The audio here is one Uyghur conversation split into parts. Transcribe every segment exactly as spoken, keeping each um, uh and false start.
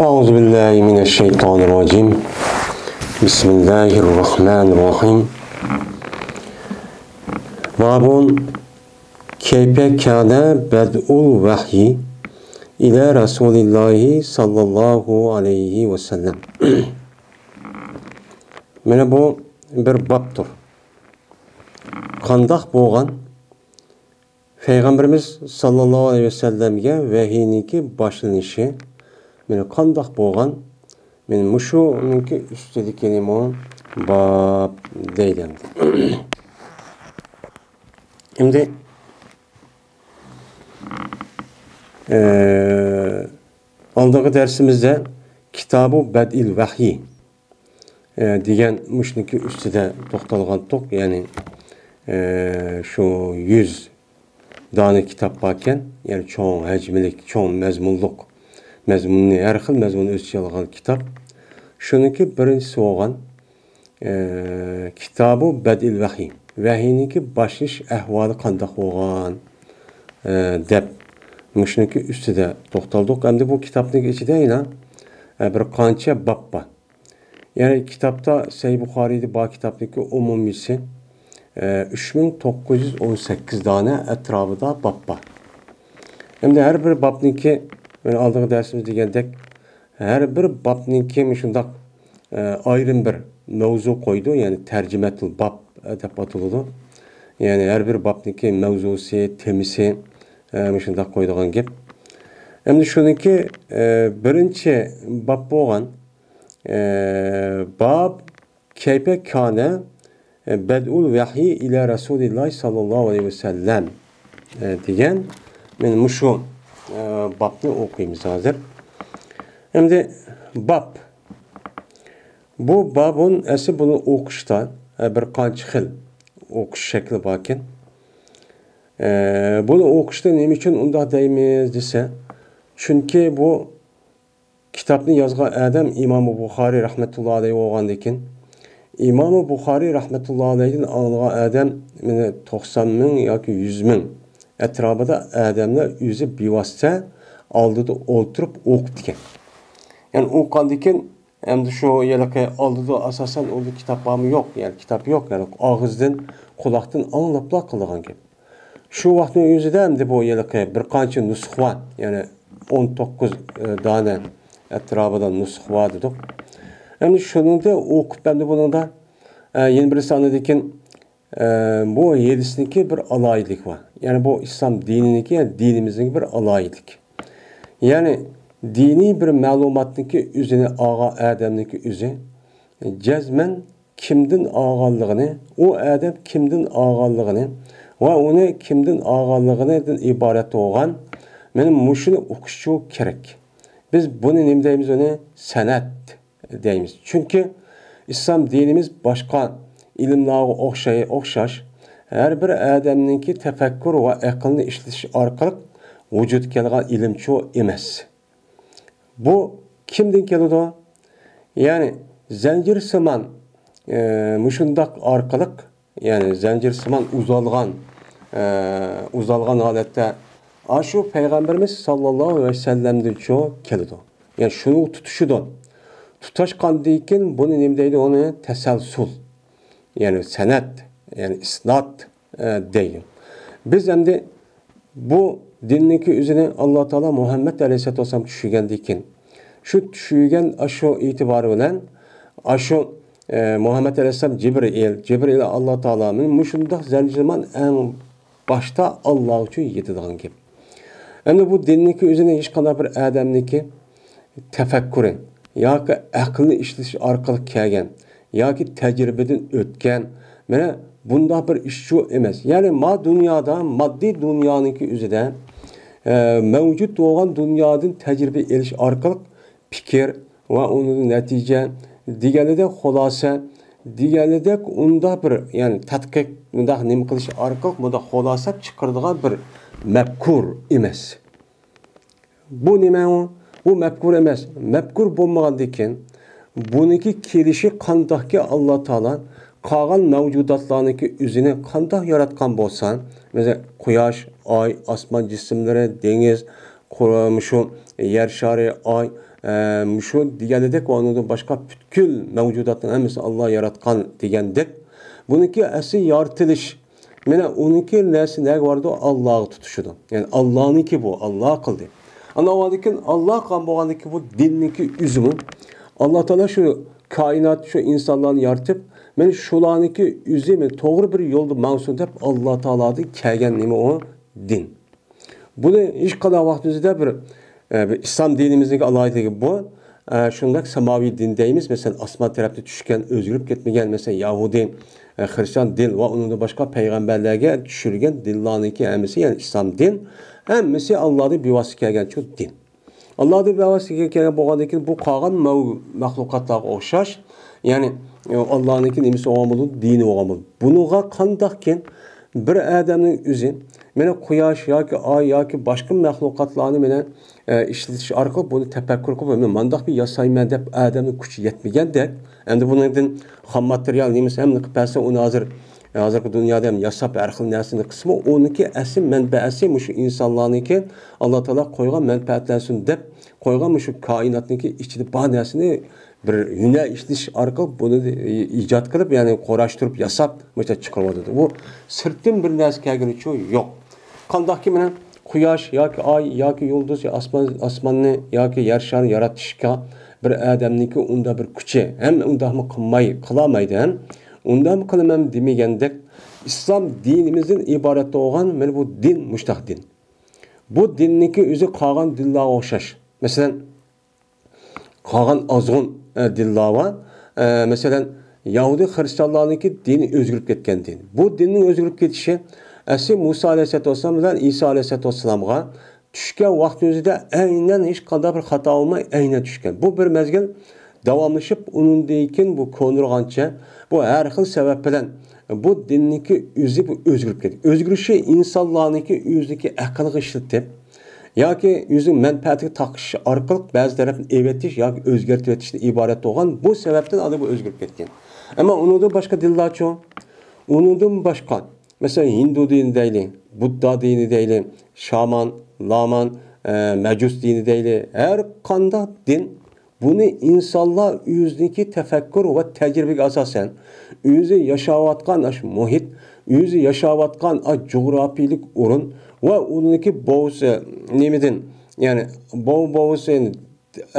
أعوذ بالله من الشيطان الرجيم. بسم الله الرحمن الرحيم. باب كيف كان بدء الوحي إلى رسول الله صلى الله عليه وسلم. مانا بۇ بىر بابتۇر. قانداق بولغان پەيغەمبىرىمىز ساللاللاھۇ ئەلەيھى ۋەسەللەمگە ۋەھىينىڭكى باشلىنىشى، مانا قانداق بولغان، مانا مۇشۇنىڭكى ئۈستىدىكىنىمۇ باب دەيدۇ ئەمدى. ئەمدى، ئە، ئالدىنقى دەرسىمىزدە كىتابۇ بەدئىل ۋەھيى، ئە، دېگەن مۇشۇنىڭكى ئۈستىدە توختالغانتۇق. يەنى، ئە، شۇ يۈز دانە كىتاب باركەن، يەنى چوڭ ھەجىملىك، چوڭ مەزمۇنلۇق، مەزمۇننى، ھەر خىل مەزمۇننى ئۆز ئىچىگە ئالغان كىتاب. شۇنىڭكى بىرىنچىسى بولغان، ئە، كىتابۇ بەدئىل ۋەھيى، ۋەھىينىڭكى باشلىنىش ئەھۋالى قانداق بولغان، ئە، دەپ مۇشۇنىڭكى ئۈستىدە توختالدۇق. ئەمدى بۇ كىتابنىڭ ئىچىدە يەنە، ئە، بىر قانچە باب بار. يەنى كىتابتا، سەھىھ بۇخارىيدا بار كىتابنىڭكى ئومۇمىيسى، ئە، ئۈچ مىڭ توققۇز يۈز ئون سەككىز دانە ئەتراپىدا باب بار. ئەمدى ھەر بىر بابنىڭكى، مانا ئالدىنقى دەرسىمىز دېگەندەك، ھەر بىر بابنىڭكى مۇشۇنداق، ئە، ئايرىم بىر مەۋزۇ قويىدۇ، يەنى تەرجىمەتۇل باب، ئە، دەپ ئاتىلىدۇ. يەنى ھەر بىر بابنىڭكى مەۋزۇسى، تېمىسى، ئە، مۇشۇنداق قويىدىغان گەپ. ئەمدى شۇنىڭكى، ئە، بىرىنچى باب بولغان، ئە، باب كەيپە كانە، ئە، بەدئۇل ۋەھيى ئىلە رەسۇلىللاھ ساللاللاھۇ ئەلەيھى ۋەسەللەم، ئە، دېگەن، مانا مۇشۇ، ئە، بابنى ئوقۇيمىز ھازىر. ئەمدى باب. بۇ بابۇن ئەسلى بۇنى ئوقۇشتا، ئە، بىر قانچە خىل ئوقۇش شەكلى باركەن. ئە، بۇنى ئوقۇشتا نېمە ئۈچۈن ئۇنداق دەيمىز دېسە، چۈنكى بۇ كىتابنى يازغان ئادەم ئىمامى بۇخارىي رەھمەتۇللا ئەلەيھى بولغاندىكىن، ئىمامى بۇخارىي رەھمەتۇللا ئەلەيھىدىن ئاڭلىغان ئادەم، مانا، توقسان مىڭ ياكى يۈز مىڭ ئەتراپىدا ئادەملەر ئۆزى بىۋاسىتە ئالدىدا ئولتۇرۇپ ئوقۇپتىكەن. يەنى ئوقۇغاندىكىن، ئەمدى شۇ ھېلىقى ئالدىدا ئاساسەن ئۇندا كىتاب بارمۇ؟ يوق. يەنى كىتاب يوق. يەنى ئاغزىدىن، قۇلاقتىن ئاڭلاپلا قىلىدىغان گەپ. شۇ ۋاقىتنىڭ ئۆزىدە ئەمدى بۇ ھېلىقى بىر قانچە نۇسخا بار. يەنى ئون توققۇز، ئە، دانە ئەتراپىدا نۇسخا بار دېدۇق. ئەمدى شۇنىڭدا ئوقۇپ، ئەمدى بۇنىڭدا، ئە، يەنە بىرسى ئاندىن كېيىن، ئە، بۇ ھەدىسنىڭكى بىر ئالاھىدىلىكى بار. يەنى بۇ ئىسلام دىنىنىڭكى، يەنى دىنىمىزنىڭكى بىر ئالاھىدىلىكى. يەنى دىنىي بىر مەلۇماتنىڭكى ئۆزىنى ئالغان ئادەمنىڭكى ئۆزى جەزمەن كىمدىن ئالغانلىقىنى، ئۇ ئادەم كىمدىن ئالغانلىقىنى ۋە ئۇنى كىمدىن ئالغانلىقىدىن ئىبارەت بولغان، مانا مۇشۇنى ئۇقۇشى كېرەك. بىز بۇنى نېمە دەيمىز؟ ئۇنى سەنەد دەيمىز. چۈنكى ئىسلام دىنىمىز باشقا ئىلىملارغا ئوخشاي-، ئوخشاش، ھەر بىر ئادەمنىڭكى تەپەككۇر ۋە ئەقلىنى ئىشلىتىش ئارقىلىق ۋۇجۇدقا كەلگەن ئىلىمچۇ ئەمەس. بۇ كىمدىن كېلىدۇ؟ يەنى زەنجىرسىمان، ئە، مۇشۇنداق ئارقىلىق، يەنى زەنجىرسىمان ئۇزالغان، ئە، ئۇزالغان ھالەتتە ئاشۇ پەيغەمبىرىمىز ساللاللاھۇ ئەلەيھى ۋەسەللەمدىنچۇ كېلىدۇ. يەنى شۇنى تۇتۇشىدۇ. تۇتاشقاندىن كېيىن بۇنى نېمە دەيدۇ؟ ئۇنى تەسەلسۇل. يەنى سەنەد، يەنى ئىسناد، ئە، دەيدۇ. بىز ئەمدى بۇ دىننىڭكى ئۆزىنى ئاللا تائالا مۇھەممەد ئەلەيھىسسالاتۇ ۋەسسالام چۈشۈرگەندىن كېيىن، شۇ چۈشۈرگەن ئاشۇ ئېتىبارى بىلەن ئاشۇ، ئە، مۇھەممەد ئەلەيھىسسالام جىبرىئىل، جىبرىئىل ئاللا تائالا مۇشۇنداق زەنجىرمان ئەڭ باشتا ئاللاغىچۇ يېتىدىغان گەپ. ئەمدى بۇ دىننىڭكى ئۆزىنى ھېچقانداق بىر ئادەمنىڭكى تەپەككۇرى ياكى ئەقلىنى ئىشلىتىش ئارقىلىق كەلگەن ياكى تەجرىبىدىن ئۆتكەن، مانا بۇنداق بىر ئىشچۇ ئەمەس. يەنى ما دۇنيادا، ماددىي دۇنيانىڭكى ئۆزىدە، ئە، مەۋجۇت بولغان دۇنيادىن تەجرىبە ئېلىش ئارقىلىق پىكىر ۋە ئۇنىڭدىن نەتىجە دېگەنىدەك خۇلاسە، دېگەنىدەك ئۇنداق بىر، يەنى تەتقىق، مۇنداق نېمە قىلىش ئارقىلىق مۇنداق خۇلاسە چىقىرىدىغان بىر مەپكۇر ئەمەس. بۇ نېمە ئۇ؟ بۇ مەپكۇر ئەمەس. مەپكۇر بولمىغاندىن كېيىن، بۇنىڭكى كېلىشى قانداقكى ئاللا تائالا قالغان مەۋجۇداتلارنىڭكى ئۆزىنى قانداق ياراتقان بولسا، مەسىلەن، قۇياش، ئاي، ئاسمان جىسىملىرى، دېڭىز، قۇر-، مۇشۇ يەر شارى، ئاي، ئە، مۇشۇ دېگەنىدەك ۋە ئۇنىڭدىن باشقا پۈتكۈل مەۋجۇداتنىڭ ھەممىسىنى ئاللا ياراتقان دېگەندەك، بۇنىڭكى ئەسلى يارىتىلىش، مانا ئۇنىڭكى نەرسە نەگە بارىدۇ؟ ئاللاغا تۇتىشىدۇ. يەنى ئاللانىڭكى بۇ، ئاللا قىلدى. ئاندىن كېيىن ئاللا قىلغان بولغاندىن كېيىن بۇ دىننىڭكى ئۆزىمۇ، ئاللا تائالا شۇ كائىنات، شۇ ئىنسانلارنى يارىتىپ، مانا شۇلارنىڭكى ئۆزى مانا توغرا بىر يولدا ماڭسۇن دەپ ئاللا تائالادىن كەلگەن نېمە ئۇ؟ دىن. بۇنى ھېچقانداق ۋاقتىمىزدا بىر، ئە، بىر ئىسلام دىنىمىزنىڭ ئالاھىدىلىكى بۇ. ئە، شۇنداق ساماۋىي دىن دەيمىز، مەسىلەن، ئاسمان تەرەپتە چۈشكەن، ئۆزگىرىپ كەتمىگەن، مەسىلەن، يەھۇدىي، ئە، خرىستىيان دىن ۋە ئۇنىڭدىن باشقا پەيغەمبەرلەرگە چۈشۈرگەن دىنلارنىڭكى ھەممىسى، يەنى ئىسلام دىن، ھەممىسى ئاللادىن بىۋاسىتە كەلگەن شۇ دىن. ئاللادىن بىۋاسىتە كەلگەن بولغاندىن كېيىن بۇ قالغان مەۋ-، مەخلۇقاتلارغا ئوخشاش، يەنى، ئە، ئاللانىڭكى نېمىسى بولغان بولىدۇ؟ دىنى بولغان بولىدۇ. بۇنىڭغا قانداقكىن بىر ئادەمنىڭ ئۆزى، مانا قۇياش ياكى ئاي ياكى باشقا مەخلۇقاتلارنى مانا، ئە، ئىشلىتىش ئارقىلىق بۇنى تەپەككۇر قىلىپ، مەن مانداق بىر ياسايمەن دەپ ئادەمنىڭ كۈچى يەتمىگەندەك، ئەمدى بۇنىڭدىن خام ماتېرىيال نېمىسى ھەممىنى قىلىپ بەرسە، ئۇنى ھازىر، ھازىرقى دۇنيادا ھەم ياساپ ھەر خىل نەرسىنى قىلسىمۇ، ئۇنىڭكى ئەسلى مەنبەسى مۇشۇ ئىنسانلارنىڭكى ئاللا تائالا قويغان مەنپەئەتلەنسۇن دەپ قويغان مۇشۇ كائىناتنىڭكى ئىچىدە بار نەرسىنى بىر ھۈنەر ئىشلىتىش ئارقىلىق بۇنى ئىجاد قىلىپ، يەنى قۇراشتۇرۇپ ياساپ مۇشۇنداق چىقىرىۋاتىدۇ. بۇ سىرتتىن بىر نەرسە كەلگىنىچۇ يوق. قانداقكى مانا قۇياش ياكى ئاي ياكى يۇلدۇز، ئاسمان، ئاسماننى ياكى يەر شارىنى يارىتىشقا بىر ئادەمنىڭكى ئۇنداق بىر كۈچى ھەم ئۇنداقمۇ قىلماي، قىلالمايدۇ ھەم ئۇنداقمۇ قىلىمەن دېمىگەندەك، ئىسلام دىنىمىزدىن ئىبارەت بولغان مانا بۇ دىن مۇشۇنداق دىن. بۇ دىننىڭكى ئۆزى قالغان دىنلارغا ئوخشاش. مەسىلەن، قالغان ئازغۇن، ئە، دىنلار بار. ئە، مەسىلەن، يەھۇدىي خىرىستىيانلارنىڭكى دىنى ئۆزگىرىپ كەتكەن دىن. بۇ دىننىڭ ئۆزگىرىپ كېتىشى ئەسلى مۇسا ئەلەيھىسسالاتۇ ۋەسسالام بىلەن ئىسا ئەلەيھىسسالاتۇ ۋەسسالامغا چۈشكەن ۋاقتىمىزدا ئەينەن ھېچقانداق بىر خاتا بولماي ئەينەن چۈشكەن. بۇ بىر مەزگىل داۋاملىشىپ، ئۇنىڭدىن كېيىن بۇ كونىرىغانچە، بۇ ھەر خىل سەۋەب بىلەن بۇ دىننىڭكى ئۆزى بۇ ئۆزگىرىپ كەتكەن. ئۆزگىرىشى ئىنسانلارنىڭكى ئۆزىنىڭكى ئەقلىگە ئىشلىتىپ، ياكى ئۆزىنىڭ مەنپەئەتىگە تاقىشىش ئارقىلىق بەزى تەرەپنى ئېۋەتىش ياكى ئۆزگەرتىۋېتىشتىن ئىبارەت بولغان، بۇ سەۋەبتىن ئاندىن بۇ ئۆزگىرىپ كەتكەن. ئەمما ئۇنىڭدىن باشقا دىنلارچۇ؟ ئۇنىڭدىن باشقا، مەسىلەن، ھىندۇ دىنى دەيلى، بۇددا دىنى دەيلى، شامان، لامان، ئە، مەجۇس دىنى دەيلى، ھەر قانداق دىن بۇنى ئىنسانلار ئۆزىنىڭكى تەپەككۇر ۋە تەجرىبىگە ئاساسەن، ئۆزى ياشاۋاتقان ئاشۇ مۇھىت، ئۆزى ياشاۋاتقان ئاشۇ جۇغراپىيىلىك ئورۇن ۋە ئۇنىڭكى بوۋىسى نېمىدىن، يەنى بوۋا بوۋىسى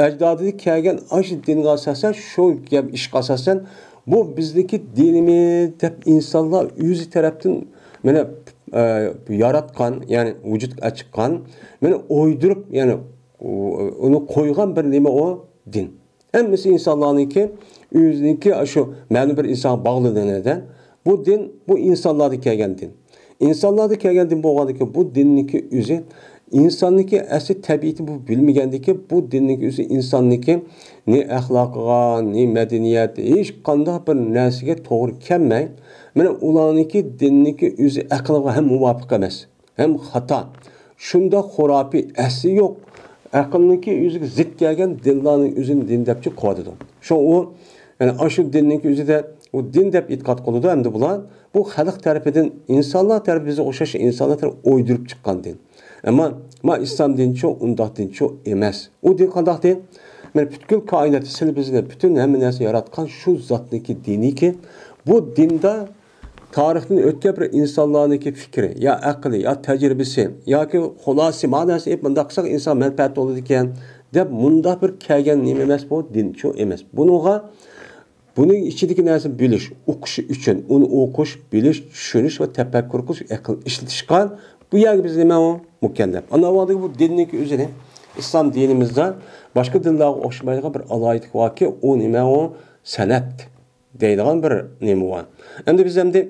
ئەجدادىدىن كەلگەن ئاشۇ دىنغا ئاساسەن، شۇ گەپ ئىشقا ئاساسەن، بۇ بىزنىڭكى دىنىمىز دەپ ئىنسانلار ئۆزى تەرەپتىن مانا، ئە، ياراتقان، يەنى ۋۇجۇدقا چىققان، مانا ئويدۇرۇپ، يەنى ئۇ-، ئۇنى قويغان بىر نېمە ئۇ؟ دىن. ھەممىسى ئىنسانلارنىڭكى، ئۆزىنىڭكى، شۇ مەلۇم بىر ئىنسانغا باغلىنىدىكەن. بۇ دىن، بۇ ئىنسانلاردىن كەلگەن دىن. ئىنسانلاردىن كەلگەن دىن بولغاندىكىن، بۇ دىننىڭكى ئۆزى، ئىنساننىڭكى ئەسلى تەبىئىتى بۇ بىلمىگەندىكىن، بۇ دىننىڭكى ئۆزى ئىنساننىڭكى نى ئەخلاقىغا، نى مەدەنىيەت، ھېچقانداق بىر نەرسىگە توغرا كەلمەي، مانا ئۇلارنىڭكى دىننىڭكى ئۆزى ئەقىلغا ھەم مۇۋاپىق ئەمەس. ھەم خاتا. شۇنداق خۇراپىي، ئەسلى يوق، ئەقىلنىڭكى ئۆزىگە زىت كەلگەن دىنلارنىڭ ئۆزىنى دىن دەپچۇ قىلىۋاتىدۇ. شۇ ئۇ، يەنى ئاشۇ دىننىڭكى ئۆزىدە ئۇ دىن دەپ ئېتىقاد قىلىدۇ ئەمدى بۇلار. بۇ خەلق تەرىپىدىن، ئىنسانلار تەرىپى، بىزگە ئوخشاش ئىنسانلار تەرىپى ئويدۇرۇپ چىققان دىن. ئەمما ما ئىسلام دىنچۇ، ئۇنداق دىنچۇ ئەمەس. ئۇ دىن قانداق دىن؟ مانا پۈتكۈل كائىناتتا سىلى بىزنى، پۈتۈن ھەممە نەرسە ياراتقان شۇ زاتنىڭكى دىنىكى، بۇ دىندا تارىختىن ئۆتكەن بىر ئىنسانلارنىڭكى پىكرى، يا ئەقلى، يا تەجرىبىسى، ياكى خۇلاسە مانا نەرسە ئېلىپ مۇنداق قىلساق ئىنسان مەنپەئەت بولىدىكەن دەپ مۇنداق بىر كەلگەن نېمە ئەمەس، بۇ دىنچۇ ئەمەس. بۇنىڭغا، بۇنىڭ ئىچىدىكى نەرسىنى بىلىش، ئۇقۇش ئۈچۈن، ئۇنى ئوقۇش، بىلىش، چۈشىنىش ۋە تەپەككۇر قىلىش، ئەقىل ئىشلىتىشقا، بۇ يەرگە بىز نېمە ئۇ؟ مۇكەللەپ. ئانا ۋاقتىدىكى بۇ دىننىڭكى ئۆزىنى ئىسلام دىنىمىزدا باشقا دىنلارغا ئوخشىمايدىغان بىر ئالاھىدىلىك باركى، ئۇ نېمە ئۇ؟ سەنەت دەيدىغان بىر نېمە بار. ئەمدى بىز ئەمدى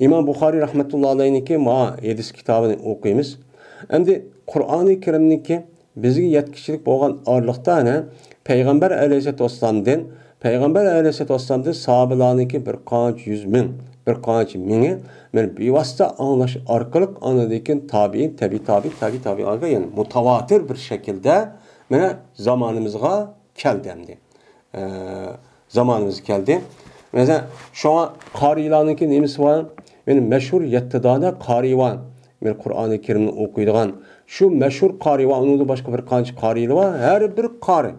ئىمام بۇخارىي رەھمەتۇللا ئەلەيھنىڭكى ما ھەدىس كىتابىنى ئوقۇيمىز. ئەمدى قۇرئانى كەرىمنىڭكى بىزگە يەتكۈچىلىك بولغان ئارىلىقتا، ئەنە، پەيغەمبەر ئەلەيھىسسالاتۇ ۋەسسالامدىن، پەيغەمبەر ئەلەيھىسسالاتۇ ۋەسسالامدىن ساھابىلارنىڭكى بىر قانچە يۈز مىڭ، بىر قانچە مىڭى، مانا، بىۋاسىتە ئاڭلاش ئارقىلىق، ئاندىن كېيىن تابىئىن، تەبىئىي تابىئىن، تەبىئىي تابىئىنغا، يەنى مۇتەۋاتىر بىر شەكىلدە، مانا، زامانىمىزغا كەلدى ئەمدى. ئە، زامانىمىزغا كەلدى. مەسىلەن، شۇڭا قارىيلارنىڭكى نېمىسى بار؟ يەنى مەشھۇر يەتتە دانە قارىي بار. مانا قۇرئانى كەرىمنى ئوقۇيدىغان. شۇ مەشھۇر قارىي بار، ئۇنىڭدىن باشقا بىر قانچە قارىيلار بار. ھەر بىر قارىي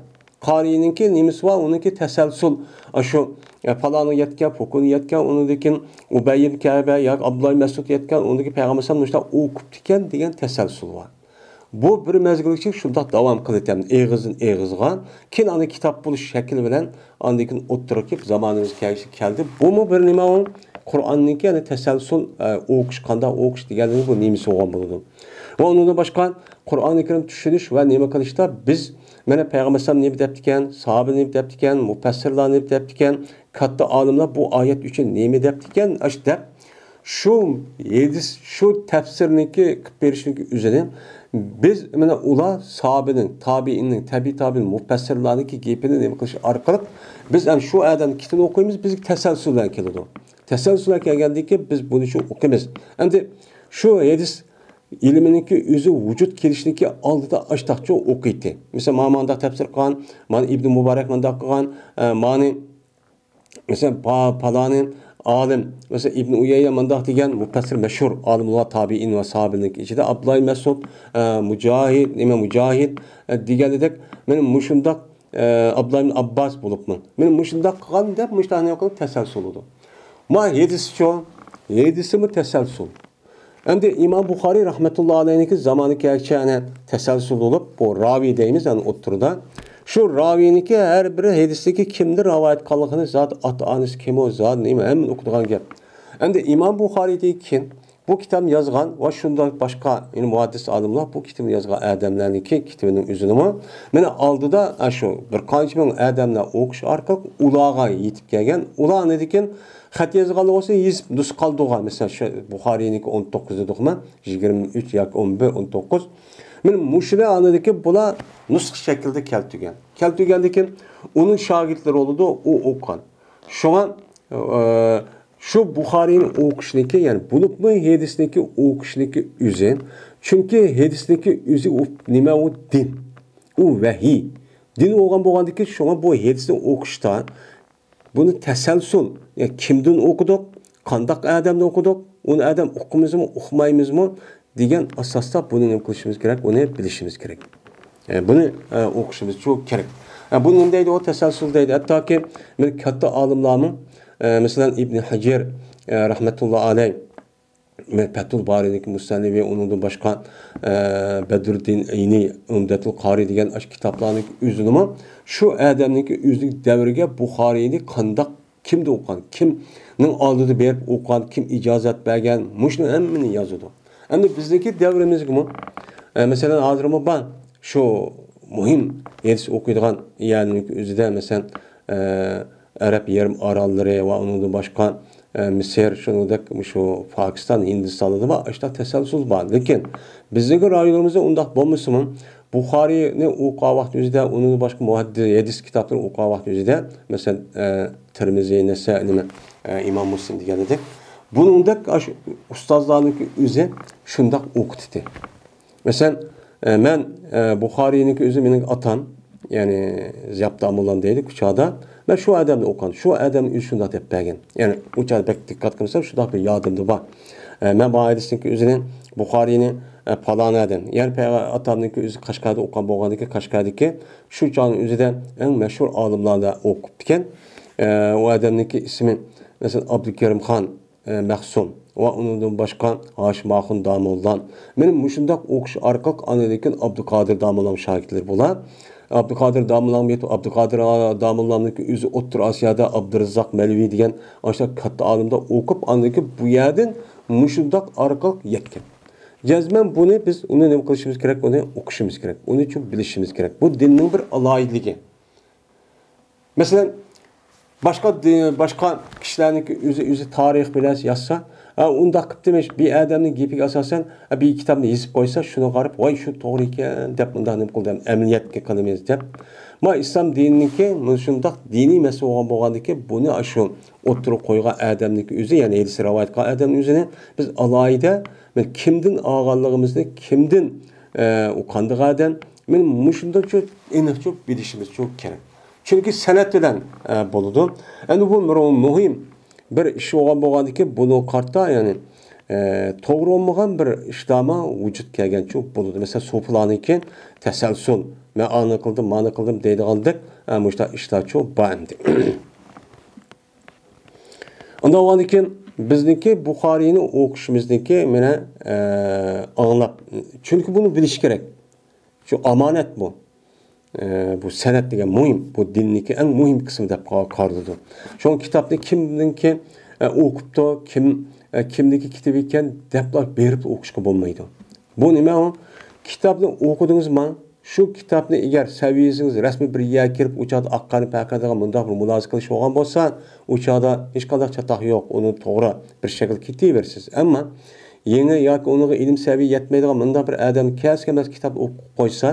قارىينىڭكى نېمىسى بار، ئۇنىڭكى تەسەلسۇل. ئاشۇ، ئە، پالانى يەتكەن، پۇكۇنى يەتكەن، ئۇنىڭدىن كېيىن ئۇبەي ئىبن كەبە ياكى ئابدۇللا ئىبن مەسئۇد يەتكەن، ئۇنىڭدىن كېيىن پەيغەمبەر ئەلەيھىسسالام مۇشۇنداق ئوقۇپتىكەن دېگەن تەسەلسۇل بار. بۇ بىر مەزگىلگىچە شۇنداق داۋام قىلىۋېتەمدۇ، ئېغىزدىن ئېغىزغا. كېيىن ئاندىن كىتاب بولۇش شەكلى بىلەن ئاندىن كېيىن ئوتتۇرىغا كېلىپ زامانىمىزغا كەلگۈسى كەلدى. بۇمۇ بىر نېمە ئۇ؟ قۇرئاننىڭكى، يەنى تەسەلسۇل، ئە، ئوقۇش، قانداق ئوقۇش دېگەنلىكى بۇ نېمىسى بولغان بولىدۇ. ۋە ئۇنىڭدىن باشقا قۇرئانى كەرىم چۈشىنىش ۋە نېمە قىلىشتا بىز، مانا، پەيغەمبەر ئەلەيھىسسالام نېمە دەپتىكەن، ساھابە نېمە دەپتىكەن، مۇپەسسىرلار نېمە دەپتىكەن، كاتتا ئالىملار بۇ ئايەت ئۈچۈن نېمە دەپتىكەن، ئاش دەپ، شۇ ھەدىس، شۇ تەپسىرنىڭكى قىلىپ بېرىشنىڭكى ئۆزىنى بىز، مانا، ئۇلار ساھابىنىڭ، تابىئىننىڭ، تەبىئىي تابىئىن، مۇپەسسىرلارنىڭكى گېپىنى نېمە قىلىش ئارقىلىق بىز ھەم شۇ ئادەمنىڭ كىتابىنى ئوقۇيمىز، بىزگە تەسەلسۇل بىلەن كېلىدۇ. تەسەلسۇل بىلەن كەلگەندىن كېيىن بىز بۇنى شۇ ئوقۇيمىز. ئەمدى شۇ ھەدىس ئىلمىنىڭكى ئۆزى ۋۇجۇد كېلىشنىكى ئالدىدا ئاشتاقچە ئوقۇيتتى. مىسال، مانا مانداق تەپسىر قىلغان، مانا ئىبنى مۇبارەك مانداق قىلغان، ئە، مانى، مىسال، پا-، پالانى ئالىم، مىسال، ئىبنى ئۇيەينە مانداق دېگەن مۇپەسسىر، مەشھۇر ئالىملار، تابىئىن ۋە ساھابىنىڭ ئىچىدە ئابدۇللا ئىبن مەسئۇد، ئە، مۇجاھىد، نېمە، مۇجاھىد، ئە، دېگەندەك، مانا مۇشۇنداق، ئە، ئابدۇللا ئىبن ئابباس بولۇپمۇ، مانا مۇشۇنداق قىلغان دەپ مۇشۇنداق نېمە قىلىپ تەسەلسۇل بولىدۇ. ما ھەدىسچۇ؟ ھەدىسىمۇ تەسەلسۇل. ئەمدى ئىمام بۇخارىي رەھمەتۇللا ئەلەيھنىڭكى زامانى كەلگۈچە، يەنى تەسەلسۇل بولۇپ، بۇ راۋىي دەيمىز، يەنى ئوتتۇرىدا. شۇ راۋىينىڭكى ھەر بىر ھەدىسنىڭكى كىمدىن رىۋايەت قىلغانلىقىنى، زادى ئاتا-ئانىسى كىم ئۇ، زادى نېمە، ھەممىنى ئوقۇيدىغان گەپ. ئەمدى ئىمام بۇخارىيدىن كېيىن بۇ كىتابنى يازغان ۋە شۇنداق باشقا، يەنى مۇھەددىس ئالىملار بۇ كىتابنى يازغان ئادەملەرنىڭكى كىتابىنىڭ ئۆزىنىمۇ، مانا ئالدىدا، ئە، شۇ بىر قانچە مىڭ ئادەملەر ئوقۇش ئارقىلىق ئۇلارغا يېتىپ كەلگەن، ئۇلار ئاندىن كېيىن خەت يازغانلار بولسا يېزىپ نۇسخا قالدۇرغان. مىسال، شۇ بۇخارىينىڭكى ئون توققۇز دېدۇقمۇ؟ يىگىرمە ئۈچ ياكى ئون بىر، ئون توققۇز. مانا مۇشۇنى ئاندىن كېيىن بۇلار نۇسخا شەكلىدە كەلتۈرگەن. كەلتۈرگەندىن كېيىن ئۇنىڭ شاگىرتلىرى بولىدۇ، ئۇ ئوقۇغان. شۇڭا، ئە، شۇ بۇخارىينى ئوقۇشنىكى، يەنى بولۇپمۇ ھەدىسنىكى ئوقۇشنىكى ئۆزى، چۈنكى ھەدىسنىكى ئۆزى ئۇ نېمە، ئۇ دىن، ئۇ ۋەھىي. دىن بولغان بولغاندىكىن، شۇڭا بۇ ھەدىسنى ئوقۇشتا بۇنى تەسەلسۇل، يەنى كىمدىن ئوقۇدۇق، قانداق ئادەمدىن ئوقۇدۇق، ئۇنى ئادەم ئۇقىمىزمۇ، ئۇقمايمىزمۇ دېگەن ئاساستا بۇنى نېمە قىلىشىمىز كېرەك، ئۇنى بىلىشىمىز كېرەك. ئە، بۇنى، ئە، ئوقۇشىمىز شۇ كېرەك. ئە، بۇنى نېمە دەيدۇ؟ ئۇ تەسەلسۇل دەيدۇ. ھەتتاكى بىر كاتتا ئالىملارمۇ، ئە، مەسىلەن، ئىبنى ھەجەر، ئە، رەھمەتۇللا ئەلەي، مەن پەتھۇل بارىنىڭكى مۇسەننىپى، ئۇنىڭدىن باشقا، ئە، بەدرۇددىن ئەينى، ئۇمدەتۇل قارى دېگەن ئاشۇ كىتابلارنىڭ ئۆزىنىمۇ شۇ ئادەمنىڭكى ئۆزىنىڭ دەۋرىگە بۇخارىينى قانداق، كىمدە ئوقۇغان، كىمنىڭ ئالدىدا بېرىپ ئوقۇغان، كىم ئىجازەت بەرگەن، مۇشۇنى ھەممىنى يازىدۇ. ئەمدى بىزنىڭكى دەۋرىمىزگىمۇ، ئە، مەسىلەن، ھازىرمۇ بار شۇ مۇھىم ھەدىس ئوقۇيدىغان يەرنىڭ ئۆزىدە، مەسىلەن، ئە، ئەرەب يېرىم ئاراللىرى ۋە ئۇنىڭدىن باشقا، ئە، مىسىر، شۇنىڭدەك مۇشۇ پاكىستان، ھىندىستاندا بار، ئاشۇنداق تەسەلسۇل بار. لېكىن بىزنىڭكى رايونىمىزدا ئۇنداق بولمىسىمۇ، بۇخارىينى ئوقۇغان ۋاقىت ئۆزىدە، ئۇنىڭدىن باشقا مۇھەددىس، ھەدىس كىتابلىرىنى ئوقۇغان ۋاقىت ئۆزىدە، مەسىلەن، ئە، تىرمىزى، نەسە-، نېمە، ئە، ئىمام مۇسلىم دېگەندەك، بۇنىڭدەك ئاشۇ ئۇستازلارنىڭكى ئۆزى شۇنداق ئوقۇتتى. مەسىلەن، ئە، مەن، ئە، بۇخارىينىڭكى ئۆزى مېنىڭ ئاتام، يەنى زىياپ داموللام دەيدۇ، كۇچادا. مەن شۇ ئادەمدىن ئوقۇغان، شۇ ئادەم ئۆزى شۇنداق دەپ بەرگەن. يەنى ئۇ چاغدا بەك دىققەت قىلمىسام، شۇنداق بىر يادىمدا بار. ئە، مەن بۇ ھەدىسنىڭكى ئۆزىنى بۇخارىينى، ئە، پالان ئادەم، يەنى پەيغە-، ئاتامنىڭكى ئۆزى قەشقەردە ئوقۇغان بولغاندىكىن، قەشقەردىكى شۇ چاغنىڭ ئۆزىدە ئەڭ مەشھۇر ئالىملاردا ئوقۇپتىكەن. ئە، ئۇ ئادەمنىڭكى ئىسمى، مەسىلەن، ئابدۇكېرىم خان، ئە، مەخسۇم ۋە ئۇنىڭدىن باشقا ھاشىم ئاخۇن داموللام. مېنىڭ مۇشۇنداق ئوقۇش ئارقىلىق ئاندىن كېيىن ئابدۇقادىر داموللام شاگىرتلىرى بولا. ئابدۇقادىر داموللام يېتىپ، ئابدۇقادىر داموللامنىڭكى ئۆزى ئوتتۇرا ئاسىيادا ئابدۇراززاق مەلۋى دېگەن ئاشۇنداق كاتتا ئالىمدا ئوقۇپ، ئاندىن كېيىن بۇ يەردىن مۇشۇنداق ئارقىلىق يەتكەن. جەزمەن بۇنى بىز ئۇنى نېمە قىلىشىمىز كېرەك؟ ئۇنى ئوقۇشىمىز كېرەك. ئۇنى چوڭ بىلىشىمىز كېرەك. بۇ دىننىڭ بىر ئالاھىدىلىكى. مەسىلەن، باشقا دى-، باشقا كىشىلەرنىڭكى ئۆزى، ئۆزى تارىخ بىلەن يازسا، ھە، ئۇنداق قىپتىمىش، بىر ئادەمنىڭ گېپىگە ئاساسەن، ھە، بىر كىتابنى يېزىپ قويسا، شۇنىڭغا قاراپ، ۋاي، شۇ توغرا ئىكەن، دەپ مۇنداق نېمە قىلدى، ئەمەلىيەتكە قىلىمىز، دەپ. ما ئىسلام دىنىنىڭكى مۇشۇنداق دىنىي مەسىلە بولغان بولغاندىكى، بۇنى شۇ ئوتتۇرىغا قويغان ئادەمنىڭكى ئۆزى، يەنى ھەدىسنى رىۋايەت قىلغان ئادەمنىڭ ئۆزىنى بىز ئالاھىدە، بىز كىمدىن ئالغانلىقىمىزنى، كىمدىن، ئە، ئۇ قانداق ئادەم، مانا مۇشۇنداق شۇ ئېنىقچە بىلىشىمىز شۇ كېرەك. چۈنكى سەنەد بىلەن، ئە، بولىدۇ. ئەمدى بۇ بىر مۇھىم بىر ئىش بولغان بولغاندىكىن، بۇنى قارىتا، يەنى، ئە، توغرا بولمىغان بىر ئىشلارمۇ ۋۇجۇد كەلگەنچۇ بولىدۇ. مەسىلەن، سوپىلارنىڭكى تەسەلسۇل، مەن ئانى قىلدىم، مانى قىلدىم دەيدىغاندەك، ئە، مۇشۇنداق ئىشلارچۇ بار ئەمدى. ئۇنداق بولغاندىكىن بىزنىڭكى بۇخارىينى ئوقۇشىمىزنىڭكى مانا، ئە، ئاڭلاپ، چۈنكى بۇنى بىلىش كېرەك. شۇ ئامانەت بۇ. ئە، بۇ سەنەت دېگەن مۇھىم، بۇ دىننىڭكى ئەڭ مۇھىم قىسمى دەپ قا-، قارىلىدۇ. شۇڭا كىتابنى كىمنىڭكى، ئە، ئوقۇپتۇ، كىم، ئە، كىمنىڭكى كىتابى ئىكەن دەپلا بېرىپ ئوقۇشقا بولمايدۇ. بۇ نېمە ئۇ؟ كىتابنى ئوقۇدىڭىزمۇ؟ شۇ كىتابنى ئەگەر سەۋىيەسىڭىز رەسمىي بىر يەرگە كىرىپ، ئۇ چاغدا ئاق قارنى پەقەت دېگەن مۇنداق بىر مۇلازىمە قىلىش بولغان بولسا، ئۇ چاغدا ھېچقانداق چاتاق يوق، ئۇنى توغرا بىر شەكىل كېتىۋېرىسىز. ئەمما يېڭى ياكى ئۇنىڭغا ئىلىم سەۋىيە يەتمەيدىغان مۇنداق بىر ئادەم كەلسە كەلمەس كىتاب ئوقۇپ قويسا،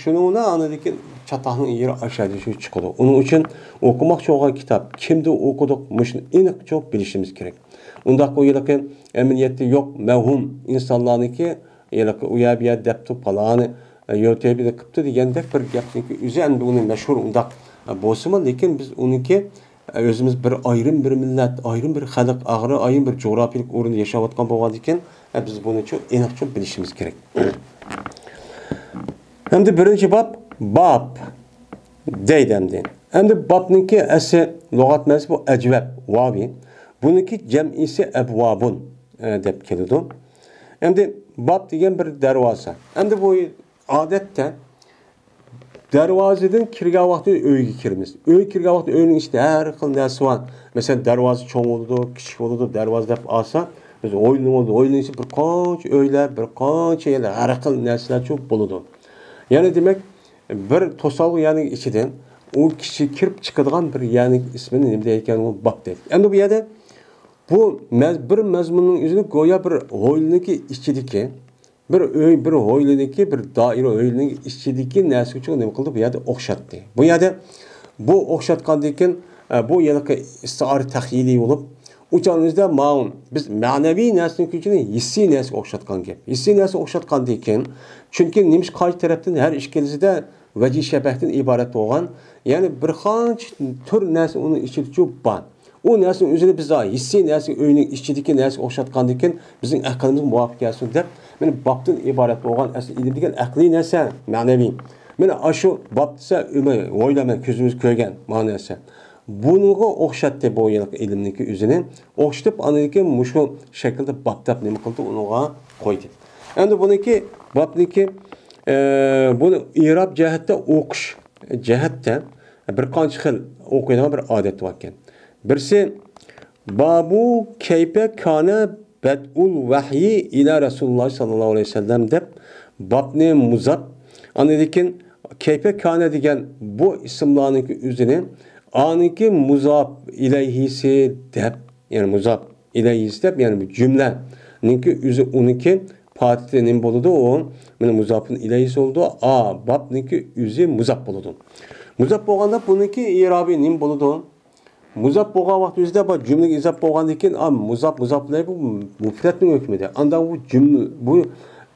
شۇنىڭ بىلەن ئاندىن كېيىن چاتاقنىڭ يېرى ئاشايدۇ، شۇ چىقىدۇ. ئۇنىڭ ئۈچۈن ئوقۇماقچى بولغان كىتاب كىمدە ئوقۇدۇق، مۇشۇنى ئېنىقچە بىلىشىمىز كېرەك. ئۇنداق بۇ ھېلىقى ئەمەلىيەتتە يوق، مەۋھۇم ئىنسانلارنىڭكى ھېلىقى ئۇ يەر بۇ يەر دەپتۇ، پالانى، ئە، يۇتۇبىدا قىپتۇ دېگەندەك بىر گەپنىڭكى ئۆزى ئەمدى ئۇنى مەشھۇر ئۇنداق، ئە، بولسىمۇ، لېكىن بىز ئۇنىڭكى، ئە، ئۆزىمىز بىر ئايرىم بىر مىللەت، ئايرىم بىر خەلق، ئاغرى ئايرىم بىر جۇغراپىيىلىك ئورۇندا ياشاۋاتقان بولغاندىكىن، ئە، بىز بۇنى چوڭ ئېنىقچە بىلىشىمىز كېرەك. ئەمدى بىرىنچى باب، باب دەيدۇ ئەمدى. ئەمدى بابنىڭكى ئەسلى لۇغەت مەنىسى بۇ ئەجۋەب، ۋاۋى. بۇنىڭكى جەمئىسى ئەبۋابۇن، ئە، دەپ كېلىدۇ. ئەمدى باب دېگەن بىر دەرۋازا. ئەمدى بۇ ئادەتتە دەرۋازىدىن كىرگەن ۋاقتى ئۆيگە كىرىمىز. ئۆيگە كىرگەن ۋاقتى ئۆينىڭ ئىچىدە ھەر خىل نەرسە بار. مەسىلەن، دەرۋازا چوڭ بولىدۇ، كىچىك بولىدۇ. دەرۋازا دەپ ئالسا، بىز ھويلىنى بولىدۇ. ھويلىنىڭ ئىچىدە بىر قانچە ئۆيلەر، بىر قانچە يەرلەر، ھەر خىل نەرسىلەر چوڭ بولىدۇ. يەنى دېمەك، بىر توسالغۇ يەرنىڭ ئىچىدىن ئۇ كىشى كىرىپ چىقىدىغان بىر يەرنىڭ ئىسمىنى نېمە دەيدىكەن، ئۇ باب دەيدۇ. ئەمدى بۇ يەردە بۇ مەز-، بىر مەزمۇننىڭ ئۆزىنى گويا بىر ھويلىنىڭكى ئىچىدىكى، بىر ئۆي، بىر ھويلىنىڭكى، بىر دائىرە ھويلىنىڭ ئىچىدىكى نەرسىگە ئۇچۇر نېمە قىلدى؟ بۇ يەردە ئوخشاتتى. بۇ يەردە بۇ ئوخشاتقاندىن كېيىن، ئە، بۇ ھېلىقى ئىستىئارە تەخيىلىي بولۇپ، ئۇ چاغنىڭ ئۆزىدە ماۋۇ بىز مەنىۋى نەرسىنىڭ كۈچىنى ھېسسىي نەرسىگە ئوخشاتقان گەپ. ھېسسىي نەرسىگە ئوخشاتقاندىن كېيىن، چۈنكى نېمىشقا قايسى تەرەپتىن ھەر ئىككىلىسىدە ۋەجھى شەبەھتىن ئىبارەت بولغان، يەنى بىر قانچە تۈر نەرسە ئۇنىڭ ئىچىدە چوپ بار. ئۇ نەرسىنىڭ ئۆزىنى بىز ھېسسىي نەرسە، ئۆينىڭ ئىچىدىكى نەرسىگە ئوخشاتقاندىن كېيىن، بىزنىڭ ئەقلىمىزگە مۇۋاپىق كەلسۇن دەپ، مانا بابتىن ئىبارەت بولغان ئەسلى ئىلىم دېگەن ئەقلىي نەرسە، مەنىۋى. مانا ئاشۇ باب دېسە، ئۆمە، ھويلا، مەن كۆزىمىز كۆرگەن مانا نەرسە. بۇنىڭغا ئوخشاتتى بۇ يىلقى ئىلىمنىڭكى ئۆزىنى. ئوخشىتىپ، ئاندىن كېيىن مۇشۇ شەكىلدە باب دەپ نېمە قىلدى، ئۇنىڭغا قويدى. ئەمدى بۇنىڭكى بابنىڭكى، ئە، بۇنى ئىراب جەھەتتە ئوقۇش جەھەتتە بىر قانچە خىل ئوقۇيدىغان بىر ئادەت بار ئىكەن. بىرسى، بابۇ كەيپە كانە بەدئۇل ۋەھيى ئىلە رەسۇلۇللاھ ساللاللاھۇ ئەلەيھى ۋەسەللەم دەپ، بابنى مۇزاپ، ئاندىن كېيىن كەيپە كانە دېگەن بۇ ئىسىملارنىڭكى ئۆزىنى، ئانىڭكى مۇزاپ ئىلەيھىسى دەپ، يەنى مۇزاپ ئىلەيھىسى دەپ، يەنى بۇ جۈملەنىڭكى ئۆزى ئۇنىڭكى پاتىتى نېمە بولىدۇ؟ ئۇ مانا مۇزاپۇن ئىلەيھىسى بولىدۇ. ئا، بابنىڭكى ئۆزى مۇزاپ بولىدۇ. مۇزاپ بولغاندا بۇنىڭكى ئىرابى نېمە بولىدۇ؟ مۇزاپ بولغان ۋاقىت ئۆزىدە بۇ جۈملىگە ئىزاپ بولغاندىن كېيىن، ئا، مۇزاپ، مۇزاپ ئىلەيھى بۇ مۇپرەتنىڭ ھۆكمىدە. ئاندا بۇ جۈملە، بۇ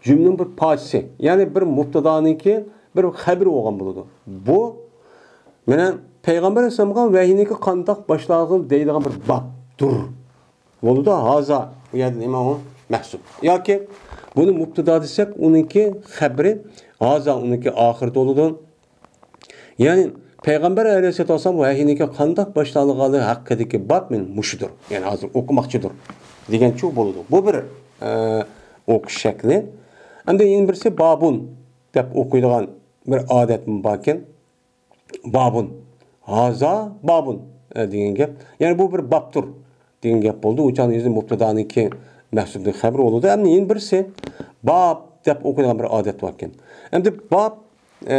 جۈملىنىڭ بىر پارچىسى. يەنى بىر مۇپتادانىڭكى بىر خەبىرى بولغان بولىدۇ. بۇ مانا پەيغەمبەر ئەلەيھىسسالامغا ۋەھىينىڭكى قانداق باشلانغىنى دەيدىغان بىر بابتۇر. بولىدۇ، ھازا، بۇ يەردە نېمە ئۇ؟ مەھسۇپ. ياكى بۇنى مۇپتىدا دېسەك، ئۇنىڭكى خەبىرى، ھازا ئۇنىڭكى ئاخىرىدا بولىدۇ. يەنى پەيغەمبەر ئەلەيھىسسالاتۇ ۋەسسالام ۋەھىينىڭكى قانداق باشلانغانلىقى ھەققىدىكى باب مەن مۇشۇدۇر. يەنى ھازىر ئوقۇماقچىدۇر دېگەنچۇ بولىدۇ. بۇ بىر، ئە، ئوقۇش شەكلى. ئەمدى يەنە بىرسى بابۇن دەپ ئوقۇيدىغان بىر ئادەتمۇ باركەن. بابۇن. ھازا بابۇن، ئە، دېگەن گەپ. يەنى بۇ بىر بابتۇر دېگەن گەپ بولدى. ئۇ چاغنىڭ ئۆزىدە مۇپتادانىڭكى مەھسۇپنىڭ خەبىرى بولىدۇ. ئەمدى يەنە بىرسى باب دەپ ئوقۇيدىغان بىر ئادەت باركەن. ئەمدى باب، ئە،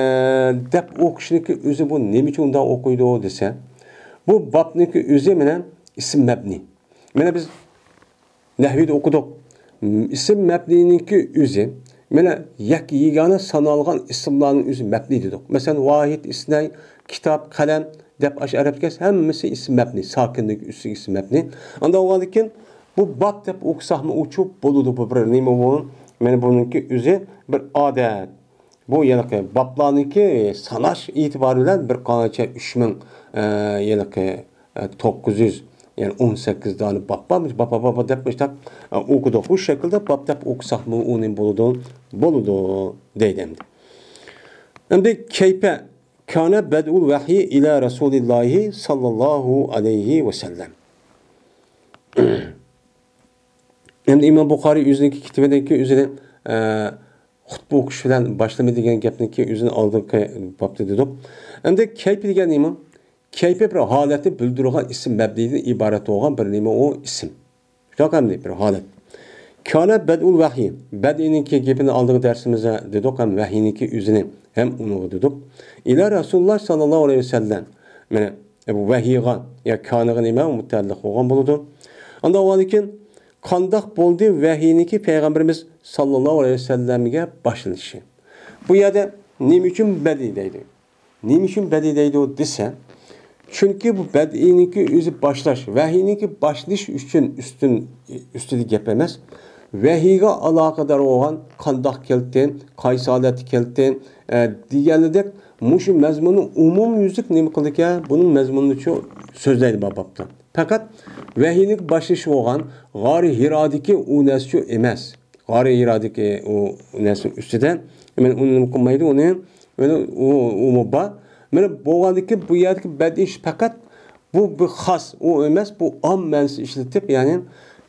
دەپ ئوقۇشنىڭكى ئۆزى بۇ نېمە ئۈچۈن ئۇنداق ئوقۇيدۇ دېسە، بۇ بابنىڭكى ئۆزى مانا ئىسىم مەبنى. مانا بىز نەھۋىدە ئوقۇدۇق. ئىسىم مەبنىنىڭكى ئۆزى، مانا يەككە يېگانە سانالغان ئىسىملارنىڭ ئۆزى مەبنى دېدۇق. مەسىلەن، ۋاھىد، ئىسنەي، كىتاب، قەلەم دەپ ئاشۇ ئەرەبكە كەلسە ھەممىسى ئىسىم مەبنى، ساكىننىڭكى ئۈستىگە ئىسىم مەبنى. ئاندىن بولغاندىن كېيىن بۇ باب دەپ ئوقۇساقمۇ ئۇچۇپ بولىدۇ، بۇ بىر نېمە بۇ؟ مانا بۇنىڭكى ئۆزى بىر ئادەت. بۇ ھېلىقى بابلارنىڭكى ساناش ئېتىبارى بىلەن بىر قانچە ئۈچ مىڭ، ئە، ھېلىقى، ئە، توققۇز يۈز يەنى ئون سەككىز دانە باب بار. باب، باب، باب دەپ مۇشتاق، ئە، ئوقۇدۇق. بۇ شەكىلدە باب دەپ ئوقۇساقمۇ ئۇنى بولىدۇ؟ بولىدۇ دەيدۇ ئەمدى. ئەمدى كەيپە كانە بەدئۇل ۋەھيى ئىلە رەسۇلىللاھى ساللاللاھۇ ئەلەيھى ۋەسەللەم. ئەمدى ئىمام بۇخارىي ئۆزىنىڭكى كىتابىدىكى ئۆزىنى، ئە، خۇتبە ئوقۇش بىلەن باشلىما دېگەن گەپنىكى ئۆزىنى ئالدىنقى بابتا دېدۇق. ئەمدى كەيپى دېگەن نېمە؟ كەيپى بىر ھالەتنى بىلدۈرىدىغان ئىسىم مەبنىدىن ئىبارەت بولغان بىر نېمە ئۇ ئىسىم. شۇنداق ئەمدى بىر ھالەت. كانە بەدئۇل ۋەھيى. بەدئىنىڭكى گېپىنى ئالدىنقى دەرسىمىزدە دېدۇق ھەم ۋەھيىنىڭكى ئۆزىنى ھەم ئۇنىڭغا دېدۇق. ئىلە رەسۇلىللا ساللاللاھۇ ئەلەيھى ۋەسەللەم. مانا، ئە، بۇ ۋەھيىغا يا كانىغا نېمە مۇتەئەللىق بولغان بولىدۇ. ئاندىن ئاۋۋالكىن قانداق بولدى ۋەھيىنىڭكى پەيغەمبىرىمىز ساللاللاھۇ ئەلەيھى ۋەسەللەمگە باشلىنىشى؟ بۇ يەردە نېمە ئۈچۈن بەدىئىي دەيدۇ؟ نېمە ئۈچۈن بەدىئىي دەيدۇ دېسە، چۈنكى بۇ بەدىئىينىڭكى ئۆزى باشلاش، ۋەھىينىڭكى باشلىنىش ئۈچۈن ئۈستۈن، ئۈستىدە گەپ ئەمەس. ۋەھىيگە ئالاقىدار بولغان قانداق كەلدى، قايسى ھالەتتە كەلدى، ئە، دېگەندەك مۇشۇ مەزمۇننى ئومۇميۈزلۈك نېمە قىلىدىكەن؟ بۇنىڭ مەزمۇنىنىچۇ سۆزلەيدۇ بۇ بابتا. پەقەت ۋەھىينىڭ باشلىنىشى بولغان غارى ھىرادىكى ئۇ نەرسىچۇ ئەمەس. غارى ھىرادىكى ئۇ نەرسىنىڭ ئۈستىدە. مانا ئۇنى نېمە قىلمايدۇ، ئۇنى، مانا ئۇ، ئۇمۇ بار. مانا بولغاندىكىن بۇ يەردىكى بەدىئىي ئىش پەقەت بۇ بىر خاس، ئۇ ئەمەس، بۇ ئام مەنىسى ئىشلىتىپ، يەنى،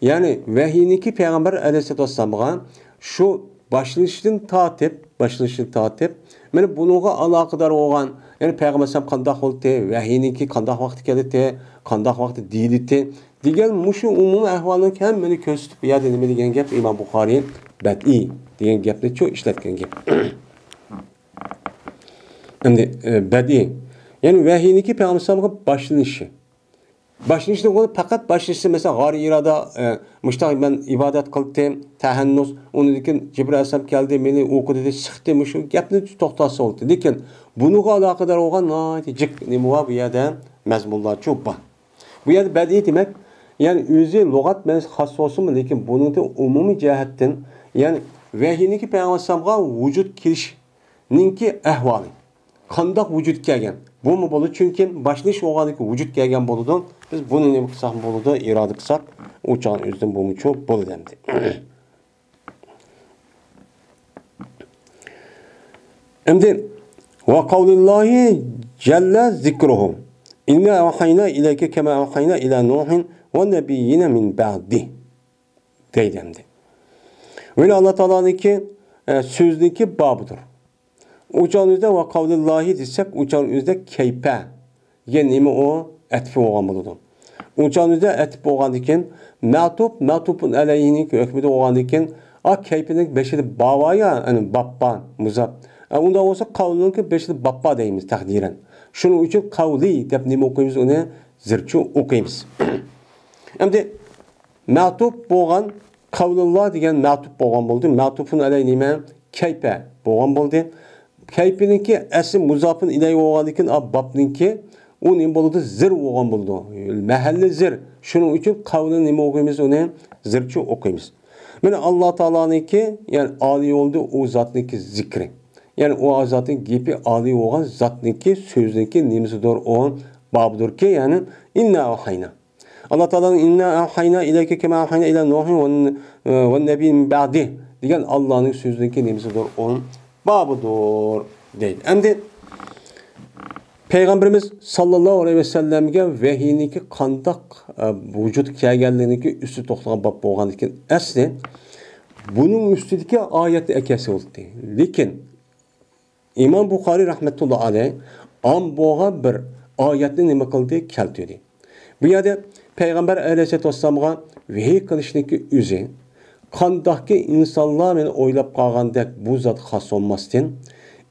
يەنى ۋەھىينىڭكى پەيغەمبەر ئەلەيھىسسالاتۇ ۋەسسالامغا شۇ باشلىنىشتىن تارتىپ، باشلىنىشتىن تارتىپ، مانا بۇنىڭغا ئالاقىدار بولغان، يەنى پەيغەمبەر ئەلەيھىسسالام قانداق بولدى، ۋەھىينىڭكى قانداق ۋاقتى كەلدى، قانداق ۋاقتى دېيىلدى دېگەن مۇشۇ ئومۇمىي ئەھۋالنىڭ ھەممىنى كۆرسىتىپ، بۇ يەردە نېمە دېگەن گەپ؟ ئىمام بۇخارىي بەدىئىي دېگەن گەپنىچۇ ئىشلەتكەن گەپ. ئەمدى، ئە، بەدىئىي. يەنى ۋەھىينىڭكى پەيغەمبەر ئەلەيھىسسالامغا باشلىنىشى. باشلىنىشى دېگەن پەقەت باشلىشى، مەسىلەن، غارى ھىرادا، ئە، مۇشۇنداق مەن ئىبادەت قىلدىم، تەھەننۇس، ئۇنىڭدىن كېيىن جىبرىئىل ئەلەيھىسسالام كەلدى، مېنى ئوقۇدى، سىقتى، مۇشۇ گەپنى توختاتسا بولدى. لېكىن بۇنىڭغا ئالاقىدار بولغان ناھايىتى جىق نېمە بار بۇ يەردە؟ مەزمۇنلارچۇ بار. بۇ يەردە بەدىئىي دېمەك، يەنى ئۆزى لۇغەت مەنىسى خاس بولسىمۇ، لېكىن بۇنىڭدىن ئومۇمىي جەھەتتىن، يەنى ۋەھىينىڭكى پەيغەمبەر ئەلەيھىسسالامغا ۋۇجۇد كېلىشنىڭكى ئەھۋالى. قانداق ۋۇجۇدقا كەلگەن؟ بۇمۇ بولىدۇ، چۈنكى باشلىنىش بولغاندىكىن ۋۇجۇدقا كەلگەن بولىدۇ. بىز بۇنى نېمە قىلساق بولىدۇ؟ ئىرادە قىلساق، ئۇ چاغنىڭ ئۆزىدىن بۇمۇچۇ بولىدۇ ئەمدى. ئەمدى، ۋە قەۋلىللاھى جەللە زىكرۇھۇ. ئىننا ئەۋھەينا ئىلەيكە كەمە ئەۋھەينا ئىلە نۇھىن ۋە نەبىييىنە مىن بەئدىھ. دەيدۇ ئەمدى. ۋە ئاللا تائالانىڭكى، ئە، سۆزىنىڭكى بابىدۇر. ئۇ چاغنىڭ ئۆزىدە ۋە قەۋلىللاھى دېسەك، ئۇ چاغنىڭ ئۆزىدە كەيپە دېگەن نېمە ئۇ؟ ئەتپى بولغان بولىدۇ. ئۇ چاغنىڭ ئۆزىدە ئەتپ بولغاندىن كېيىن، مەتۇپ، مەتۇپۇن ئەلەيھىنىڭ ھۆكمىدە بولغاندىن كېيىن، ئا، كەيپىنىڭ بېشىدا با بار يا، يەنى باب بار، مۇزاپ. ئە، ئۇنداق بولسا قەۋلىنىڭكى بېشىدا باب بار دەيمىز تەقدىرەن. شۇنىڭ ئۈچۈن قەۋلى دەپ نېمە ئوقۇيمىز؟ ئۇنى زىرچۇ ئوقۇيمىز. ئەمدى مەتۇپ بولغان قەۋلىللا دېگەن مەتۇپ بولغان بولدى. مەتۇپۇن ئەلەي نېمە؟ كەيپە بولغان بولدى. كەيپىنىڭكى ئەسلى مۇزاپۇن ئىلەي بولغاندىن كېيىن، ئا، بابنىڭكى ئۇ نېمە بولىدۇ؟ زىر بولغان بولىدۇ. مەھەللى زىر. شۇنىڭ ئۈچۈن قەۋلىنى نېمە ئوقۇيمىز ئۇنى؟ زىرچۇ ئوقۇيمىز. مانا ئاللا تائالانىڭكى، يەنى ئالىي بولدى ئۇ زاتنىڭكى زىكرى. يەنى ئۇ زاتنىڭ گېپى ئالىي بولغان زاتنىڭكى سۆزىنىڭكى نېمىسىدۇر ئۇ؟ بابىدۇركى، يەنى ئىننا ئەۋھەينا. ئاللا تائالانىڭ «ئىننا ئەۋھەينا ئىلەيكە كەما ئەۋھەينا ئىلە نۇھىن ۋە، ۋە نەبىييىنە مىن بەئدىھ» دېگەن ئاللانىڭ سۆزىنىڭكى نېمىسىدۇر؟ ئۇ بابىدۇر دەيدۇ. ئەمدى پەيغەمبىرىمىز ساللاللاھۇ ئەلەيھى ۋەسەللەمگە ۋەھىينىڭكى قانداق، ئە، ۋۇجۇدقا كەلگەنلىكىنىڭكى ئۈستىدە توختىغان باب بولغاندىكىن، ئەسلى بۇنىڭ ئۈستىدىكى ئايەتنى ئەكەلسە بولاتتى. لېكىن ئىمام بۇخارىي رەھمەتۇللا ئەلەي ئام بولغان بىر ئايەتنى نېمە قىلدى؟ كەلتۈردى. بۇ يەردە پەيغەمبەر ئەلەيھىسسالاتۇ ۋەسسالامغا ۋەھىي قىلىشنىڭكى ئۆزى، قانداقكى ئىنسانلار مەن ئويلاپ قالغاندەك بۇ زات خاس بولماستىن،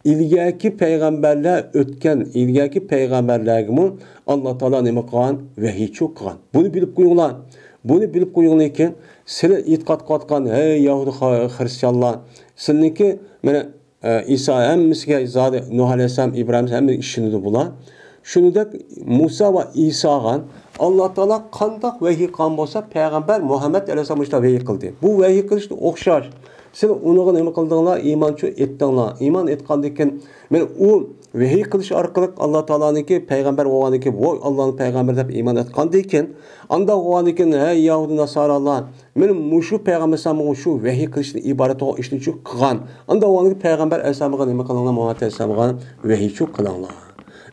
ئىلگەركى پەيغەمبەرلەر ئۆتكەن، ئىلگەركى پەيغەمبەرلەرگىمۇ ئاللا تائالا نېمە قىلغان؟ ۋەھىيچۇ قىلغان. بۇنى بىلىپ قويۇڭلار. بۇنى بىلىپ قويۇڭلاركى، سىلەر ئېتىقاد قىلىۋاتقان، ھەي يەھۇدىي خا-، خرىستىيانلار، سىلىنىڭكى مانا ئە، ئىسا ھەممىسىگە زادى نۇھ ئەلەيھىسسالام، ئىبراھىم ھەممە ئىشىنىدۇ بۇلار. شۇنىڭدەك مۇسا ۋە ئىساغا ئاللا تائالا قانداق ۋەھىي قىلغان بولسا، پەيغەمبەر مۇھەممەد ئەلەيھىسسالام مۇشۇنداق ۋەھىي قىلدى. بۇ ۋەھىي قىلىشقا ئوخشاش سىلەر ئۇنىڭغا نېمە قىلدىڭلار؟ ئىمانچۇ ئېيتتىڭلار. ئىمان ئېيتقاندىن كېيىن، مانا ئۇ ۋەھىي قىلىش ئارقىلىق ئاللا تائالانىڭكى پەيغەمبەر بولغاندىن كېيىن، ۋوي، ئاللانىڭ پەيغەمبىرى دەپ ئىمان ئېيتقاندىن كېيىن، ئانداق بولغاندىن كېيىن، ھەي يەھۇدىي ناسارالار، مانا مۇشۇ پەيغەمبەر ئەلەيھىسسالامغا شۇ ۋەھىي قىلىشتىن ئىبارەت بولغان ئىشنى شۇ قىلغان. ئانداق بولغاندىن كېيىن پەيغەمبەر ئەلەيھىسسالامغا نېمە قىلىڭلار؟ مۇھەممەد ئەلەيھىسسالامغا ۋەھىي شۇ قىلىڭلار.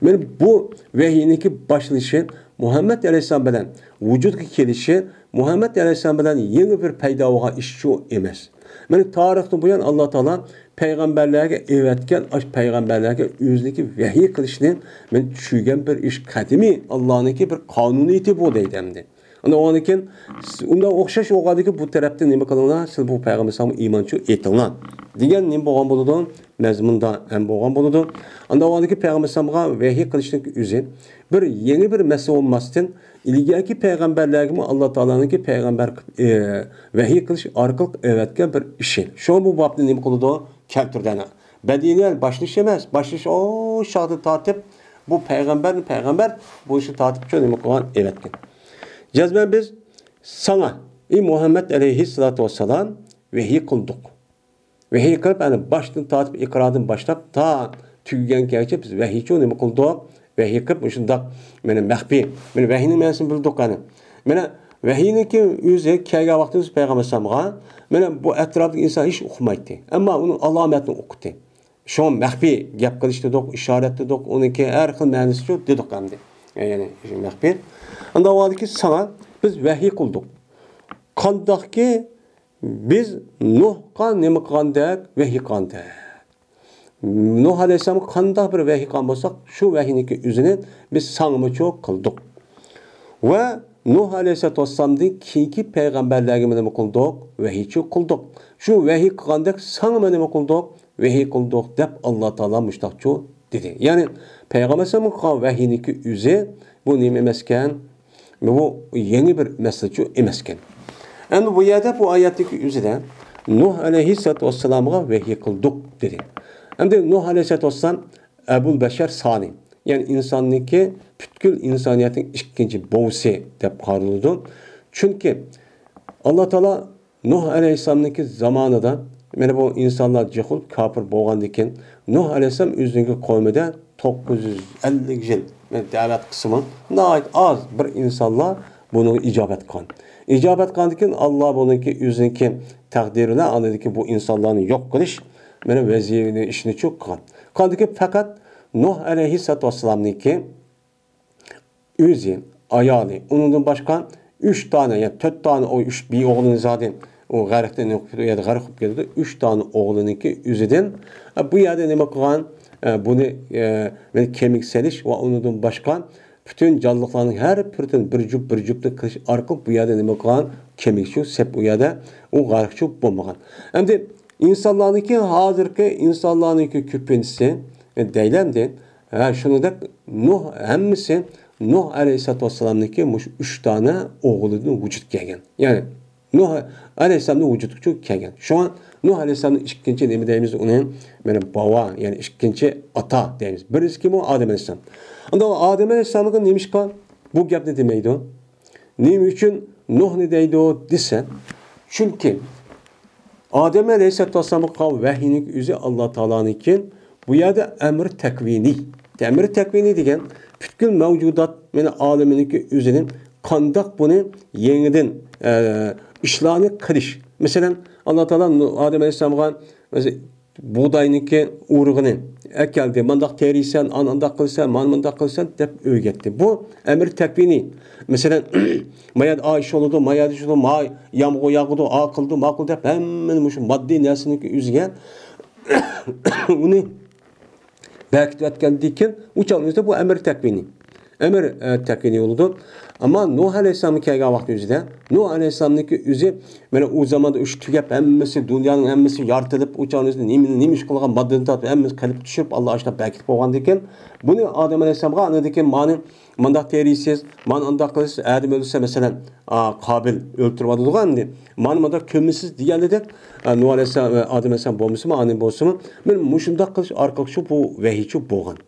مانا بۇ ۋەھىينىڭكى باشلىنىشى مۇھەممەد ئەلەيھىسسالام بىلەن ۋۇجۇدقا كېلىشى، مۇھەممەد ئەلەيھىسسالام بىلەن يېڭى بىر پەيدا بولغان ئىشچۇ ئەمەس. مانا تارىختىن بۇيان ئاللا تائالا پەيغەمبەرلەرگە ئەۋەتكەن، ئاشۇ پەيغەمبەرلەرگە ئۆزىنىڭكى ۋەھىي قىلىشنى مانا چۈشۈرگەن بىر ئىش، قەدىمىي ئاللانىڭكى بىر قانۇنىيىتى بۇ دەيدۇ ئەمدى. ئاندىن ئۇنىڭدىن كېيىن، ئۇنداق ئوخشاش بولغاندىكىن بۇ تەرەپتىن نېمە قىلىڭلار؟ سىز بۇ پەيغەمبەر ئەلەيھىسسالامغا ئىمانچۇ ئېيتىڭلار دېگەن نېمە بولغان بولىدۇ؟ مەزمۇندا ھەم بولغان بولىدۇ. ئاندىن ئۇنىڭدىن كېيىن پەيغەمبەر ئەلەيھىسسالامغا ۋەھىي قىلىشنىڭ ئۆزى بىر يېڭى بىر مەسىلە بولماستىن، ئىلگەركى پەيغەمبەرلەرگىمۇ ئاللا تائالانىڭكى پەيغەمبەر قىلىپ، ئى، ۋەھىي قىلىش ئارقىلىق ئەۋەتكەن بىر ئىشى. شۇڭا بۇ بابنى نېمە قىلىدۇ؟ كەلتۈردى ئەنە. بەدىئىي باشلىنىش ئەمەس، باشلىنىش ئۇ چاغدىن تارتىپ، بۇ پەيغەمبەرنى پەيغەمبەر بولۇشىدىن تارتىپ شۇ نېمە قىلغان؟ ئەۋەتكەن. جەزمەن بىز ساڭا، ئى مۇھەممەد ئەلەيھىسسالاتۇ ۋەسسالام، ۋەھىي قىلدۇق. ۋەھىي قىلىپ، يەنى باشتىن تارتىپ، ئىقرادىن باشلاپ تا تۈگىگەنگىچە بىز ۋەھىيچۇ نېمە قىلدۇق؟ ۋەھىي قىلىپ، مۇشۇنداق، مانا مەخپىي. مانا ۋەھىينىڭ مەنىسىنى بىلدۇق قېنى. مانا ۋەھىينىڭكى ئۆزى كەلگەن ۋاقتىمىز پەيغەمبەر ئەلەيھىسسالامغا، مانا بۇ ئەتراپتىكى ئىنسان ھېچ ئۇقمايتتى. ئەمما ئۇنىڭ ئالامەتنى ئۇقتى. شۇڭا مەخپىي گەپ قىلىش دېدۇق، ئىشارەت دېدۇق، ئۇنىڭكى ھەر خىل مەنىسىچۇ دېدۇق ئەمدى. يەنى شۇ مەخپىي. ئاندىن ئۇنىڭدىن كېيىن ساڭا بىز ۋەھىي قىلدۇق. قانداقكى بىز نۇھقا نېمە قىلغاندەك، ۋەھىي قىلغاندەك. نۇھ ئەلەيھىسسالامغا قانداق بىر ۋەھىي قىلغان بولساق، شۇ ۋەھىينىڭكى ئۆزىنى بىز ساڭىمۇچۇ قىلدۇق. ۋە نۇھ ئەلەيھىسسالاتۇ ۋەسسالامدىن كېيىنكى پەيغەمبەرلەرگىمۇ نېمە قىلدۇق؟ ۋەھىيچۇ قىلدۇق. شۇ ۋەھىي قىلغاندەك ساڭىمۇ نېمە قىلدۇق؟ ۋەھىي قىلدۇق دەپ ئاللا تائالا مۇشتاقچۇ دېدى. يەنى پەيغەمبەر ئەلەيھىسسالامغا قىلغان ۋەھىينىڭكى ئۆزى بۇ نېمە ئەمەسكەن؟ بۇ يېڭى بىر مەسىلىچۇ ئەمەسكەن. ئەمدى بۇ يەردە بۇ ئايەتتىكى ئۆزىدە نۇھ ئەلەيھىسسالاتۇ ۋەسسالامغا ۋەھىي قىلدۇق دېدى. ئەمدى نۇھ ئەلەيھىسسالاتۇ ۋەسسالام ئەبۇل بەشەر سانى، يەنى ئىنساننىڭكى، پۈتكۈل ئىنسانىيەتنىڭ ئىككىنچى بوۋىسى دەپ قارىلىدۇ. چۈنكى ئاللا تائالا نۇھ ئەلەيھىسسالامنىڭكى زامانىدا، مانا بۇ ئىنسانلار جاھىل، كاپىر بولغاندىكىن، نۇھ ئەلەيھىسسالام ئۆزىنىڭكى قوۋمىدا توققۇز يۈز ئەللىك يىل، مانا دەۋەت قىسمى ناھايىتى ئاز بىر ئىنسانلار بۇنىڭغا ئىجابەت قىلغان. ئىجابەت قىلغاندىكىن، ئاللا بۇنىڭكى ئۆزىنىڭكى تەقدىرى بىلەن ئاندىكى بۇ ئىنسانلارنى يوق قىلىش، مانا ۋەزىپىنى، ئىشىنى چۇ قىلغان. قالدىكى پەقەت نۇھ ئەلەيھىسسالاتۇ ۋەسسالامنىڭكى ئۆزى، ئايالى، ئۇنىڭدىن باشقا ئۈچ دانە، يا تۆت دانە، ئۇ ئۈچ بىر ئوغلىنى زادى ئۇ غەرقتىن، يا غەرق بولۇپ كېتىدۇ. ئۈچ دانە ئوغلىنىڭكى ئۆزىدىن، ئە، بۇ يەردە نېمە قىلغان؟ ئە، بۇنى، ئە، مانا كېمىگە سېلىش ۋە ئۇنىڭدىن باشقا پۈتۈن جانلىقلارنىڭ ھەر بىرىدىن بىر جۈپ، بىر جۈپنى قىلىش ئارقىلىق بۇ يەردە نېمە قىلغان؟ كېمىگە شۇ سەپ ئۇ يەردە ئۇ غەرق شۇ بولمىغان. ئەمدى ئىنسانلارنىڭكى، ھازىرقى ئىنسانلارنىڭكى كۆپىنچىسى، ئە، دەيلەمدى، ھە، شۇنىڭدەك نۇھ ھەممىسى نۇھ ئەلەيھىسسالاتۇ ۋەسسالامنىڭكى مۇشۇ ئۈچ دانە ئوغلىدىن ۋۇجۇدقا كەلگەن. يەنى نۇھ ئەلەيھىسسالامدىن ۋۇجۇدقا كەلگەن. شۇڭا نۇھ ئەلەيھىسسالامنى ئىككىنچى نېمە دەيمىز ئۇنى؟ مانا باۋا، يەنى ئىككىنچى ئاتا دەيمىز. بىرىنچىسى كىم ئۇ؟ ئادەم ئەلەيھىسسالام. ئاندىن ئادەم ئەلەيھىسسالامغا نېمىشقا بۇ گەپنى دېمەيدۇ؟ نېمە ئۈچۈن نۇھنى دەيدۇ دېسە، چۈنكى ئادەم ئەلەيھىسسالاتۇ ۋەسسالامغا قىلغان ۋەھىينىڭ ئۆزى ئاللا تائالانىڭكى، بۇ يەردە ئەمر تەكۋىنىي. ئەمر تەكۋىنىي دېگەن پۈتكۈل مەۋجۇدات، مانا ئالىمىنىڭكى ئۆزىنى قانداق بۇنى يېڭىدىن، ئە، ئىشلارنى قىلىش. مەسىلەن، ئاللا تائالا نۇ-، ئادەم ئەلەيھىسسالامغا، مەسىلەن، بۇغداينىڭكى ئۇرۇغىنى ئەكەلدى، مانداق تېرىيسەن، ئانا ئانداق قىلىسەن، مانا مۇنداق قىلىسەن دەپ ئۆگەتتى. بۇ ئەمر تەكۋىنىي. مەسىلەن، ما يەردە ئا ئىش بولىدۇ، ما يەردە ئىش بولىدۇ، ما يامغۇر ياغىدۇ، ئا قىلىدۇ، ما قىلىدۇ دەپ ھەممىنى مۇشۇ ماددىي نەرسىنىڭكى ئۆزىگە ئۇنى بەكىتىۋەتكەندىن كېيىن، ئۇ چاغنىڭ ئۆزىدە بۇ ئەمر تەكۋىنىي. ئەمر، ئە، تەكۋىنىي بولىدۇ. ئەمما نۇھ ئەلەيھىسسالام كەلگەن ۋاقىت ئۆزىدە، نۇھ ئەلەيھىسسالامنىڭكى ئۆزى، مانا ئۇ زاماندا ئۇ ئىش تۈگەپ، ھەممىسى، دۇنيانىڭ ھەممىسى يارىتىلىپ، ئۇ چاغنىڭ ئۆزىدە نېمىنى، نېمە ئىش قىلغان ماددىدىن تارتىپ ھەممىسى قىلىپ چۈشۈرۈپ، ئاللا ئاشۇنداق بەكىتىپ قويغاندىن كېيىن، بۇنى ئادەم ئەلەيھىسسالامغا ئاندىن كېيىن مانى مانداق تېرىيسىز، مانا ئانداق قىلىسىز، ئادەم ئۆلسە، مەسىلەن، ئا، قابىل ئۆلتۈرۈۋاتىدىغۇ ئەمدى. مانا مانداق كۆمىسىز دېگەندەك، ئا، نۇھ ئەلەيھىسسالام، ئادەم ئەلەيھىسسالام بولمىسىمۇ، ئانى بولسىمۇ، مانا مۇشۇنداق قىلىش ئارقىلىق شۇ بۇ ۋەھىيچۇ بولغان.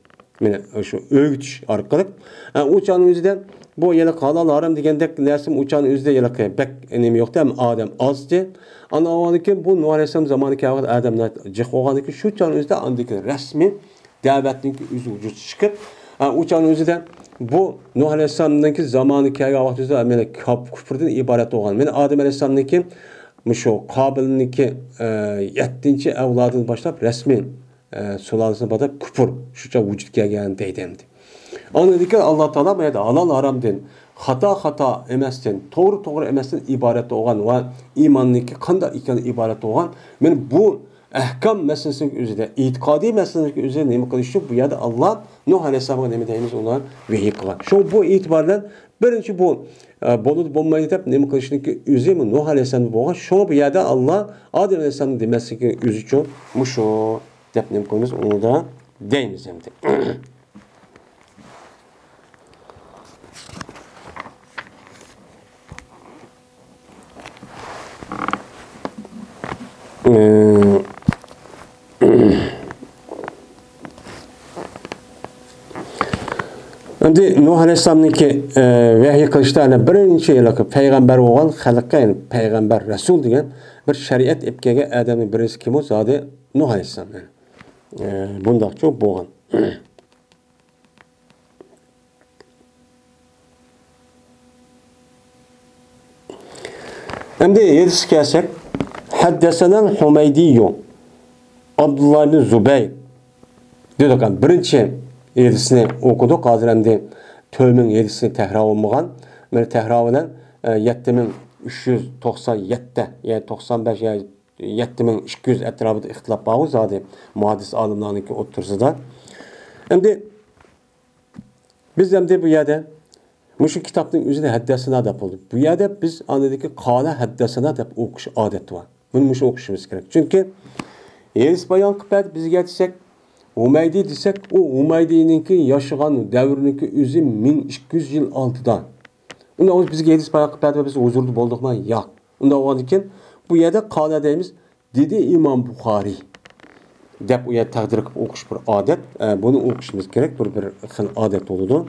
مانا شۇ ئۆگىتىش ئارقىلىق، ئە، ئۇ چاغنىڭ ئۆزىدە بۇ ھېلىقى ھالال ھارام دېگەندەك نەرسىمۇ ئۇ چاغنىڭ ئۆزىدە ھېلىقى بەك نېمە يوقتى، ھەم ئادەم ئازدى. ئاندىن كېيىن بۇ نۇھ ئەلەيھىسسالام زامانى كەلگەن ۋاقىت ئادەملەر جىق بولغاندىن كېيىن شۇ چاغنىڭ ئۆزىدە ئاندىن كېيىن رەسمىي دەۋەتنىڭكى ئۆزى ۋۇجۇدقا چىقىپ، ئە، ئۇ چاغنىڭ ئۆزىدە بۇ نۇھ ئەلەيھىسسالامنىڭكى زامانى كەلگەن ۋاقىت ئۆزىدە مانا كاپ-، كۇپۇردىن ئىبارەت بولغان. مانا ئادەم ئەلەيھىسسالامنىڭكى مۇشۇ قابىلنىڭكى، ئە، يەتتىنچى ئەۋلادىدىن باشلاپ رەسمىي، ئە، سۇلالىسىنى باشلاپ كۇپۇر شۇ چاغ ۋۇجۇدقا كەلگەن دەيدۇ ئەمدى. ئاندىن كېيىن ئاللا تائالا بۇ يەردە ھالال ھارامدىن، خاتا خاتا ئەمەستىن، توغرا توغرا ئەمەستىن ئىبارەت بولغان ۋە ئىماننىڭكى قانداق ئىكەنلىكىدىن ئىبارەت بولغان. مانا بۇ ئەھكام مەسىلىسىنىڭ ئۆزىدە، ئېتىقادىي مەسىلىنىڭ ئۆزىدە نېمە قىلىش ئۈچۈن بۇ يەردە ئاللا نۇھ ئەلەيھىسسالامغا نېمە دەيمىز، ئۇلار ۋەھىي قىلغان. شۇ بۇ ئېتىبار بىلەن بىرىنچى بۇ، ئە، بولىدۇ بولمايدۇ دەپ نېمە قىلىشنىڭكى ئۆزى نۇھ ئەلەيھىسسالامدا بولغان. شۇڭا بۇ يەردە ئاللا ئادەم ئەلەيھىسسالامنىڭ دېمەسلىكى ئۆزى ئۈچۈن مۇشۇ دەپ نېمە قىلىمىز، ئۇنى دا دەيمىز ئەمدى. ئەمدى نۇھ ئەلەيھىسسالامنىڭكى، ئە، ۋەھىي قىلىشتا، يەنى بىرىنچى ھېلىقى پەيغەمبەر بولغان خەلققە، يەنى پەيغەمبەر، رەسۇل دېگەن بىر شەرىئەت ئېلىپ كەلگەن ئادەمنىڭ بىرىنچىسى كىم بولسا، زادى نۇھ ئەلەيھىسسالام. يەنى، ئە، بۇنداقچۇ بولغان. ئەمدى ھەدىسكە كەلسەك، ھەددەسەنەل ھۇمەيدىيۇ، ئابدۇللا ئىبن زۇبەير دېدۇق. بىرىنچى ھەدىسنى ئوقۇدۇق. ھازىر ئەمدى تۆمىن ھەدىسنى تەكرار بولمىغان. مانا تەكرار بىلەن، ئە، يەتتە مىڭ ئۈچ يۈز توقسان يەتتە، يەنى توقسان بەش، يەنى يەتتە مىڭ ئىككى يۈز ئەتراپىدا ئىختىلاپ بارغۇ زادى مۇھەددىس ئالىملارنىڭكى ئوتتۇرىسىدا. ئەمدى بىز ئەمدى بۇ يەردە مۇشۇ كىتابنىڭ ئۆزىدە ھەددەسەنا دەپ بولدى. بۇ يەردە بىز ئاندىكى قالە ھەددەسەنا دەپ ئوقۇش ئادەتى بار. بۇنى مۇشۇ ئوقۇشىمىز كېرەك. چۈنكى ھەدىس بايان قىلىپ بەردى بىزگە دېسەك، ھۇمەيدى دېسەك، ئۇ ھۇمەيدىنىڭكى ياشىغان دەۋرىنىڭكى ئۆزى مىڭ ئىككى يۈز يىل ئالدىدا. ئۇنى بىزگە ھەدىس بايان قىلىپ بەردى، بىز ھۇزۇردا بولدۇقما؟ ياق. ئۇنداق بولغاندىكىن بۇ يەردە قالە دەيمىز، دېدى ئىمام بۇخارىي دەپ ئۇ يەردە تەقدىر قىلىپ ئوقۇش بىر ئادەت. ئە، بۇنى ئوقۇشىمىز كېرەك، بىر، بىر خىل ئادەت بولىدۇ.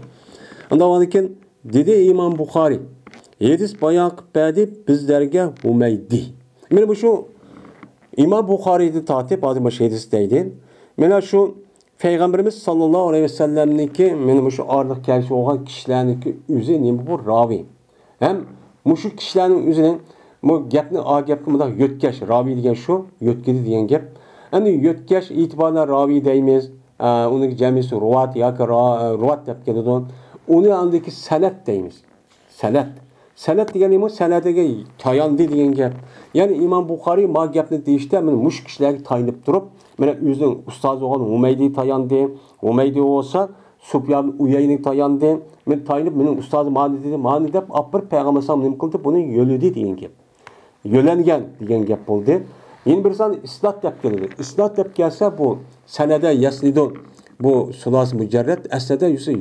ئاندىن كېيىن دېدى ئىمام بۇخارىي، ھەدىس بايان قىلىپ بەردى بىزلەرگە ھۇمەيدى. مانا مۇشۇ ئىمام بۇخارىيدىن تارتىپ، ھازىر مۇشۇ ھەدىس دەيدۇ. مانا شۇ پەيغەمبىرىمىز ساللاللاھۇ ئەلەيھى ۋەسەللەمنىڭكى، مانا مۇشۇ ئارىلىق كەلگۈسى بولغان كىشىلەرنىڭكى ئۆزى نېمە بۇ راۋى. ھەم مۇشۇ كىشىلەرنىڭ ئۆزىنىڭ بۇ گەپنى، ئا گەپكە مۇنداق يۆتكەش، راۋى دېگەن شۇ، يۆتكىدى دېگەن گەپ. ئەمدى يۆتكەش ئېتىبارى بىلەن راۋى دەيمىز، ئە، ئۇنىڭ جەمئىسى رۇۋات ياكى را-، رۇۋات دەپ كېلىدۇ. ئۇنى ئاندىكى سەنەد دەيمىز. سەنەد. سەنەد دېگەن نېمە؟ سەنەدىگە تاياندى دېگەن گەپ. يەنى ئىمام بۇخارىي ما گەپنى دېيىشتە، مانا مۇشۇ كىشىلەرگە تايىنىپ تۇرۇپ، مانا ئۆزىنىڭ ئۇستازى بولغان ھۇمەيدى تاياندى. ھۇمەيدى بولسا سۇپيان ئۇيەينىگە تاياندى. مانا تايىنىپ، مېنىڭ ئۇستازىم مانى دېدى، مانى دەپ ئاپىرىپ پەيغەمبەر ئەلەيھىسسالام نېمە قىلدى؟ بۇنى يۆلىدى دېگەن گەپ. يۆلەنگەن دېگەن گەپ بولدى. يەنە بىرسى ئىسناد دەپ كېلىدۇ. ئىسناد دەپ كەلسە بۇ سەنەدە يەسنىدۇ. بۇ سۇلاسى مۇجەررەت ئەسلىدە يۈسى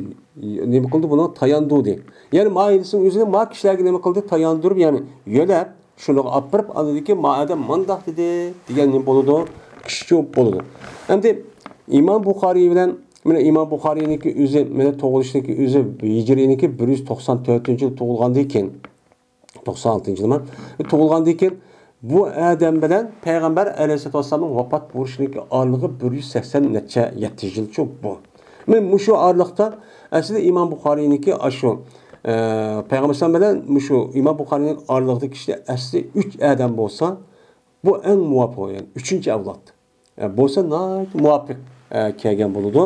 نېمە قىلدى؟ بۇنىڭ تاياندۇردى. يەنى ما ھەدىسنىڭ ئۆزىنى ما كىشىلەرگە نېمە قىلدى؟ تاياندۇرۇپ، يەنى يۆلەپ، شۇنىڭغا ئاپىرىپ، ئاندىن كېيىن ما ئادەم مۇنداق دېدى دېگەن نېمە بولىدۇ؟ كىشىچۇ بولىدۇ. ئەمدى ئىمام بۇخارىي بىلەن، مانا ئىمام بۇخارىينىڭكى ئۆزى، مانا تۇغۇلۇشنىڭكى ئۆزى ھىجرىينىڭكى بىر يۈز توقسان تۆتىنچى يىل تۇغۇلغاندىن كېيىن، توقسان ئالتىنچى يىلىما تۇغۇلغاندىن كېيىن، بۇ ئادەم بىلەن پەيغەمبەر ئەلەيھىسسالاتۇ ۋەسسالامنىڭ ۋاپات بولۇشىنىڭكى ئارىلىقى بىر يۈز سەكسەن نەچچە يەتتە يۈز يىلچۇ بۇ. مانا مۇشۇ ئارىلىقتا ئەسلى ئىمام بۇخارىينىڭكى ئاشۇ، ئە، پەيغەمبەر ئەلەيھىسسالام بىلەن مۇشۇ ئىمام بۇخارىينىڭ ئارىلىقىدىكى كىشى ئەسلى ئۈچ ئادەم بولسا، بۇ ئەڭ مۇۋاپىق، يەنى ئۈچىنچى ئەۋلاد. ئە، بولسا ناھايىتى مۇۋاپىق، ئە، كەلگەن بولىدۇ.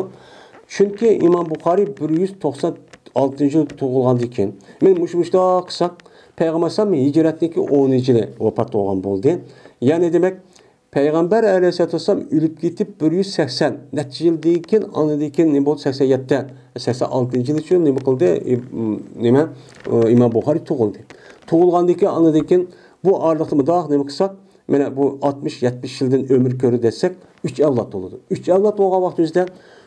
چۈنكى ئىمام بۇخارىي بىر يۈز توقسان ئالتىنچى يىل تۇغۇلغاندىن كېيىن، مانا مۇشۇ مۇشۇنداق قىلساق، پەيغەمبەر ئەلەيھىسسالام ھىجرەتنىڭكى ئونىنچى يىلى ۋاپات بولغان بولدى. يەنى دېمەك، پەيغەمبەر ئەلەيھىسسالاتۇ ۋەسسالام ئۆلۈپ كېتىپ بىر يۈز سەكسەن نەچچە يىلدىن كېيىن، ئاندىن كېيىن نېمە بولدى؟ سەكسەن يەتتە، سەكسەن ئالتىنچى يىلى شۇ نېمە قىلدى؟ ئىم-، نېمە، ئىمام بۇخارىي تۇغۇلدى. تۇغۇلغاندىن كېيىن، ئاندىن كېيىن بۇ ئارىلىقتا مۇنداق نېمە قىلساق، مانا بۇ ئاتمىش، يەتمىش يىلدىن ئۆمۈر كۆردى دېسەك، ئۈچ ئەۋلاد بولىدۇ. ئۈچ ئەۋلاد بولغان ۋاقتىمىزدا،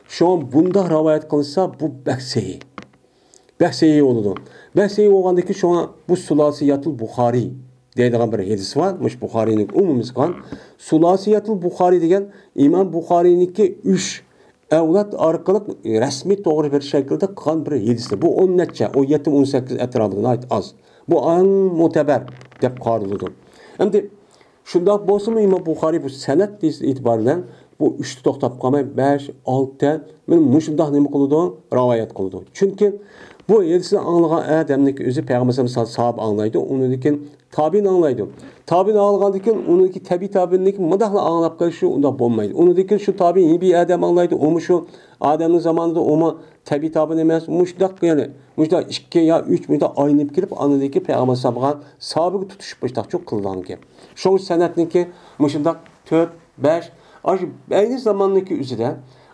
شۇڭا بۇنداق رىۋايەت قىلىنسا، بۇ بەك سەھىھ. بەك سەھىھ بولىدۇ. بەك سەھىھ بولغاندىكىن، شۇڭا بۇ سۇلاسىياتۇل بۇخارىي دەيدىغان بىر ھەدىس بار. مۇشۇ بۇخارىينىڭ ئومۇمىي قىلغان سۇلاسىياتۇل بۇخارىي دېگەن ئىمام بۇخارىينىڭكى ئۈچ ئەۋلاد ئارقىلىق رەسمىي توغرا بىر شەكىلدە قىلغان بىر ھېدىسى. بۇ ئون نەچچە، ئون يەتتە، ئون سەككىز ئەتراپىدا ناھايىتى ئاز. بۇ ئەڭ مۆتىبەر دەپ قارىلىدۇ. ئەمدى شۇنداق بولسىمۇ، ئىمام بۇخارىي بۇ سەنەد ئېتىبارى بىلەن بۇ ئۈچتە توختاپ قالماي، بەش، ئالتە، مانا مۇشۇنداق نېمە قىلىدۇ؟ رىۋايەت قىلىدۇ. چۈنكى بۇ ھەدىسنى ئاڭلىغان ئادەمنىڭكى ئۆزى پەيغەمبەر ئەلەيھىسسالام ساھابە ئاڭلايدۇ، ئۇنىڭدىن كېيىن تابىئىن ئاڭلايدۇ. تابىئىن ئاڭلىغاندىن كېيىن ئۇنىڭكى تەبىئىي تابىئىننىڭكى مۇنداقلا ئاڭلاپ قېلىشى ئۇنداق بولمايدۇ. ئۇنىڭدىن كېيىن شۇ تابىئىن يەنە بىر ئادەم ئاڭلايدۇ، ئۇمۇ شۇ ئادەمنىڭ زامانىدا ئۇمۇ تەبىئىي تابىئىن ئەمەس، مۇشۇنداق يەنى مۇشۇنداق ئىككى يا ئۈچ مۇشۇنداق ئايلىنىپ كېلىپ، ئاندىن كېيىن پەيغەمبەر ئەلەيھىسسالامغا ساھابىگە تۇتىشىپ مۇشۇنداق چوق قىلىدىغان گەپ. شۇڭا سەنەدنىڭكى مۇشۇنداق تۆت، بەش، ئاشۇ ئەينى زاماننىڭكى ئۆزىدە،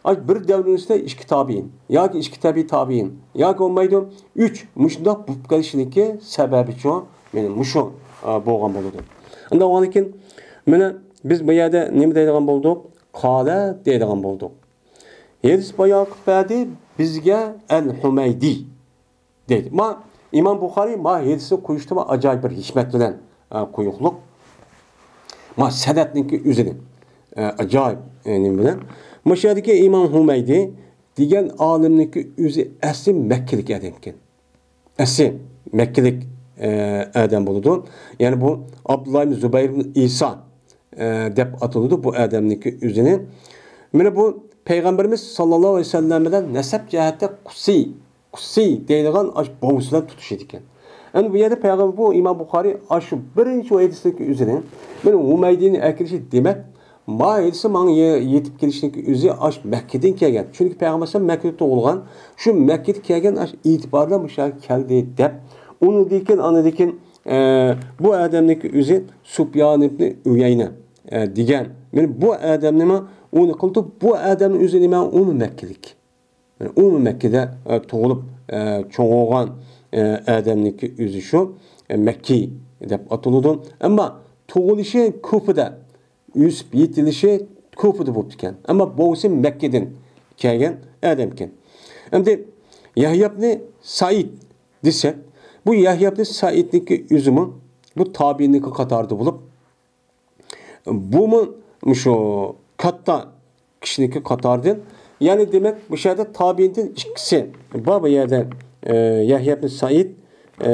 ئاشۇ بىر دەۋرنىڭ ئىچىدە ئىككى تابىئىن ياكى ئىككى تەبىئىي تابىئىن ياكى بولمايدۇ، ئۈچ مۇشۇنداق بولۇپ قېلىشىنىڭكى سەۋەبىچۇ، مانا مۇشۇ، ئا، بولغان بولىدۇ. ئۇنداق بولغاندىن كېيىن، مانا بىز بۇ يەردە نېمە دەيدىغان بولدۇق؟ قالە دەيدىغان بولدۇق. ھەدىس بايان قىلىپ بەردى بىزگە ئەل ھۇمەيدى. دەيدۇ. ما ئىمام بۇخارىي ما ھەدىسنى قويۇشتا ما ئاجايىپ بىر ھېكمەت بىلەن، ئە، قويۇقلۇق. ما سەنەدنىڭكى ئۆزىنى، ئە، ئاجايىپ، ئە، نېمە بىلەن. مۇشۇ يەردىكى ئىمام ھۇمەيدى دېگەن ئالىمنىڭكى ئۆزى ئەسلى مەككىلىك ئادەمكەن. ئەسلى مەككىلىك، ئە، ئادەم بولىدۇ. يەنى بۇ ئابدۇللا ئىبن زۇبەير ئىبن ئىسا، ئە، دەپ ئاتىلىدۇ بۇ ئادەمنىڭكى ئۆزىنى. مانا بۇ پەيغەمبىرىمىز ساللاللاھۇ ئەلەيھى ۋەسەللەم بىلەن نەسەب جەھەتتە قۇسسى، قۇسسى دەيدىغان ئاش بوۋىسى بىلەن تۇتىشىدىكەن. ئەمدى بۇ يەردە پەيغەمبەر، بۇ ئىمام بۇخارىي ئاشۇ بىرىنچى ھەدىسنىڭكى ئۆزىنى مانا ھۇمەيدىنى ئەكىرىشى دېمەك، ما ھەدىسى ماڭا يە-، يېتىپ كېلىشنىڭكى ئۆزى ئاش مەككىدىن كەلگەن. چۈنكى پەيغەمبەر ئەلەيھىسسالام مەككىدە تۇغۇلغان، شۇ مەككىدە كەلگەن ئاش ئېتىبارى بىلەن مۇشۇ يەرگە كەلدى دەپ، ئۇنىڭدىن كېيىن، ئاندىن كېيىن ئە، بۇ ئادەمنىڭكى ئۆزى سۇپيان ئىبنى ئۇيەينە، ئە، دېگەن. مانا بۇ ئادەم نېمە؟ ئۇنى قىلدى. بۇ ئادەمنىڭ ئۆزى نېمە؟ ئۇمۇ مەككىلىك. ئۇمۇ مەككىدە، ئە، تۇغۇلۇپ، ئە، چوڭ بولغان، ئە، ئادەمنىڭكى ئۆزى شۇ، ئە، مەككى دەپ ئاتىلىدۇ. ئەمما تۇغۇلۇشى كۇفىدا، ئۆسۈپ يېتىلىشى كۇفىدا بوپتىكەن. ئەمما بوۋىسى مەككىدىن كەلگەن ئادەمكەن. ئەمدى يەھيا ئىبنى سەئىد دېسەك، بۇ يەھيا ئىبنى سەئىدنىڭكى ئۆزىمۇ بۇ تابىئىننىڭكى قاتارىدا بولۇپ، بۇمۇ مۇشۇ كاتتا كىشىنىڭكى قاتارىدىن. يەنى دېمەك، مۇشۇ يەردە تابىئىندىن ئىككىسى بار. بۇ يەردە، ئە، يەھيا ئىبنى سەئىد، ئە،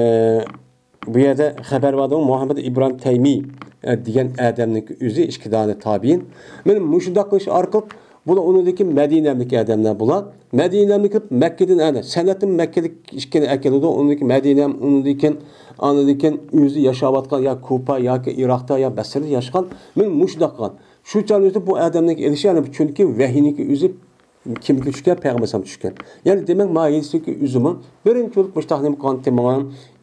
بۇ يەردە خەۋەر بەردى، مۇھەممەد ئىبراھىم تەيمىي، ئە، دېگەن ئادەمنىڭكى ئۆزى ئىككى دانە تابىئىن. مانا مۇشۇنداق قىلىش ئارقىلىق بۇلار ئۇنىڭدىكى مەدىنەملىك ئادەملەر بۇلار. مەدىنەملىك مەككىدىن ئەنە سەنەدتىن مەككىلىك ئىككىنى ئەكېلىدۇ. ئۇنىڭدىكى مەدىنەم، ئۇنىڭدىن كېيىن، ئاندىن كېيىن ئۆزى ياشاۋاتقان يا كۇپا ياكى ئىراقتا يا بەسرىدە ياشىغان. مانا مۇشۇنداق قىلغان. شۇ چاغ ئۆزىدە بۇ ئادەمنىڭكى ئېلىشى، يەنى چۈنكى ۋەھىينىڭكى ئۆزى كىمگە چۈشكەن؟ پەيغەمبەر ئەلەيھىسسالام چۈشكەن. يەنى دېمەك، ما ھەدىسنىڭكى ئۆزىمۇ بىرىنچى بولۇپ مۇشتاق نېمە قىلغانتى ماڭا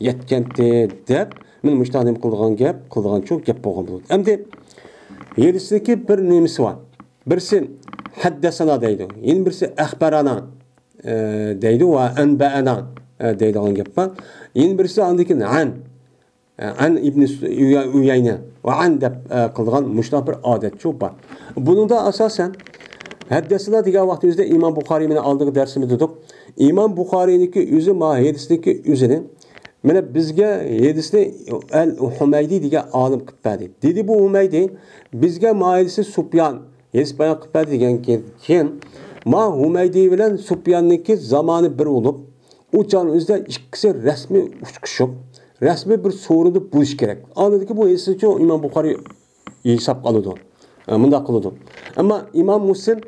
يەتكەنتى دەپ، مانا مۇشتاق نېمە قىلىدىغان گەپ، قىلىدىغان چوڭ گەپ بولغان بولىدۇ. ئەمدى ھەدىسنىڭكى بىر نېمىسى بار. بىرسى ھەددەسەنا دەيدۇ، يەنە بىرسى ئەخبەرەنا، ئە، دەيدۇ ۋە ئەنبەئەنا، ئە، دەيدىغان گەپ بار. يەنە بىرسى ئاندىن كېيىن ئەن، ئە، ئەن ئىبنى سۇ-، ئۇيا-، ئۇيەينە ۋە ئەن دەپ، ئە، قىلىدىغان مۇشۇنداق بىر ئادەتچۇ بار. بۇنىڭدا ئاساسەن ھەددەسەنا دېگەن ۋاقتىمىزدا ئىمام بۇخارىي، مانا ئالدىنقى دەرسىمىزدە دېدۇق. ئىمام بۇخارىينىڭكى ئۆزى ما ھەدىسنىڭكى ئۆزىنى، مانا بىزگە ھەدىسنى ئەل ھۇمەيدى دېگەن ئالىم قىلىپ بەردى. دېدى بۇ ھۇمەيدى، بىزگە ما ھەدىسنى سۇپيان ھەدىس بايان قىلىپ بەردى دېگەن كېيىن، ما ھۇمەيدى بىلەن سۇپياننىڭكى زامانى بىر بولۇپ، ئۇ چاغنىڭ ئۆزىدە ئىككىسى رەسمىي ئۇچقۇشۇپ، رەسمىي بىر سورۇندا بولۇشى كېرەك. ئاندىن كېيىن بۇ ھەدىسنى ئىمام بۇخارىي ھېساب قىلىدۇ. ئە، مۇنداق قىلىدۇ. ئەمما ئىمام مۇسلىم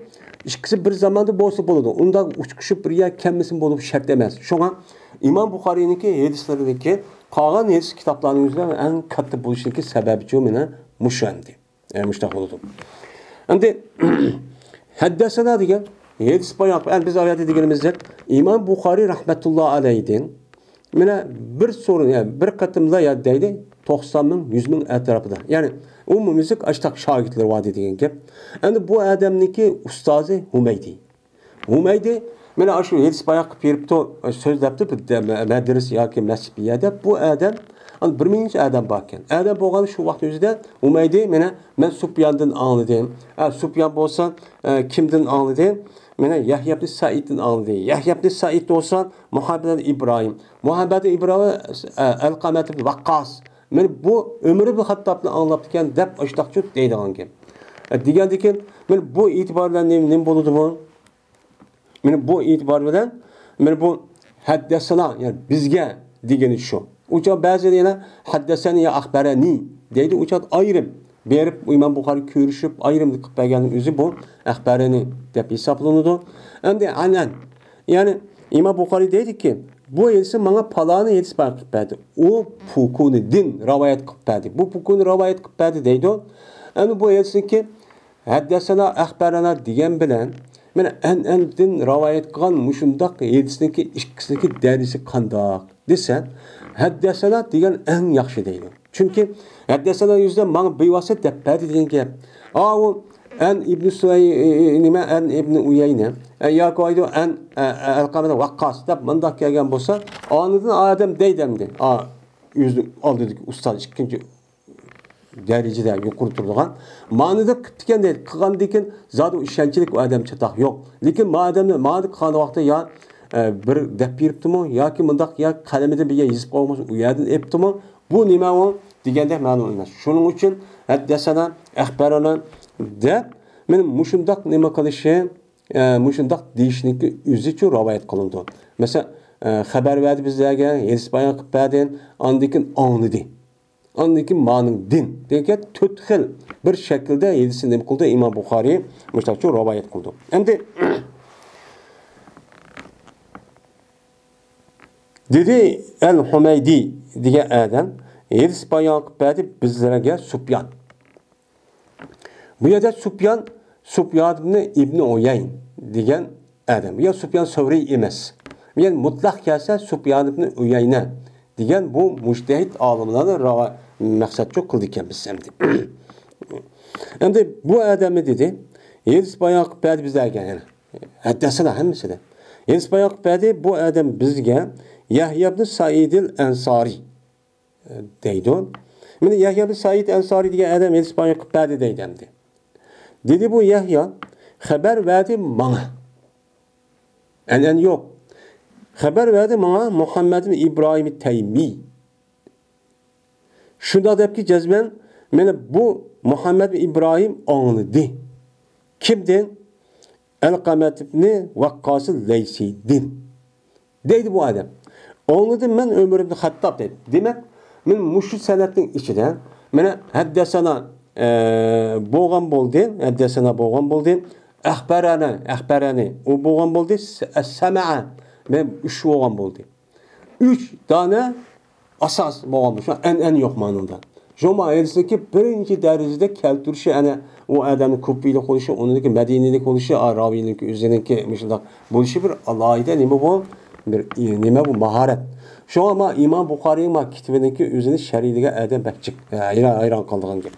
ئىككىسى بىر زاماندا بولسا بولىدۇ. ئۇنداق ئۇچقۇشۇپ بىر يەر كەلمىسىمۇ بولۇپ شەرت ئەمەس. شۇڭا ئىمام بۇخارىينىڭكى ھەدىسلىرىنىڭكى قالغان ھەدىس كىتابلارنىڭ ئۆزىدە ئەڭ كاتتا بولۇشىنىڭكى سەۋەبىچۇ مانا مۇشۇ ئەمدى. ئە، مۇشۇنداق بولىدۇ. ئەمدى ھەددەسەنا دېگەن ھەدىس بايان، ئەمدى بىز ئايەتتە دېگىنىمىزدەك، ئىمام بۇخارىي رەھمەتۇللا ئەلەيھىدىن مانا بىر سورۇن، يەنى بىر قېتىملا يا دەيلى، توقسان مىڭ، يۈز مىڭ ئەتراپىدا. يەنى ئومۇميۈزلۈك ئاشتاق شاگىرتلىرى بار دېگەن گەپ. ئەمدى بۇ ئادەمنىڭكى ئۇستازى ھۇمەيدى. ھۇمەيدى مانا شۇ ھەدىس بايان قىلىپ بېرىپتۇ، سۆزلەپتۇ، بىر دە-، مە-، مەدرىسە ياكى مەسچىت بىر يەردە. بۇ ئادەم، ئەمدى بىر مىڭ ئادەم باركەن. ئادەم بولغان شۇ ۋاقىت ئۆزىدە ھۇمەيدى مانا مەن سۇپياندىن ئاڭلىدىم. ئە، سۇپيان بولسا، ئە، كىمدىن ئاڭلىدى؟ مانا يەھيا ئىبنى سەئىدتىن ئاڭلىدى. يەھيا ئىبنى سەئىد بولسا مۇھەممەد ئىبراھىم. مۇھەممەد ئىبراھىم، ئە، ئەلقەمەت ئىبنى ۋەققاس. مانا بۇ ئۆمەر ئىبنى خەتتابتىن ئاڭلاپتىكەن دەپ ئاشتاقچۇ دەيدىغان گەپ. ئە، دېگەندىكىن، مانا بۇ ئېتىبار بىلەن نېمە، نېمە بولىدۇ بۇ؟ مانا بۇ ئېتىبار بىلەن، مانا بۇ ھەددەسەنا، يەنى بىزگە دېگىنى شۇ. ئۇ چاغ بەزىلەر يەنە ھەددەسەنى يا ئەخبەرەنى دەيدۇ، ئۇ چاغ ئايرىم. بېرىپ ئىمام بۇخارى كۆرۈشۈپ ئايرىم قىلىپ بەرگەننىڭ ئۆزى بۇ ئەخبەرەنى دەپ ھېسابلىنىدۇ. ئەمدى ئەنئەن، يەنى ئىمام بۇخارى دەيدىكى، بۇ ھەدىسنى ماڭا پالانى ھەدىس بايان قىلىپ بەردى. ئۇ پۇكۇنىدىن رىۋايەت قىلىپ بەردى. بۇ پۇكۇنى رىۋايەت قىلىپ بەردى دەيدۇ. ئەمدى بۇ ھەدىسنىڭكى ھەددەسەنا، ئەخبەرەنا دېگەن بىلەن، مانا ئەنئەندىن رىۋايەت قىلغان مۇشۇنداق ھەدىسنىڭكى ئىككىسىنىڭكى دەرىجىسى قانداق دېسە، ھەددەسەنا دېگەن ئەڭ ياخشى دەيدۇ. چۈنكى ھەددەسەنا يۈزىدە ماڭا بىۋاسىتە دەپ بەردى دېگەن گەپ. ئاۋۇ ئەن ئىبنى سۇۋەي، نېمە، ئەن ئىبنى ئۇيەينە، ئە، ياكى ئايدۇ ئەن، ئە، ئە، ئەلقەمەدە ۋەققاس دەپ مۇنداق كەلگەن بولسا، ئاندىن ئادەم دەيدۇ ئەمدى. ئا، ئۆزى ئالدىدىكى ئۇستاز ئىككىنچى دەرىجىدە يۇقىرى تۇرىدىغان مانىدا قىپتىكەن دەيدۇ. قىلغاندىن كېيىن زادى ئىشەنچلىك ئۇ ئادەم چاتاق يوق. لېكىن ما ئادەمنى مانىدا قىلغان ۋاقىتتا يا، ئە، بىر دەپ بېرىپتىمۇ ياكى مۇنداق يا قەلىمىدىن بىر يېزىپ قويغان بولسا ئۇ يەردىن ئېپتىمۇ، بۇ نېمە ئۇ دېگەندەك مەلۇم ئەمەس. شۇنىڭ ئۈچۈن ھەددەسەنا، ئەخبەرەنا دەپ مانا مۇشۇنداق نېمە قىلىشى، ئە، مۇشۇنداق دېيىشنىڭكى ئۆزىچۇ رىۋايەت قىلىنىدۇ. مەسىلەن، ئە، خەبەر بەردى بىزلەرگە، ھەدىس بايان قىلىپ بەردى، ئاندىن كېيىن ئاڭلىدى. ئاندىن كېيىن مانىڭدىن دېگەن تۆت خىل بىر شەكىلدە ھەدىسنى نېمە قىلدى؟ ئىمام بۇخارىي مۇشۇنداقچۇ رىۋايەت قىلدى. ئەمدى دېدى ئەل ھۇمەيدى دېگەن ئادەم، ھەدىس بايان قىلىپ بەردى بىزلەرگە سۇپيان. بۇ يەردە سۇپيان، سۇپيان ئىبنى ئۇيەين دېگەن ئادەم. يا سۇپيان سەۋرى ئەمەس. يەنى مۇتلەق كەلسە سۇپيان ئىبنى ئۇيەينە دېگەن بۇ مۇجتەھىد ئالىملارنى راۋا-، مەقسەتچۇ قىلدىكەنمىز ئەمدى. ئەمدى بۇ ئادەمنى دېدى، ھەدىس بايان قىلىپ بەردى بىزلەرگە، يەنى ھەددەسەنا ھەممىسىدە. ھەدىس بايان قىلىپ بەردى، بۇ ئادەم بىزگە يەھيا ئىبنى سەئىدىل ئەنسارى دەيدۇ. مانا يەھيا ئىبنى سەئىد ئەنسارى دېگەن ئادەم ھەدىس بايان قىلىپ بەردى دەيدۇ ئەمدى. دېدى بۇ يەھيا، خەبەر بەردى ماڭا. ئەنئەن يوق. خەبەر بەردى ماڭا مۇھەممەد ئىبراھىم تەيمى. شۇنداق دەپكى جەزمەن، مانا بۇ مۇھەممەد ئىبراھىم ئاڭلىدى. كىمدىن؟ ئەلقەمەت ئىبنى ۋەققاسىل لەيسىدىن. دەيدۇ بۇ ئادەم. ئاڭلىدىم مەن ئۆمەر ئىبنى خەتتاب دەيدۇ. دېمەك، مەن مۇشۇ سەنەدنىڭ ئىچىدە، مانا ھەددەسەنا، ئە، بولغان بولدى، ھەددەسەنا بولغان بولدى، ئەخبەرەنە، ئەخبەرەنى، ئۇ بولغان بولدى، سەمەئە، مەن ئۈچ بولغان بولدى. ئۈچ دانە ئاساس بولغان بولسا، ئەنئەنە يوق مانىدا. شۇڭا ھەدىسنىڭكى بىرىنچى دەرىجىدە كەلتۈرۈشى، ئەنە ئۇ ئادەمنىڭ كۇپىيلىق بولۇشى، ئۇنىڭكى مەدىنىلىك بولۇشى، ئا، راۋىينىڭكى ئۆزىنىڭكى مۇشۇنداق بولۇشى بىر ئالاھىدە نېمە بۇ؟ بىر، ئى، نېمە بۇ؟ ماھارەت. شۇڭا ما ئىمام بۇخارىي ما كىتابىنىڭكى ئۆزىنى شەرھلىگەن ئادەم بەك جىق. ھەيران، ھەيران قالىدىغان گەپ.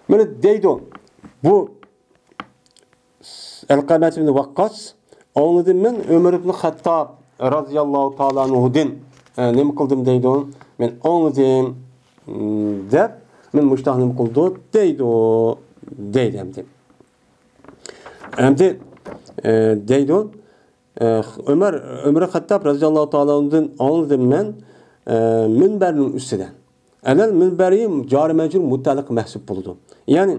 مانا دەيدۇ، بۇ ئەلقەمەت ئىبن ۋەققاس، ئاڭلىدىم مەن ئۆمەر ئىبن خەتتاب رازىياللاھۇ تائالا ئەنھۇدىن، ئە، نېمە قىلدىم دەيدۇ، مەن ئاڭلىدىم، ئىم، دەپ، مەن مۇشتاق نېمە قىلدى دەيدۇ، دەيدۇ ئەمدى. ئەمدى، ئە، دەيدۇ، ئە، ئۆمەر، ئۆمەر خەتتاب رازىياللاھۇ تائالا ئەنھۇدىن ئاڭلىدىم مەن، ئە، مىنبەرنىڭ ئۈستىدە. ئەلەل مىنبەرى جارى مەجرۇر مۇتەئەللىق مەھسۇب بولىدۇ. يەنى،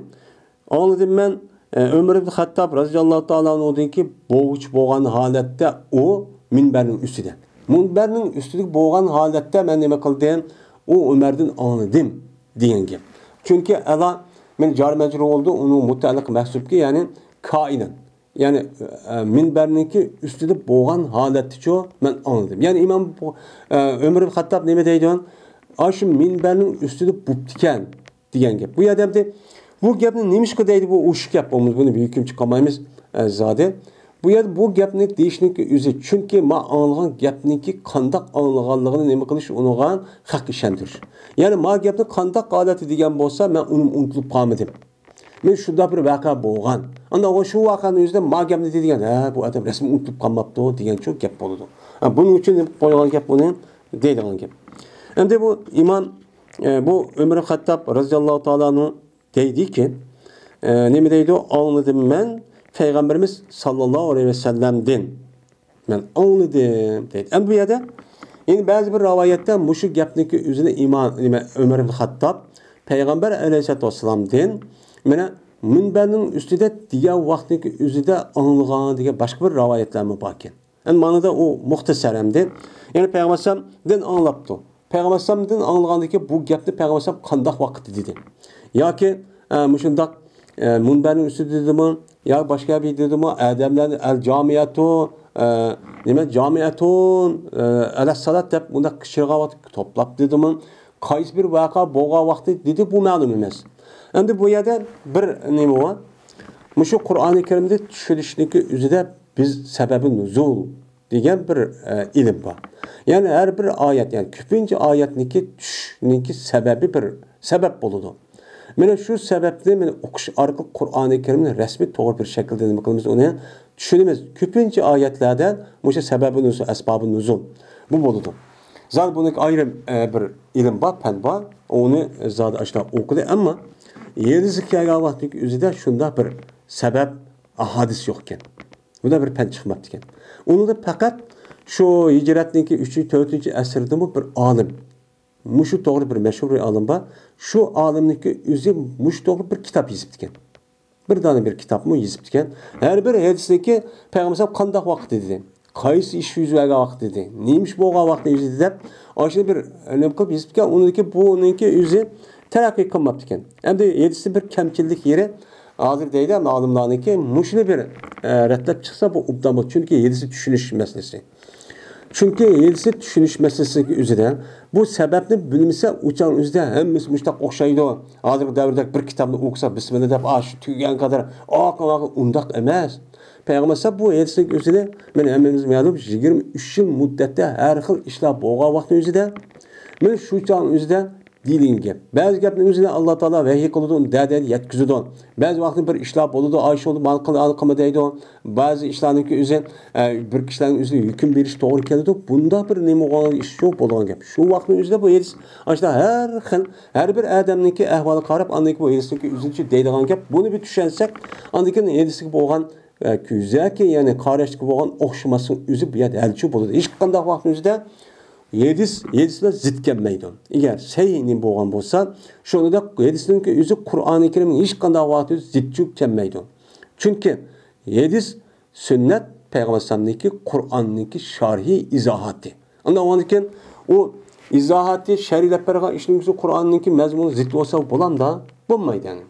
ئاڭلىدىم مەن، ئە، ئۆمەر ئىبن خەتتاب رازىياللاھۇ تائالا ئەنھۇدىنكى بوغۇچ بولغان ھالەتتە ئۇ مىنبەرنىڭ ئۈستىدە. مىنبەرنىڭ ئۈستىدە بولغان ھالەتتە مەن نېمە قىلدىم؟ ئۇ ئۆمەردىن ئاڭلىدىم دېگەن گەپ. چۈنكى ئەلا مەن جارى مەجرۇر بولدى، ئۇنىڭ مۇتەئەللىق مەھسۇبكى، يەنى كائىنەن. يەنى، ئە، مىنبەرنىڭكى ئۈستىدە بولغان ھالەتتىچۇ مەن ئاڭلىدىم. يەنى ئىمام، ئە، ئۆمەر ئىبن خەتتاب نېمە دەيدۇ؟ ئاشۇ مىنبەرنىڭ ئۈستىدە بوپتىكەن دېگەن گەپ. بۇ يەردە ئەمدى بۇ گەپنى نېمىشقا دەيدۇ؟ بۇ ئوشۇق گەپ بولمىسا، بۇنى ھۆكۈم چىقارمايمىز، ئە، زادى. بۇ يەردە بۇ گەپنى دېيىشنىڭكى ئۆزى، چۈنكى ما ئاڭلىغان گەپنىڭكى قانداق ئاڭلىغانلىقىنى نېمە قىلىش، ئۇنىڭغا خەق ئىشەندۈرۈش. يەنى ما گەپنى قانداق ھالەتتە دېگەن بولسا، مەن ئۇنى ئۇنتۇلۇپ قالمىدىم. مەن شۇنداق بىر ۋەقە بولغان. ئاندىن شۇ ۋەقەنىڭ يۈزىدىن ما گەپنى دېگەن، ھە، بۇ ئادەم رەسمىي ئۇنتۇلۇپ قالماپتۇ دېگەن شۇ گەپ بولىدۇ. ھە، بۇنىڭ ئۈچۈن نېمە قىلىپ قويغان گەپ بۇنى دەيدىغان گەپ. ئەمدى بۇ ئىمام، ئە، بۇ ئۆمەر خەتتاب رازىياللاھۇ تائالا ئەنھۇ دەيدىكى، ئە، نېمە دەيدۇ؟ ئاڭلىدىم مەن پەيغەمبىرىمىز ساللاللاھۇ ئەلەيھى ۋەسەللەمدىن. مەن ئاڭلىدىم دەيدۇ. ئەمدى بۇ يەردە، يەنى بەزى بىر رىۋايەتتە مۇشۇ گەپنىڭكى ئۆزىنى ئىمام، نېمە، ئۆمەر ئىبن خەتتاب پەيغەمبەر ئەلەيھىسسالاتۇ ۋەسسالامدىن، مانا، مۇنبەرنىڭ ئۈستىدە دېگەن ۋاقتىنىڭكى ئۆزىدە ئاڭلىغان دېگەن باشقا بىر رىۋايەتلەرمۇ باركەن. ئەمدى مانا دا ئۇ مۇختەسەر ئەمدى. يەنى پەيغەمبەر ئەلەيھىسسالامدىن ئاڭلاپتۇ. پەيغەمبەر ئەلەيھىسسالامدىن ئاڭلىغاندىن كېيىن بۇ گەپنى پەيغەمبەر ئەلەيھىسسالام قانداق ۋاقىتتا دېدى؟ ياكى، ئە، مۇشۇنداق، ئە، مۇنبەرنىڭ ئۈستىدە دېدىمۇ؟ يا باشقا يەردە دېدىمۇ؟ ئادەملەرنى ئەل جامىئەتۇ، ئە، نېمە، جامىئەتۇن، ئە، ئەلەسسالات دەپ مۇنداق قىچقىرغان ۋاقىت توپلاپ دېدىمۇ؟ قايسى بىر ۋەقە بولغان ۋاقتى دېدى، بۇ مەلۇم ئەمەس. ئەمدى بۇ يەردە بىر نېمە بار؟ مۇشۇ قۇرئانى كەرىمدە چۈشۈرۈشنىڭكى ئۆزىدە بىز سەبەبى نۇزۇل دېگەن بىر، ئە، ئىلىم بار. يەنى ھەر بىر ئايەت، يەنى كۆپىنچە ئايەتنىڭكى چۈشۈشنىڭكى سەبەبى بىر سەبەب بولىدۇ. مانا شۇ سەۋەبنى مانا ئوقۇش ئارقىلىق قۇرئانى كەرىمنى رەسمىي توغرا بىر شەكىلدە نېمە قىلىمىز، ئۇنى چۈشىنىمىز. كۆپىنچە ئايەتلەردە مۇشۇ سەۋەبى نۇزۇل، ئەسبابى نۇزۇل بۇ بولىدۇ. زادى بۇنىڭ ئايرىم، ئە، بىر ئىلىم بار، پەن بار. ئۇنى زادى ئاشۇنداق ئوقۇدى. ئەمما ھەدىسكە كەلگەن ۋاقتىنىڭ ئۆزىدە شۇنداق بىر سەۋەب، ھەدىس يوق ئىكەن. بۇندا بىر پەن چىقماپتىكەن. ئۇنىڭدا پەقەت شۇ ھىجرەتنىڭكى ئۈچىنچى، تۆتىنچى ئەسىردىمۇ بىر ئالىم مۇشۇ توغرا بىر مەشھۇر بىر ئالىم بار. شۇ ئالىمنىڭكى ئۆزى مۇشۇ توغرا بىر كىتاب يېزىپتىكەن. بىر دانە بىر كىتابمۇ يېزىپتىكەن. ھەر بىر ھەدىسنىڭكى پەيغەمبەر قانداق ۋاقىتتا دېدى؟ قايسى ئىش يۈز بەرگەن ۋاقىتتا دېدى؟ نېمە ئىش بولغان ۋاقىتتا يۈز بەردى دەپ، ئاشۇنى بىر نېمە قىلىپ يېزىپتىكەن. ئۇنىڭكى، بۇنىڭكى ئۆزى تەرەققىي قىلماپتىكەن. ئەمدى ھەدىستە بىر كەمچىللىك يېرى، ھازىر دەيدۇ ئالىملارنىڭكى، مۇشۇنى بىر، ئە، رەتلەپ چىقسا بۇ ئوبدان بولىدۇ. چۈنكى ھەدىسنى چۈشىنىش مەسىلىسى. چۈنكى ھەدىسنى چۈشىنىش مەسىلىسىنىڭ ئۆزىدە بۇ سەۋەبنى بىلمىسە، ئۇ چاغنىڭ ئۆزىدە ھەممىسى مۇشۇنداق ئوخشايدۇ. ھازىرقى دەۋردەك بىر كىتابنى ئوقۇسا، بىسمىللا دەپ، ئاشۇ تۈگىگەن قەدەر ئاقىل ئاقىل ئۇنداق ئەمەس. پەيغەمبەر ئەلەيھىسسالام بۇ ھەدىسنىڭ ئۆزىنى مانا ھەممىمىز مەلۇم، يىگىرمە ئۈچ يىل مۇددەتتە ھەر خىل ئىشلار بولغان ۋاقىتنىڭ ئۆزىدە، مانا شۇ چاغنىڭ ئۆزىدە دېيىلگەن گەپ. بەزى گەپنى ئۆزىنى ئاللا تائالا ۋەھىي قىلىدۇ، دەدە يەتكۈزىدۇ. بەزى ۋاقىتتا بىر ئىشلار بولىدۇ، ئاي شۇ مانا قىل، ئانا قىلما دەيدۇ. بەزى ئىشلارنىڭكى ئۆزى، ئە، بىر كىشىلەرنىڭ ئۆزىگە ھۆكۈم بېرىش توغرا كېلىدۇ. بۇنداق بىر نېمە بولغان ئىش شۇ بولغان گەپ. شۇ ۋاقىتنىڭ ئۆزىدە بۇ ھەدىس، ئاشۇنداق ھەر خىل، ھەر بىر ئادەمنىڭكى ئەھۋالىغا قاراپ، ئاندىن كېيىن بۇ ھەدىسنىڭكى ئۆزىچە دەيدىغان گەپ. بۇنى بىر چۈشەنسەك، ئاندىن كېيىن ھەدىسكە بولغان، ئە، كۆزەكى، يەنى قاراشتىكى بولغان ئوخشىماسلىقنىڭ ئۆزى بۇ يەردە ھەل شۇ بولىدۇ. ھېچقانداق ۋاقىتنىڭ ئۆزىدە ھەدىس، ھەدىس بىلەن زىت كەلمەيدۇ. ئەگەر سەھىھ نېمە بولغان بولسا، شۇنىڭدەك ھەدىسنىڭكى ئۆزى قۇرئانى كەرىمنىڭ ھېچقانداق ۋاقىتتا زىتچۇ كەلمەيدۇ. چۈنكى ھەدىس، سۈننەت پەيغەمبەر ئەلەيھىسسالامنىڭكى قۇرئاننىڭكى شەرھى، ئىزاھاتى. ئاندىن ئۇنىڭدىن كېيىن ئۇ ئىزاھاتى، شەرھلەپ بەرگەن ئىشنىڭ ئۆزى قۇرئاننىڭكى مەزمۇنى زىت بولسا بولامدا؟ بولمايدۇ يەنى.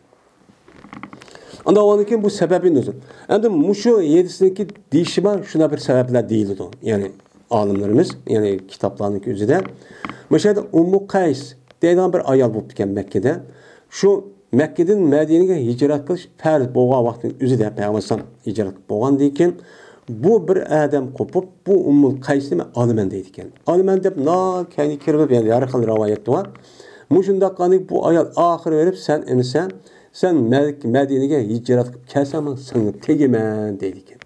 ئاندىن ئۇنىڭدىن كېيىن بۇ سەۋەبى نۇزۇل. ئەمدى مۇشۇ ھەدىسنىڭكى دېيىشى بار، شۇنداق بىر سەۋەبلەر دېيىلىدۇ. يەنى ئالىملىرىمىز، يەنى كىتابلارنىڭكى ئۆزىدە. مۇشۇ يەردە ئۇممۇ قەيس دەيدىغان بىر ئايال بوپتىكەن مەككىدە. شۇ مەككىدىن مەدىنىگە ھىجرەت قىلىش پەرز بولغان ۋاقىتنىڭ ئۆزىدە پەيغەمبەر ئەلەيھىسسالام ھىجرەت قىلىپ بولغاندىن كېيىن، بۇ بىر ئادەم قوپۇپ، بۇ ئۇممۇل قەيسنى مەن ئالىمەن دەيدىكەن. ئالىمەن دەپ ناھايىتى كەينىگە كىرىپ، يەنى ھەر خىل رىۋايەت بار. مۇشۇنداق قىلغاندىن كېيىن بۇ ئايال ئاخىرى بېرىپ، سەن ئەمىسە، سەن مە-، مەدىنىگە ھىجرەت قىلىپ كەلسەڭ، مەن ساڭا تېگىمەن دەيدىكەن.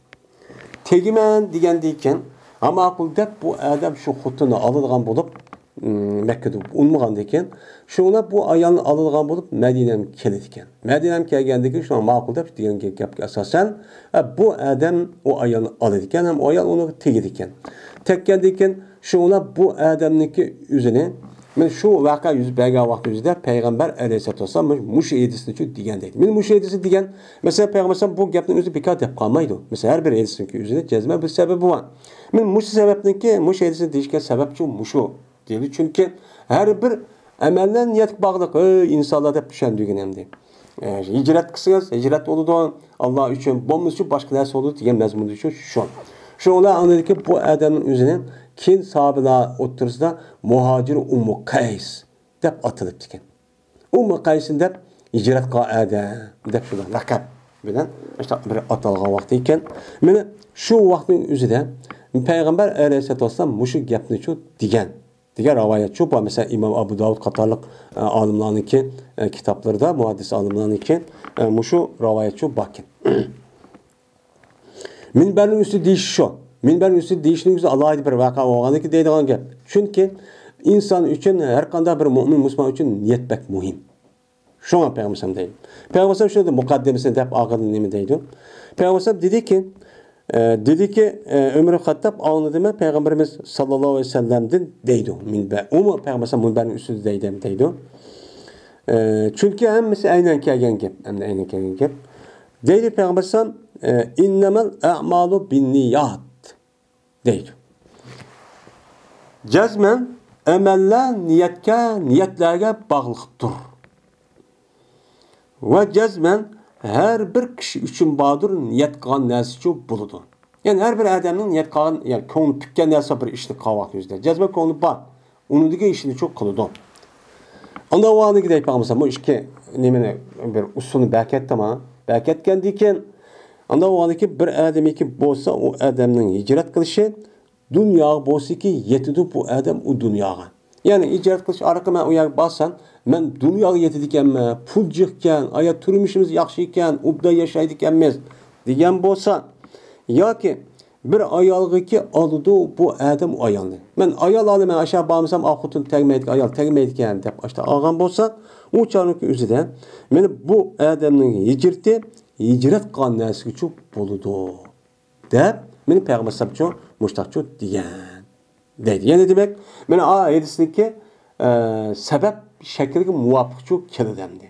تېگىمەن دېگەندىن كېيىن، ھە، ماقۇل دەپ بۇ ئادەم شۇ خوتۇننى ئالىدىغان بولۇپ، ئىم، مەككىدە ئۇنىمىغاندىن كېيىن، شۇڭلاپ بۇ ئايالنى ئالىدىغان بولۇپ مەدىنەگە كېلىدىكەن. مەدىنەگە كەلگەندىن كېيىن شۇڭا ماقۇل دەپ دېگەن گەپكە ئاساسەن، ئە، بۇ ئادەم ئۇ ئايالنى ئالىدىكەن ھەم ئۇ ئايال ئۇنىڭغا تېگىدىكەن. تەگكەندىن كېيىن شۇڭلاپ بۇ ئادەمنىڭكى ئۆزىنى، مانا شۇ ۋەقە يۈز بەرگەن ۋاقىت ئۆزىدە پەيغەمبەر ئەلەيھىسسالاتۇ ۋەسسالام مۇشۇ ھەدىسنى شۇ دېگەن دەيدۇ. مانا مۇشۇ ھەدىسنى دېگەن، مەسىلەن، پەيغەمبەر ئەلەيھىسسالام بۇ گەپنىڭ ئۆزى بىكار دەپ قالمايدۇ. مەسىلەن، ھەر بىر ھەدىسنىڭكى ئۆزىدە جەزمەن بىر سەۋەبى بار. مانا مۇشۇ سەۋەبنىڭكى، مۇشۇ ھەدىسنى دېيىشكەن سەۋەبچۇ مۇشۇ. دېدى، چۈنكى ھەر بىر ئەمەللەر نىيەتكە باغلىق، ئەي ئىنسانلار، دەپ چۈشەندۈرگەن ئەمدى. ئە، ھىجرەت قىلسىڭىز، ھىجرەت بولىدۇ، ئاللا ئۈچۈن، بولمىسىچۇ باشقا نەرسە بولىدۇ دېگەن مەزمۇندا شۇ، شۇ. شۇڭا ئاندىن كېيىن بۇ ئادەمنىڭ ئۆزىنى كېيىن ساھابىلەر ئوتتۇرىسىدا مۇھاجىر ئۇممۇ قەيس دەپ ئاتىلىپتىكەن. ئۇممۇ قەيسىن دەپ ھىجرەت قىلغان ئادەم دەپ شۇنداق لەقەب بىلەن شۇنداق بىر ئاتالغان ۋاقتى ئىكەن. مانا شۇ ۋاقىتنىڭ ئۆزىدە پەيغەمبەر ئەلەيھىسسالاتۇ ۋەسسالام مۇشۇ گەپنىچۇ دېگەن. دېگەن رىۋايەتچۇ بار. مەسىلەن، ئىمام ئەبۇ داۋۇد قاتارلىق، ئە، ئالىملارنىڭكى، ئە، كىتابلىرىدا، مۇھەددىس ئالىملارنىڭكى، ئە، مۇشۇ رىۋايەتچۇ باركەن. مىنبەرنىڭ ئۈستى دېيىش شۇ. مىنبەرنىڭ ئۈستى دېيىشنىڭ ئۆزى ئالاھىدە بىر ۋەقە بولغاندىكى دەيدىغان گەپ. چۈنكى ئىنسان ئۈچۈن ھەر قانداق بىر مۇئمىن مۇسۇلمان ئۈچۈن نىيەت بەك مۇھىم. شۇڭا پەيغەمبەر ئەلەيھىسسالام دەيدۇ. پەيغەمبەر ئەلەيھىسسالام شۇنداق مۇقەددىمىسىنى دەپ ئاخىرىدا نېمە دەيدۇ؟ پەيغەمبەر ئەلەيھىسسالام دېدىكى، ئە، دېدىكى، ئە، ئۆمەر ئىبن خەتتاب ئاڭلىدىم پەيغەمبىرىمىز ساللاللاھۇ ئەلەيھى ۋەسەللەمدىن دەيدۇ. مىنبەر، ئۇمۇ پەيغەمبەر ئەلەيھىسسالام مۇنبەرنىڭ ئۈستىدە دەيدۇ، دەيدۇ. ئە، چۈنكى ھەممىسى ئەينەن كەلگەن گەپ، ئەمدى ئەينەن كەلگەن گەپ. دەيدۇ پەيغەمبەر ئەلەيھىسسالام، ئە، «ئىننەمەل ئەمالۇ بىننىيات» دەيدۇ. جەزمەن ئەمەللەر نىيەتكە، نىيەتلەرگە باغلىقتۇر. ۋە جەزمەن ھەر بىر كىشى ئۈچۈن باردۇر، نىيەت قىلغان نەرسىچۇ بولىدۇ. يەنى ھەر بىر ئادەمنىڭ نىيەت قىلغان، يەنى كۆڭلى پۈككەن نەرسە بار بىر ئىشنى قىلغان ۋاقتىمىزدا. جەزمەن كۆڭلى بار. ئۇنىڭدىكى ئىشىنى چوق قىلىدۇ. ئاندىن ئۇنىڭدىكى دەيدىغان بولسا، بۇ ئىككى نېمىنى بىر ئۇسۇلنى بەركەتتىما؟ بەركەتكەندىن كېيىن، ئاندىن ئۇنىڭدىكى بىر ئادەمنىڭكى بولسا، ئۇ ئادەمنىڭ ھىجرەت قىلىشى دۇنياغا بولسىكى يېتىدۇ بۇ ئادەم ئۇ دۇنياغا. يەنى ھىجرەت قىلىش ئارقىلىق مەن ئۇ يەرگە بارسام، مەن دۇنياغا يېتىدىكەنمەن، پۇل جىقكەن، ئايا تۇرمۇشىمىز ياخشى ئىكەن، ئوبدان ياشايدىكەنمىز دېگەن بولسا، ياكى بىر ئايالغىكى ئالىدۇ بۇ ئادەم ئۇ ئايالنى. مەن ئايال ئالىمەن، ئاشا بارمىسام، ئا خوتۇن تەگمەيدىكەن، ئايال تەگمەيدىكەن دەپ ئاشتا ئالغان بولسا، ئۇ چاغنىڭ ئۆزىدە مېنى بۇ ئادەمنىڭ ھىجرىتى ھىجرەت قىلغان نەرسىگىچۇ بولىدۇ دەپ، مېنى پەيغەمبەر ئەلەيھىسسالامچۇ مۇشتاقچۇ دېگەن دەيدۇ. يەنى دېمەك، مانا ئا ھەدىسنىڭكى، ئە، سەۋەب شەكلىگە مۇۋاپىقچۇ كېلىدۇ ئەمدى.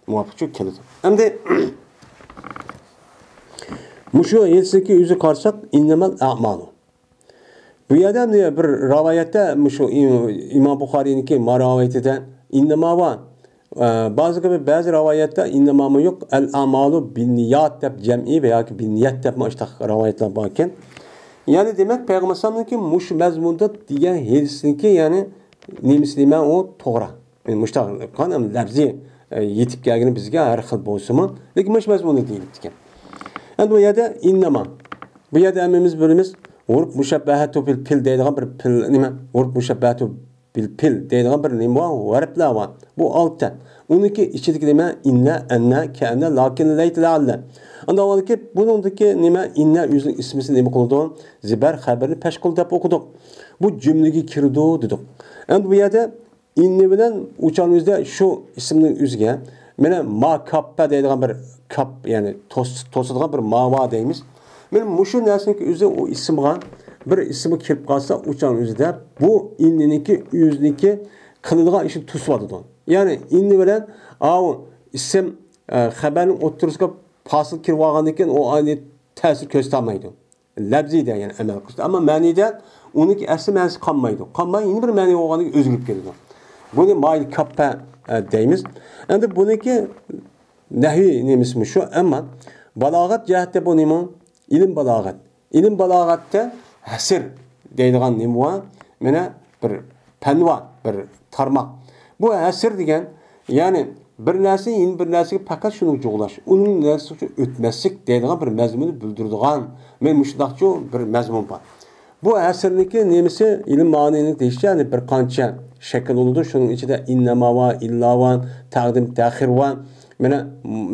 مۇۋاپىقچۇ كېلىدۇ. ئەمدى مۇشۇ ھەدىسنىڭكى ئۆزىگە قارىساق، «ئىننەمەل ئەمالۇ». بۇ يەردە ئەمدى بىر رىۋايەتتە، مۇشۇ ئىم-، ئىمام بۇخارىينىڭكى ما رىۋايىتىدە «ئىننەما» بار. ئە، بەزى، بەزى رىۋايەتتە «ئىننەمامۇ» يوق، «ئەل ئەمالۇ بىننىيات» دەپ جەمئىي ۋە ياكى «بىننىيەت» دەپمۇ ئاشتاق رىۋايەتلەر باركەن. يەنى دېمەك، پەيغەمبەر ئەلەيھىسسالامنىڭكى مۇشۇ مەزمۇندا دېگەن ھەدىسنىڭكى، يەنى نېمىسى نېمە ئۇ توغرا. يەنى مۇشتاق قان ھەم لەپزى، ئە، يېتىپ كەلگىنى بىزگە ھەر خىل بولسىمۇ، لېكىن مۇشۇ مەزمۇندا دېيىلىپتىكەن. ئەمدى بۇ يەردە «ئىننەما». بۇ يەردە ھەممىمىز بىلىمىز، «ھۇرۇپ مۇشەببەھەتۇ بىل پىل» دەيدىغان بىر پىل، نېمە؟ «ھۇرۇپ مۇشەببەھەتۇ بىل پىل» دەيدىغان بىر نېمە بار، ھەرپلەر بار. بۇ ئالتە. ئۇنىڭكى ئىچىدىكى نېمە؟ «ئىننە، ئەننە، كەئەننە، لەكىن، لەيتە، لەئەللە». ئاندىن ئاۋۋالكى بۇنىڭدىكى نېمە؟ «ئىننە» ئۆزىنىڭ ئىسمىسى نېمە قىلىدۇ؟ زىبەر خەبىرىنى پەش قىل دەپ ئوقۇدۇق. بۇ جۈملىگە كىرىدۇ دېدۇق. ئەمدى بۇ يەردە «ئىننى» بىلەن ئۇچان ئۆزىدە شۇ ئىسىمنىڭ ئۆزىگە، مانا «ما كاپپە» دەيدىغان بىر كاپ، يەنى توس-، توسىدىغان بىر «ما» بار دەيمىز. مانا مۇشۇ نەرسىنىڭكى ئۆزى ئۇ ئىسىمغا، بىر ئىسىمغا كىرىپ قالسا، ئۇچان ئۆزىدە بۇ «ئىننىنىڭكى» ئۆزىنىڭكى قىلىدىغان ئىشىنى توسۇۋاتىدۇ. يەنى «ئىننى» بىلەن ئاۋۇ ئىسىم، ئە، خەبەرنىڭ ئوتتۇرىسىغا پاسىل كىرىۋالغاندىن كېيىن ئۇ ئاينى تەسىر كۆرسىتەلمەيدۇ. لەپزىدە، يەنى ئەمەل قىلىشتا. ئەمما مەنىدە ئۇنىڭكى ئەسلى مەنىسى قالمايدۇ. قالماي، يەنە بىر مەنىگە بولغاندىن كېيىن ئۆزگىرىپ كېتىدۇ. بۇنى «مايىل كاپپە» دەيمىز. ئەمدى بۇنىڭكى نەھۋىي نېمىسى مۇشۇ. ئەمما بالاغەت جەھەتتە بۇ نېمە؟ ئىلىم بالاغەت. ئىلىم بالاغەتتە ھەسر دەيدىغان نېمە بار؟ مانا بىر پەن بار، بىر تارماق. بۇ ھەسر دېگەن، يەنى بىر نەرسە يەنە بىر نەرسىگە پەقەت شۇنى جۇغلاش، ئۇنىڭ نەرسىسى ئۈچۈن ئۆتمەسلىك دەيدىغان بىر مەزمۇننى بىلدۈرىدىغان، مانا مۇشۇنداقچۇ بىر مەزمۇن بار. بۇ ھەسرنىڭكى نېمىسى، ئىلىم مانىنى دېيىشىچە، يەنى بىر قانچە شەكىل بولىدۇ. شۇنىڭ ئىچىدە «ئىننەما» بار، «ئىللا» بار، تەقدىم، تەخىر بار. مانا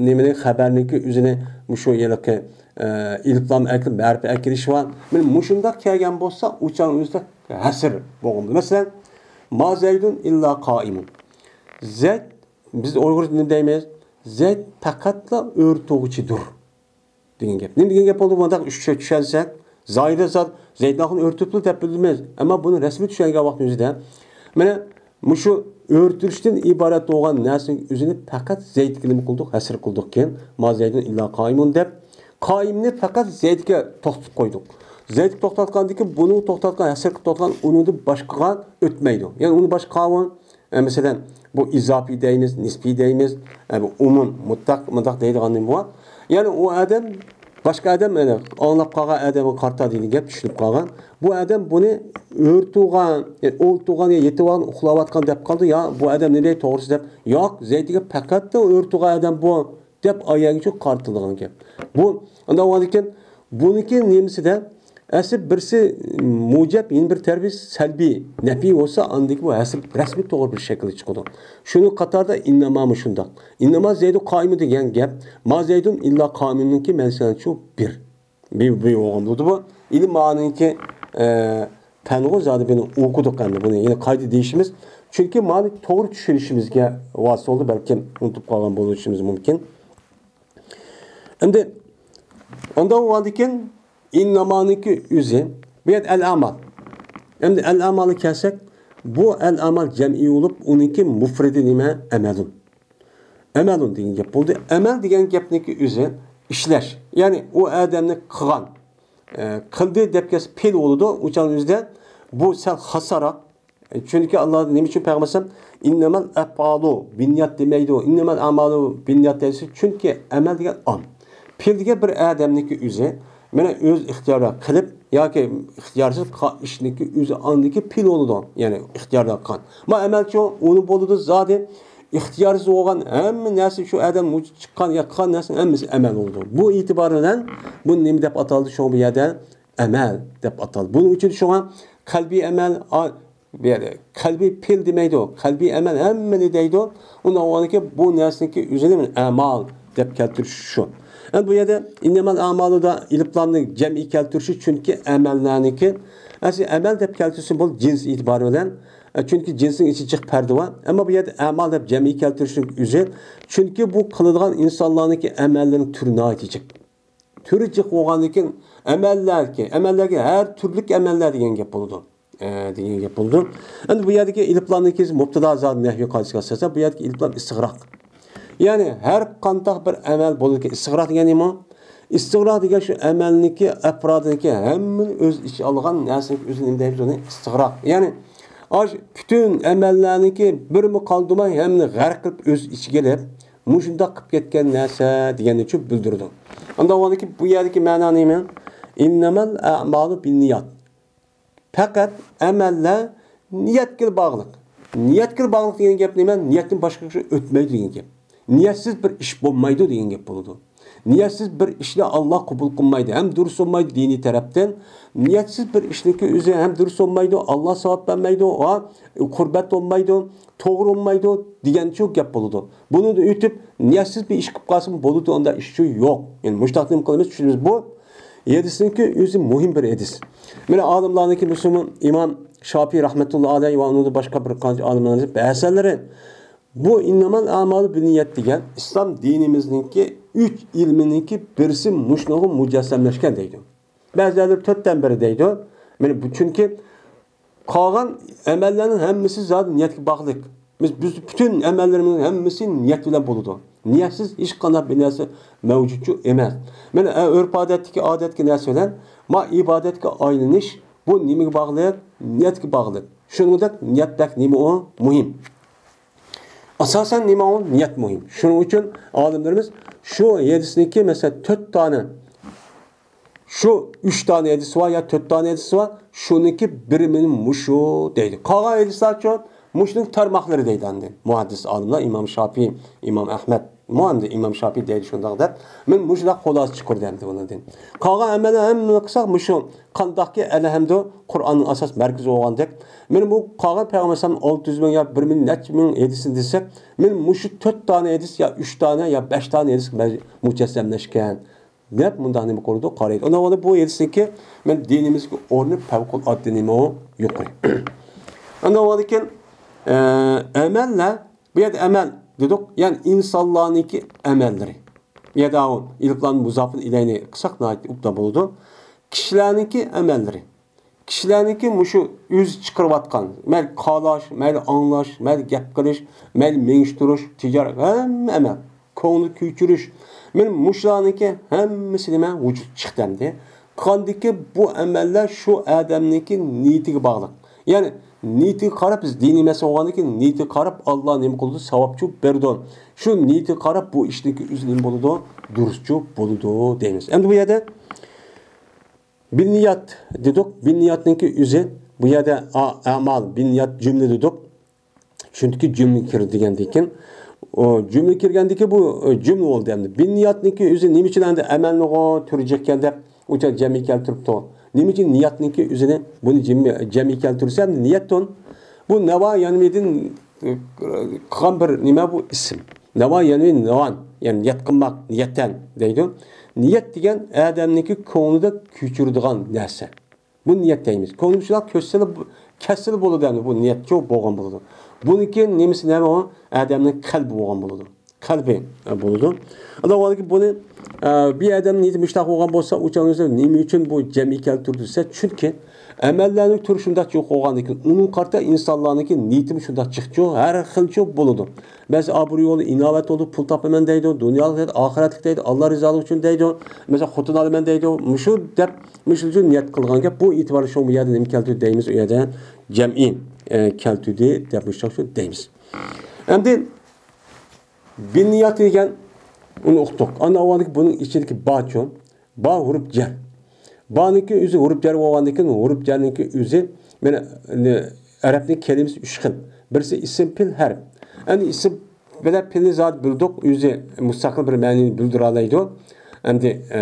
نېمىنى، خەبەرنىڭكى ئۆزىنى مۇشۇ ھېلىقى، ئە، ئېلىپلام ئەكىلىپ، ھەرپ ئەكىلىش بار. مانا مۇشۇنداق كەلگەن بولسا، ئۇچان ئۆزىدە ھەسر بولغان. مەسىلەن، «ما زەيدۇن ئىللا قائىمۇن». زەيد، بىز ئۇيغۇرچە نېمە دەيمىز؟ «زەيد پەقەتلا ئۆرە تۇغۇچىدۇر» دېگەن گەپ. نېمە دېگەن گەپ بولدى؟ بۇنداق ئۈچ چۈشەنسەك، زاھىرىي زات زەيدناخۇن ئۆرە تۇرۇپلا دەپ بىلىمىز. ئەمما بۇنى رەسمىي چۈشەنگەن ۋاقىتنىڭ ئۆزىدە، مانا مۇشۇ ئۆرە تۇرۇشتىن ئىبارەت بولغان نەرسىنىڭ ئۆزىنى پەقەت زەيدكە نېمە قىلدۇق؟ ھەسر قىلدۇقكەن، «ما زەيدۇن ئىللا قائىمۇن» دەپ، قائىمنى پەقەت زەيدكە توختىتىپ قويدۇق. زەيدكە توختاتقاندىكىن بۇنى توختاتقان، ھەسر قىلىپ توختاتقان ئۇنىڭدىن باشقىغا ئۆتمەيدۇ. يەنى ئۇنى باشقا قاۋۇن، ئە، مەسىلەن، بۇ ئىزاپىي دەيمىز، نىسپىي دەيمىز، ئە، بۇ ئومۇم، مۇتلەق، مۇنداق دەيدىغان نېمە بار؟ يەنى ئۇ ئادەم، باشقا ئادەم، يەنى ئاڭلاپ قالغان ئادەمگە قارىتا دېگەن گەپ، چۈشىنىپ قالغان. بۇ ئادەم بۇنى ئۆرە تۇغان، يەنى ئۆرە تۇغان يا يېتىۋالغان، ئۇخلاۋاتقان دەپ قالدى، يا بۇ ئادەم نېمە دەيدۇ توغرىسى دەپ، ياق، زەيدىگە پەقەتلا ئۆرە تۇغان ئادەم بۇ دەپ ئايەنگىچە قارىتىلىدىغان گەپ. بۇ، ئانداق بولغاندىكىن، بۇنىڭكى نېمىسىدە، ئەسلى بىرسى مۇجەب، يەنە بىر تەرىپى سەلبىي، نەپىي بولسا، ئاندىكى بۇ ھەسر رەسمىي توغرا بىر شەكىلدە چىقىدۇ. شۇنىڭ قاتارىدا «ئىننەما» مۇشۇنداق. «ئىننەما زەيدۇ قائىمۇن» دېگەن گەپ، «ما زەيدۇن ئىللا قائىمۇن»نىڭكى مەنىسى شۇ بىر. بىر، بىر بولغان بولىدۇ بۇ. ئىلىم مانىنىڭكى، ئە، پەنغۇ زادى بۇنى ئوقۇدۇق ئەمدى. بۇنى يەنە قايتا دېيىشىمىز. چۈنكى مانى توغرا چۈشىنىشىمىزگە ۋاسىتە بولدى، بەلكىم ئۇنتۇپ قالغان بولۇشىمىز مۇمكىن. ئەمدى ئاندىن بولغاندىكىن ئىننامانىڭكى ئۆزى. بۇ يەردە ئەل ئەمال. ئەمدى ئەل ئەمالغا كەلسەك، بۇ ئەل ئەمال جەمئىي بولۇپ، ئۇنىڭكى مۇفرىدى نېمە؟ ئەمەلۇن. ئەمەلۇن دېگەن گەپ بولدى. ئەمەل دېگەن گەپنىڭكى ئۆزى ئىشلەش. يەنى ئۇ ئادەمنى قىلغان، ئە، قىلدى دەپ كەلسە پېئىل بولىدۇ. ئۇ چاغنىڭ ئۆزىدە بۇ سەل خاسراق. ئە، چۈنكى ئاللا نېمە ئۈچۈن پەيغەمبەر ئەلەيھىسسالام «ئىننەمەل ئەپئالۇ بىننىيات» دېمەيدۇ، «ئىننەمەل ئەمالۇ بىننىيات» دەيسى، چۈنكى ئەمەل دېگەن ئام. پېئىل دېگەن بىر ئادەمنىڭكى ئۆزى، مانا ئۆز ئىختىيارى قىلىپ ياكى ئىختىيارسىز قىلغان ئىشنىڭكى ئۆزى ئاندىكى پېئىل بولىدۇ، يەنى ئىختىياردا قىلغان. ما ئەمەلچۇ ئۇنى بولىدۇ زادى، ئىختىيارسىز بولغان ھەممە نەرسە شۇ ئادەم چىققان يا قىلغان نەرسىنىڭ ھەممىسى ئەمەل بولىدۇ. بۇ ئېتىبار بىلەن بۇ نېمە دەپ ئاتالدى؟ شۇڭا بۇ يەردە ئەمەل دەپ ئاتالدى. بۇنىڭ ئۈچۈن شۇڭا قەلبىي ئەمەل، ئا-، بۇ يەردە قەلبىي پېئىل دېمەيدۇ، قەلبىي ئەمەل ھەممىنى دەيدۇ. ئۇنداق بولغاندىكىن بۇ نەرسىنىڭكى ئۆزىنى ئەمال دەپ كەلتۈرۈش شۇ. ئەمدى بۇ يەردە «ئىننەمەل ئەمالۇدا» ئېلىپلامنى جەمئىي كەلتۈرۈشى، چۈنكى ئەمەللەرنىڭكى، ئەسلى ئەمەل دەپ كەلتۈرسە بولىدۇ جىنس ئېتىبارى بىلەن. ئە، چۈنكى جىنسنىڭ ئىچى جىق پەردە بار. ئەمما بۇ يەردە ئەمال دەپ جەمئىي كەلتۈرۈشنىڭ ئۆزى، چۈنكى بۇ قىلىدىغان ئىنسانلارنىڭكى ئەمەللىرىنىڭ تۈرى ناھايىتى جىق. تۈرى جىق بولغاندىن كېيىن ئەمەللەركى، ئەمەللەرگە ھەر تۈرلۈك ئەمەللەر دېگەن گەپ بولىدۇ. ئە، دېگەن گەپ بولىدۇ. ئەمدى بۇ يەردىكى ئېلىپلامنىڭكى مۇبتادا زادى نەھۋى قائىدىسىگە ئاساسەن، بۇ يەردىكى ئېلىپلام ئىستىغراق. يەنى ھەر قانداق بىر ئەمەل بولىدىكەن، ئىستىغراق دېگەن نېمە؟ ئىستىغراق دېگەن شۇ ئەمەلنىڭكى، ئەپرادىنىڭكى ھەممىنى ئۆز ئىچىگە ئالغان نەرسىنىڭكى ئۆزىنى نېمە دەيمىز ئۇنى؟ ئىستىغراق. يەنى ئاش پۈتۈن ئەمەللەرنىڭكى بىرمۇ قالدۇرماي ھەممىنى غەرق قىلىپ ئۆز ئىچىگە ئېلىپ، مۇشۇنداق قىلىپ كەتكەن نەرسە دېگەننى شۇ بىلدۈرىدۇ. ئاندىن بۇ يەردىكى مەنا نېمە؟ «ئىننەمەل ئەمالۇ بىننىيات». پەقەت ئەمەللەر نىيەتكىلا باغلىق. نىيەتكىلا باغلىق دېگەن گەپ نېمە؟ نىيەتتىن باشقا ئىش ئۆتمەيدۇ دېگەن گەپ. نىيەتسىز بىر ئىش بولمايدۇ دېگەن گەپ بولىدۇ. نىيەتسىز بىر ئىشنى ئاللا قوبۇل قىلمايدۇ، ھەم دۇرۇس بولمايدۇ دىنىي تەرەپتىن. نىيەتسىز بىر ئىشنىڭكى ئۆزى ھەم دۇرۇس بولمايدۇ، ئاللا ساۋاب بەرمەيدۇ، ۋە قۇربەت بولمايدۇ، توغرا بولمايدۇ دېگەنچۇ گەپ بولىدۇ. بۇنىڭدىن ئۆتۈپ نىيەتسىز بىر ئىش قىلىپ قالسىمۇ بولىدۇ، ئۇنداق ئىشچۇ يوق. يەنى مۇشۇنداق نېمە قىلىمىز، چۈشىنىمىز بۇ. ھەدىسنىڭكى ئۆزى مۇھىم بىر ھەدىس. مانا ئالىملارنىڭكى مۇسۇلمان ئىمام شاپىي رەھمەتۇللا ئەلەيھى ۋە ئۇنىڭدىن باشقا بىر قانچە ئالىملارنىڭ بەزىلىرى بۇ «ئىننەمەل ئەمالۇ بىننىيەت» دېگەن ئىسلام دىنىمىزنىڭكى ئۈچ ئىلمىنىڭكى بىرسى مۇشۇنىڭغا مۇجەسسەملەشكەن دەيدۇ. بەزىلەر تۆتتىن بىرى دەيدۇ. مانا بۇ چۈنكى قالغان ئەمەللەرنىڭ ھەممىسى زادى نىيەتكە باغلىق. بىز، بىز پۈتۈن ئەمەللىرىمىزنىڭ ھەممىسى نىيەت بىلەن بولىدۇ. نىيەتسىز ھېچقانداق بىر نەرسە مەۋجۇتچۇ ئەمەس. مانا، ئە، ئۆرپ-ئادەتتىكى، ئادەتتىكى نەرسە بىلەن ما ئىبادەتكە ئايلىنىش، بۇ نېمىگە باغلىق؟ نىيەتكە باغلىق. شۇنىڭدەك نىيەت بەك نېمە ئۇ؟ مۇھىم. ئاساسەن نېمە ئۇ؟ نىيەت مۇھىم. شۇنىڭ ئۈچۈن ئالىملىرىمىز شۇ ھەدىسنىڭكى، مەسىلەن، تۆت دانە شۇ ئۈچ دانە ھەدىس بار يا تۆت دانە ھەدىس بار، شۇنىڭكى بىرىمىنى مۇشۇ دەيدۇ. قالغان ھەدىسلەرچۇ؟ مۇشۇنىڭ تارماقلىرى دەيدۇ ئاندىن. مۇھەددىس ئالىملار ئىمام شاپىي، ئىمام ئەھمەد، مۇھەممەد ئىمام شاپىي دەيدۇ شۇنداق دەپ. مەن مۇشۇنداق خۇلاسە چىقىردىم ئەمدى بۇنىڭدىن. قالغان ئەمەللەر ھەممىنى قىلساق مۇشۇ قانداقكى ئەلھەمدۇ قۇرئاننىڭ ئاساس مەركىزى بولغاندەك. مانا بۇ قالغان پەيغەمبەر ئەلەيھىسسالام ئالتە يۈز مىڭ يا بىر مىليون نەچچە مىڭ ھەدىسىنى دېسەك، مانا مۇشۇ تۆت دانە ھەدىس يا ئۈچ دانە يا بەش دانە ھەدىس مۇجەسسەملەشكەن. دەپ مۇنداق نېمە قىلىدۇ، قارايدۇ. ئاندىن بۇ ھەدىسنىڭكى مەن دىنىمىزدىكى ئورنى پەۋقۇلئاددە نېمە يۇقىرى. ئاندىن كېيىن، ئە، ئەمەللەر، بۇ يەردە ئەمەل دېدۇق، يەنى ئىنسانلارنىڭكى ئەمەللىرى. بۇ يەردە ئۇ ئېلىپلام مۇزاپىن ئىلەينى قىلساق ناھايىتى ئوبدان بولىدۇ. كىشىلەرنىڭكى ئەمەللىرى. كىشىلەرنىڭكى مۇشۇ ئۆزى چىقىرىۋاتقان، مەيلى قالاش، مەيلى ئاڭلاش، مەيلى گەپ قىلىش، مەيلى مېڭىشتۇرۇش، تىجارەت، ھەممە ئەمەل، كۆڭۈل كۆچۈرۈش. مانا مۇشۇلارنىڭكى ھەممىسى نېمە؟ ۋۇجۇدقا چىقتى ئەمدى. قىلغاندىكى بۇ ئەمەللەر شۇ ئادەمنىڭكى نىيىتىگە باغلىق. يەنى نىيىتىگە قاراپ، بىز دىنىي مەسىلە بولغاندىكىن نىيىتىگە قاراپ ئاللا نېمە قىلىدۇ؟ ساۋابچۇ بېرىدۇ. شۇ نىيىتىگە قاراپ بۇ ئىشنىڭكى ئۆزى نېمە بولىدۇ؟ دۇرۇسچۇ بولىدۇ دەيمىز. ئەمدى بۇ يەردە بىننىيات دېدۇق. بىننىياتنىڭكى ئۆزى بۇ يەردە ئا-، ئەمال، بىننىيات جۈملە دېدۇق. چۈنكى جۈملە كىردى دېگەندىن كېيىن، ئۇ جۈملە كىرگەندىن كېيىن بۇ، ئۇ، جۈملە بولدى ئەمدى. بىننىياتنىكى ئۆزى نېمە ئۈچۈن ئەمدى ئەمەلنىغۇ تۈرى جىقكەن دەپ ئۇچۇ جەمئىي كەلتۈرۈپتۇ؟ نېمە ئۈچۈن نىياتنىڭكى ئۆزىنى بۇنى جىم-، جەمئىي كەلتۈرسە ئەمدى نىيەت تۇن. بۇ نەۋا يەنۋىدىن، ئۇ، قىلغان بىر نېمە بۇ ئىسىم. نەۋا يەنۋى نەۋان، يەنى نىيەت قىلماق، نىيەتەن دەيدۇ. نىيەت دېگەن ئادەمنىڭكى كۆڭلىدە كۆچۈرىدىغان نەرسە. بۇ نىيەت دەيمىز. كۆڭلى شۇنداق كۆچسىلا، كەتسىلا بولىدۇ، ئەمدى بۇ نىيەتچۇ بولغان بولىدۇ. بۇنىڭكى نېمىسى نېمە ئۇ؟ ئادەمنىڭ قەلبى بولغان بولىدۇ. قەلبى، ئە، بولىدۇ. ئاندىن بۇنى، ئە، بىر ئادەم نىيىتى مۇشۇنداق بولغان بولسا، ئۇ چاغدا نېمە ئۈچۈن بۇ جەمئىي كەلتۈردى دېسە، چۈنكى ئەمەللەرنىڭ تۈرى شۇنداق يوق بولغاندىن كېيىن، ئۇنىڭغا قارىتا ئىنسانلارنىڭكى نىيىتىمۇ شۇنداق جىقچۇ، ھەر خىلچۇ بولىدۇ. بەزى ئابرۇي يولى، ئىناۋەت يولى، پۇل تاپىمەن دەيدۇ، دۇنيالىق دەيدۇ، ئاخىرەتلىك دەيدۇ، ئاللا رىزالىقى ئۈچۈن دەيدۇ، مەسىلەن، خوتۇن ئالىمەن دەيدۇ، مۇشۇ دەپ، مۇشۇ ئۈچۈن نىيەت قىلغان گەپ. بۇ ئېتىباردا شۇ يەردە نېمە كەلتۈردى دەيمىز، ئۇ يەردە جەمئىي، ئە، كەلتۈردى دەپ مۇشۇنداق شۇ دەيمىز. ئەمدى بىننىيات دېگەن ئۇنى ئۇقتۇق. ئاندىن ئاۋۋالدىكى بۇنىڭ ئىچىدىكى باچۇ. با ھۇرۇپ جەر. بانىڭكى ئۆزى ھۇرۇپ جەر بولغاندىن كېيىن، ھۇرۇپ جەرنىڭكى ئۆزى، مانا، ئەرەبنىڭ كەلىمىسى ئۈچ خىل. بىرسى ئىسىم، پېئىل، ھەرپ. ئەمدى ئىسىم بىلەن پېئىلنى زادى بىلدۇق، ئۆزى مۇستەقىل بىر مەنىنى بىلدۈرەلەيدۇ. ئەمدى، ئە،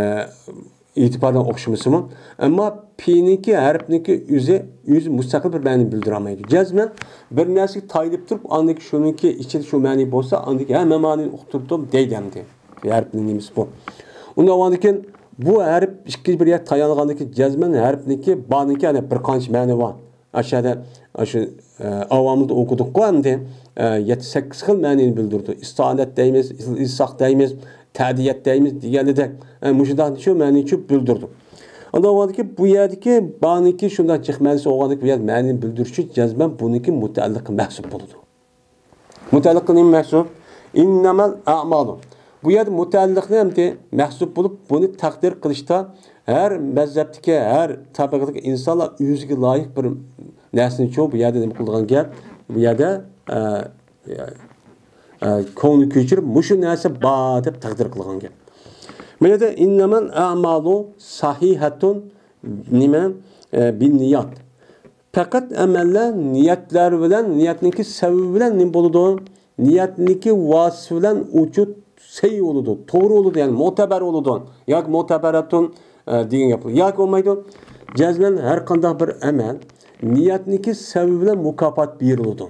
ئېتىبارنىڭ ئوخشىمىسىمۇ. ئەمما پېئىلنىڭكى، ھەرپنىڭكى ئۆزى، ئۆزى مۇستەقىل بىر مەنىنى بىلدۈرەلمەيدۇ. جەزمەن بىر نەرسىگە تايىنىپ تۇرۇپ، ئاندىن كېيىن شۇنىڭكى ئىچىدە شۇ مەنى بولسا، ئاندىن كېيىن ھەممە مەنىنى ئۇقتۇردۇم دەيدۇ ئەمدى. ھەرپنىڭ نېمىسى بۇ. ئۇنداق بولغاندىن كېيىن بۇ ھەرپ ئىككىنچى بىر يەر تايانغاندىن كېيىن جەزمەن ھەرپنىڭكى، بانىڭكى، يەنە بىر قانچە مەنە بار. ئاشۇ يەردە، ئاشۇ، ئە، ئاۋامىدا ئوقۇدۇققۇ ئەمدى، ئە، يەتتە سەككىز خىل مەنىنى بىلدۈرىدۇ. ئىستىئانەت دەيمىز، ئىلساق دەيمىز، تەدىيەت دەيمىز دېگەندەك، ئە، مۇشۇنداق شۇ مەنىنى شۇ بىلدۈرىدۇ. ئاندىن بۇ يەردىكى بانىڭكى شۇنداق جىق مەنىسى بولغاندىكىن، بۇ يەردە مەنىنى بىلدۈرۈش ئۈچۈن جەزمەن بۇنىڭكى مۇتەئەللىققا مەنسۇپ بولىدۇ. مۇتەئەللىققا نېمە مەنسۇپ؟ ئىننەمەل ئەمالۇ. بۇ يەردە مۇتەئەللىقنى ئەمدى مەنسۇپ بولۇپ، بۇنى تەقدىر قىلىشتا ھەر مەزھەپتىكى، ھەر تەبىقىدىكى ئىنسانلار ئۆزىگە لايىق بىر نەرسىنىچۇ بۇ يەردە نېمە قىلىدىغان گەپ؟ بۇ يەردە، ئە، ئە، كۆڭلى كۆچۈرۈپ، مۇشۇ نەرسە بار دەپ تەقدىر قىلغان گەپ. بۇ يەردە ئىننەمەل ئەمالۇ سەھىھەتۇن نېمە؟ ئە، بىننىيات. پەقەت ئەمەللەر نىيەتلەر بىلەن، نىيەتنىڭكى سەۋەبى بىلەن نېمە بولىدۇ؟ نىيەتنىڭكى ۋاسىتىسى بىلەن ئۇچۇت سەھىھ بولىدۇ، توغرا بولىدۇ، يەنى مۇتەبەر بولىدۇ. ياكى مۇتەبەرەتۇن، ئە، دېگەن گەپ. ياكى بولمايدۇ. جەزمەن ھەر قانداق بىر ئەمەل نىيەتنىڭكى سەۋەبى بىلەن مۇكاپات بېرىلىدۇ.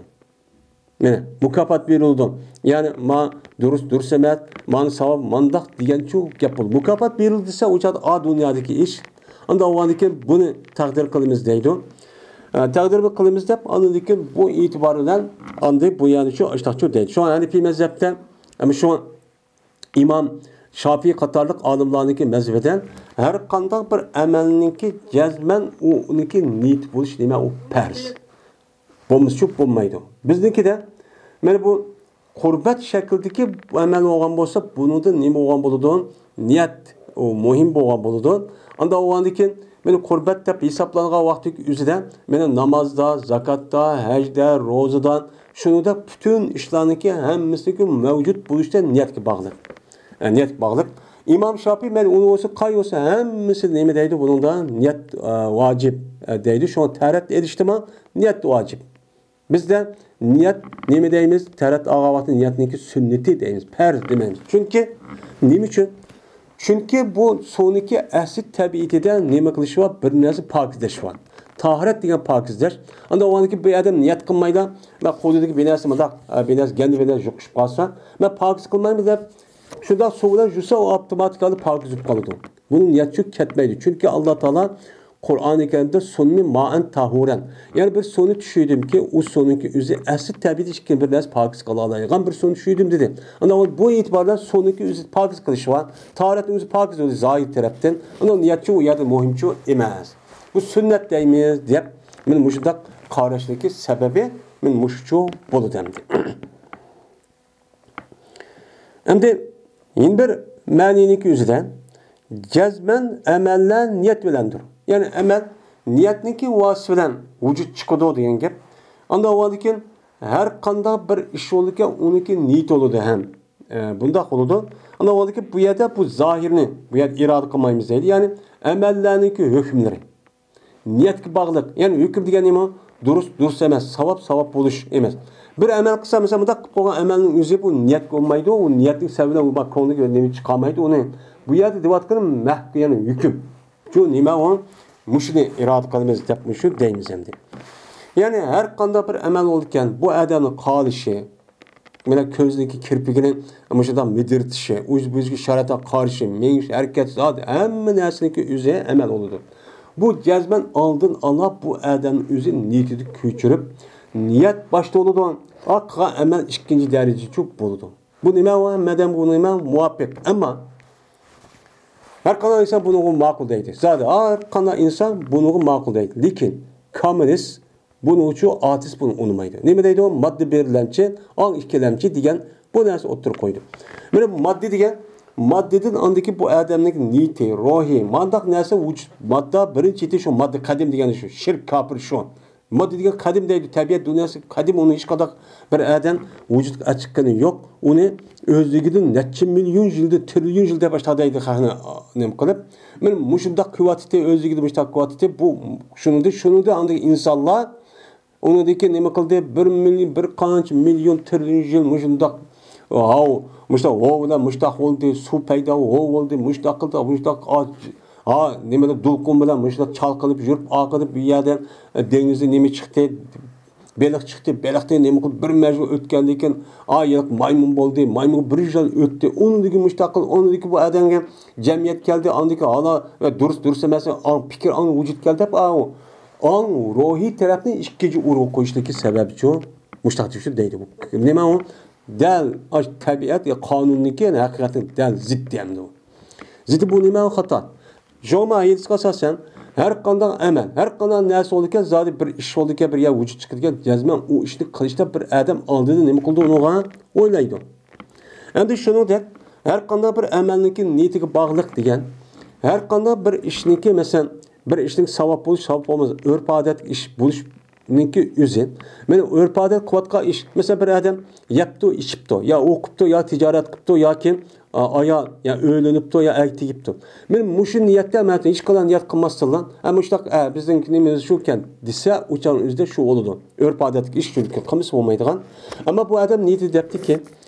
مانا، مۇكاپات بېرىلىدۇ. يەنى، ما دۇرۇس، دۇرۇس ئەمەس، مانا ساۋاب، مانداق دېگەنچۇ گەپ بولىدۇ. مۇكاپات بېرىلدى دېسە، ئۇ چاغدا ئا دۇنيادىكى ئىش. ئاندىن ئاۋۋالدىن كېيىن بۇنى تەقدىر قىلىمىز دەيدۇ. ئە، تەقدىر قىلىمىز دەپ، ئاندىن كېيىن بۇ ئېتىبار بىلەن، ئاندىن بۇ يەرنى شۇ ئاشتاقچۇ دەيدۇ. شۇڭا ھەنىپىي مەزھەپتە، ئەمما شۇ ئىمام شاپىي قاتارلىق ئالىملارنىڭكى مەزھىپىدە ھەر قانداق بىر ئەمەلنىڭكى جەزمەن ئۇنىڭكى نىيىتى بولۇش نېمە ئۇ پەرز. بولمىسىچۇ بولمايدۇ. بىزنىڭكىدە مانا بۇ قۇربەت شەكلىدىكى ئەمەل بولغان بولسا، بۇنىڭدا نېمە بولغان بولىدۇ؟ نىيەت، ئۇ مۇھىم بولغان بولىدۇ. ئانداق بولغاندىن كېيىن، مانا قۇربەت دەپ ھېسابلانغان ۋاقتىدىكى ئۆزىدە، مانا نامازدا، زاكاتتا، ھەجدە، روزىدا، شۇنىڭدەك پۈتۈن ئىشلارنىڭكى ھەممىسىنىڭكى مەۋجۇت بولۇشتا نىيەتكە باغلىق. ئە، نىيەتكە باغلىق. ئىمام شاپىي، مەن ئۇنى بولسا، قاي بولسا، ھەممىسى نېمە دەيدۇ؟ بۇنىڭدا نىيەت، ئە، ۋاجىپ، ئە، دەيدۇ. شۇڭا تەرەت ئېلىشتىمۇ نىيەت ۋاجىپ. بىزدە نىيەت نېمە دەيمىز؟ تەرەت ئالغان ۋاقىتتا نىيەتنىڭكى سۈننىتى دەيمىز، پەرز دېمەيمىز. چۈنكى، نېمە ئۈچۈن؟ چۈنكى بۇ سۇنىڭكى ئەسلى تەبىئىتىدە نېمە قىلىشى بار؟ بىر نەرسە پاكىزلەش بار. تاھارەت دېگەن پاكىزلەش. ئاندىن ئۇنىڭكى بىر ئادەم نىيەت قىلمايلا، مەن قولىدىكى بىر نەرسە مۇنداق، ئە، بىر نەرسە گەندە بىر نەرسە يۇقۇشۇپ قالسا، مەن پاكىز قىلمايمەن دەپ، شۇنداق سۇ بىلەن يۇسا، ئۇ ئاپتوماتىكالىق پاكىز بولۇپ قالىدۇ. بۇنىڭ نىيەتچۇ كەتمەيدۇ. چۈنكى ئاللا تائالا قۇرئانى كەرىمدە سۇننى مائەن تاھۇرەن. يەنى بىر سۇنى چۈشۈردۈمكى، ئۇ سۇنىڭكى ئۆزى ئەسلى تەبىئىتى ئىككىنى بىر نەرسە پاكىز قىلالايدىغان بىر سۇنى چۈشۈردۈم دېدى. ئانا بۇ ئېتىباردا سۇنىڭكى ئۆزى پاكىز قىلىشى بار. تاھارەتنىڭ ئۆزى پاكىز بولۇشى زاھىر تەرەپتىن. ئۇنىڭ نىيەتچۇ ئۇ يەردە مۇھىمچۇ ئەمەس. بۇ سۈننەت دەيمىز دەپ، مەن مۇشۇنداق قاراشنىڭكى سەۋەبى مەن مۇشۇچۇ بولىدۇ ئەمدى. ئەمدى يەنە بىر مەنىنىڭكى ئۆزىدە جەزمەن ئەمەللەر نىيەت بىلەندۇر. يەنى ئەمەل نىيەتنىڭكى ۋاسىتىسى بىلەن ۋۇجۇد چىقىدۇ دېگەن گەپ. ئاندىن ئۇنىڭدىن كېيىن ھەر قانداق بىر ئىش بولىدىكەن، ئۇنىڭكى نىيىتى بولىدۇ ھەم. ئە، بۇنداق بولىدۇ. ئاندىن ئۇنىڭدىن كېيىن بۇ يەردە بۇ زاھىرنى، بۇ يەردە ئىرادە قىلمايمىز دەيدۇ. يەنى ئەمەللەرنىڭكى ھۆكۈملىرى. نىيەتكە باغلىق. يەنى ھۆكۈم دېگەن نېمە؟ دۇرۇس، دۇرۇس ئەمەس. ساۋاب، ساۋاب بولۇش ئەمەس. بىر ئەمەل قىلسا، مەسىلەن، مۇنداق قىلىپ قويغان ئەمەلنىڭ ئۆزى بۇ نىيەتكە بولمايدۇ. ئۇ نىيەتنىڭ سەۋەبى بىلەن ئۇ كۆڭلىگە نېمە چىقارمايدۇ ئۇنى. بۇ يەردە دەۋاتقىنى مەھكۇم، يەنى ھۆكۈم. شۇ نېمە ئۇ؟ مۇشۇنى ئىرادە قىلىمىز دەپ مۇشۇ دەيمىز ئەمدى. يەنى ھەر قانداق بىر ئەمەل بولىدىكەن، بۇ ئادەمنىڭ قالىشى، مانا كۆزىنىڭكى كىرپىكىنى مۇشۇنداق مىدىرتىشى، ئۆز-، ئۆزىگە شارائىتقا قارىشى، مېڭىش، ھەرىكەت، زادى ھەممە نەرسىنىڭكى ئۆزى ئەمەل بولىدۇ. بۇ جەزمەن ئالدىن ئالا بۇ ئادەمنىڭ ئۆزى نىيىتىدە كۆچۈرۈپ، نىيەت باشتا بولىدۇ، قىلغان ئەمەل ئىككىنچى دەرىجىچۇ بولىدۇ. بۇ نېمە؟ ئۇ ھەممە ئادەم بۇ نېمە؟ مۇۋاپىق. ئەمما ھەر قانداق ئىنسان بۇنىڭغا ماقۇل دەيدۇ. زادى ھەر قانداق ئىنسان بۇنىڭغا ماقۇل دەيدۇ. لېكىن كاممۇنىست بۇنىڭ ئۈچۈن ئارتىس بۇنى ئۇنىمايدۇ. نېمە دەيدۇ؟ ماددا بىرلەمچى، ئاڭ ئىككىلەمچى دېگەن بۇ نەرسە ئوتتۇرىغا قويدى. مانا بۇ ماددا دېگەن، ماددىدىن ئاندىكى بۇ ئادەمنىڭ نىيىتى، روھى، مانداق نەرسە ۋۇجۇد، ماددا بىرىنچى يېتى شۇ ماددا قەدىم دېگەن شۇ، شىرك، كاپىر شۇ. ماددا دېگەن قەدىم دەيدۇ، تەبىئەت دۇنياسى قەدىم، ئۇنى ھېچقانداق بىر ئادەم ۋۇجۇدقا ئەچىققىنى يوق. ئۇنى ئۆزلۈكىدىن نەچچە مىليون يىلدا، تىرىليون يىلدا باشلاپ دەيدۇ خەقنى نېمە قىلىپ. مانا مۇشۇنداق قىلىۋاتىتتى، ئۆزلۈكىدە مۇشۇنداق قىلىۋاتىتتى. بۇ شۇنىڭدىن، شۇنىڭدىن ئاندىن ئىنسانلار ئۇنىڭدىكى نېمە قىلدى؟ بىر مىليون، بىر قانچە مىليون تىرىليون يىل مۇشۇنداق، ھاۋ، مۇشۇنداق ھو بىلەن مۇشۇنداق بولدى، سۇ پەيدا، ھو بولدى، مۇشۇنداق قىلدى، مۇشۇنداق ئاچ-، ھا، نېمىدە دولقۇن بىلەن مۇشۇنداق چالقىنىپ يۈرۈپ، ئارقىدىن بۇ يەردە، ئە، دېڭىزدا نېمە چىقتى؟ بېلىق چىقتى. بېلىقتىن نېمە قىلىپ بىر مەزگىل ئۆتكەندىن كېيىن، ئا، يىلقى مايمۇن بولدى. مايمۇنغا بىر يۈز يىل ئۆتتى. ئۇنىڭدىن كېيىن مۇشۇنداق قىلدى، ئۇنىڭدىن كېيىن بۇ ئادەمگە جەمئىيەت كەلدى. ئاندىن كېيىن ھالا، ۋە دۇرۇس، دۇرۇس ئەمەس، ئاڭ، پىكىر، ئاڭ ۋۇجۇد كەلدى دەپ، ئا، ئاڭ روھىي تەرەپنى ئىككىنچى ئورۇنغا قويۇشتىكى سەۋەبچۇ مۇشتاق دېيىشىدۇ دەيدۇ. نېمە ئۇ؟ دەل ئاشۇ تەبىئەت، يا قانۇننىڭكى، يەنى ھەقىقەتنىڭ دەل زىددى ئەمدى ئۇ. زىددى بۇ نېمە؟ خاتا. جۇڭما ھەدىسىگە ئاساسەن، ھەر قانداق ئەمەل، ھەر قانداق نەرسە بولىدىكەن، زادى بىر ئىش بولىدىكەن، بىر يەر ۋۇجۇدقا كېلىدىكەن، جەزمەن ئۇ ئىشنى قىلىشتا بىر ئادەم ئالدىدا نېمە قىلىدۇ ئۇنىڭغا؟ ئويلايدۇ. ئەمدى شۇنىڭدەك، ھەر قانداق بىر ئەمەلنىڭكى نىيىتىگە باغلىق دېگەن، ھەر قانداق بىر ئىشنىڭكى، مەسىلەن، بىر ئىشنىڭ ساۋاب بولۇش، ساۋاب بولماس، ئۆرپ-ئادەتلىك ئىش بولۇشنىڭكى ئۆزى. مانا ئۆرپ-ئادەت قىلىۋاتقان ئىش، مەسىلەن، بىر ئادەم يەپتۇ، ئىچىپتۇ، يا ئوقۇپتۇ، يا تىجارەت قىپتۇ، ياكى، ئا، ئايال، يا ئۆيلىنىپتۇ، يا ئەر تېگىپتۇ. مانا مۇشۇ نىيەتتە مەن ھېچقانداق نىيەت قىلماستىنلا، ئە، مۇشۇنداق، ئە، بىزنىڭكى نېمىمىز شۇكەن دېسە، ئۇ چاغنىڭ ئۆزىدە شۇ بولىدۇ. ئۆرپ-ئادەتلىك ئىش، چۈنكى قىلمىسا بولمايدىغان. ئەمما بۇ ئادەم نىيىتى دەپتىكى،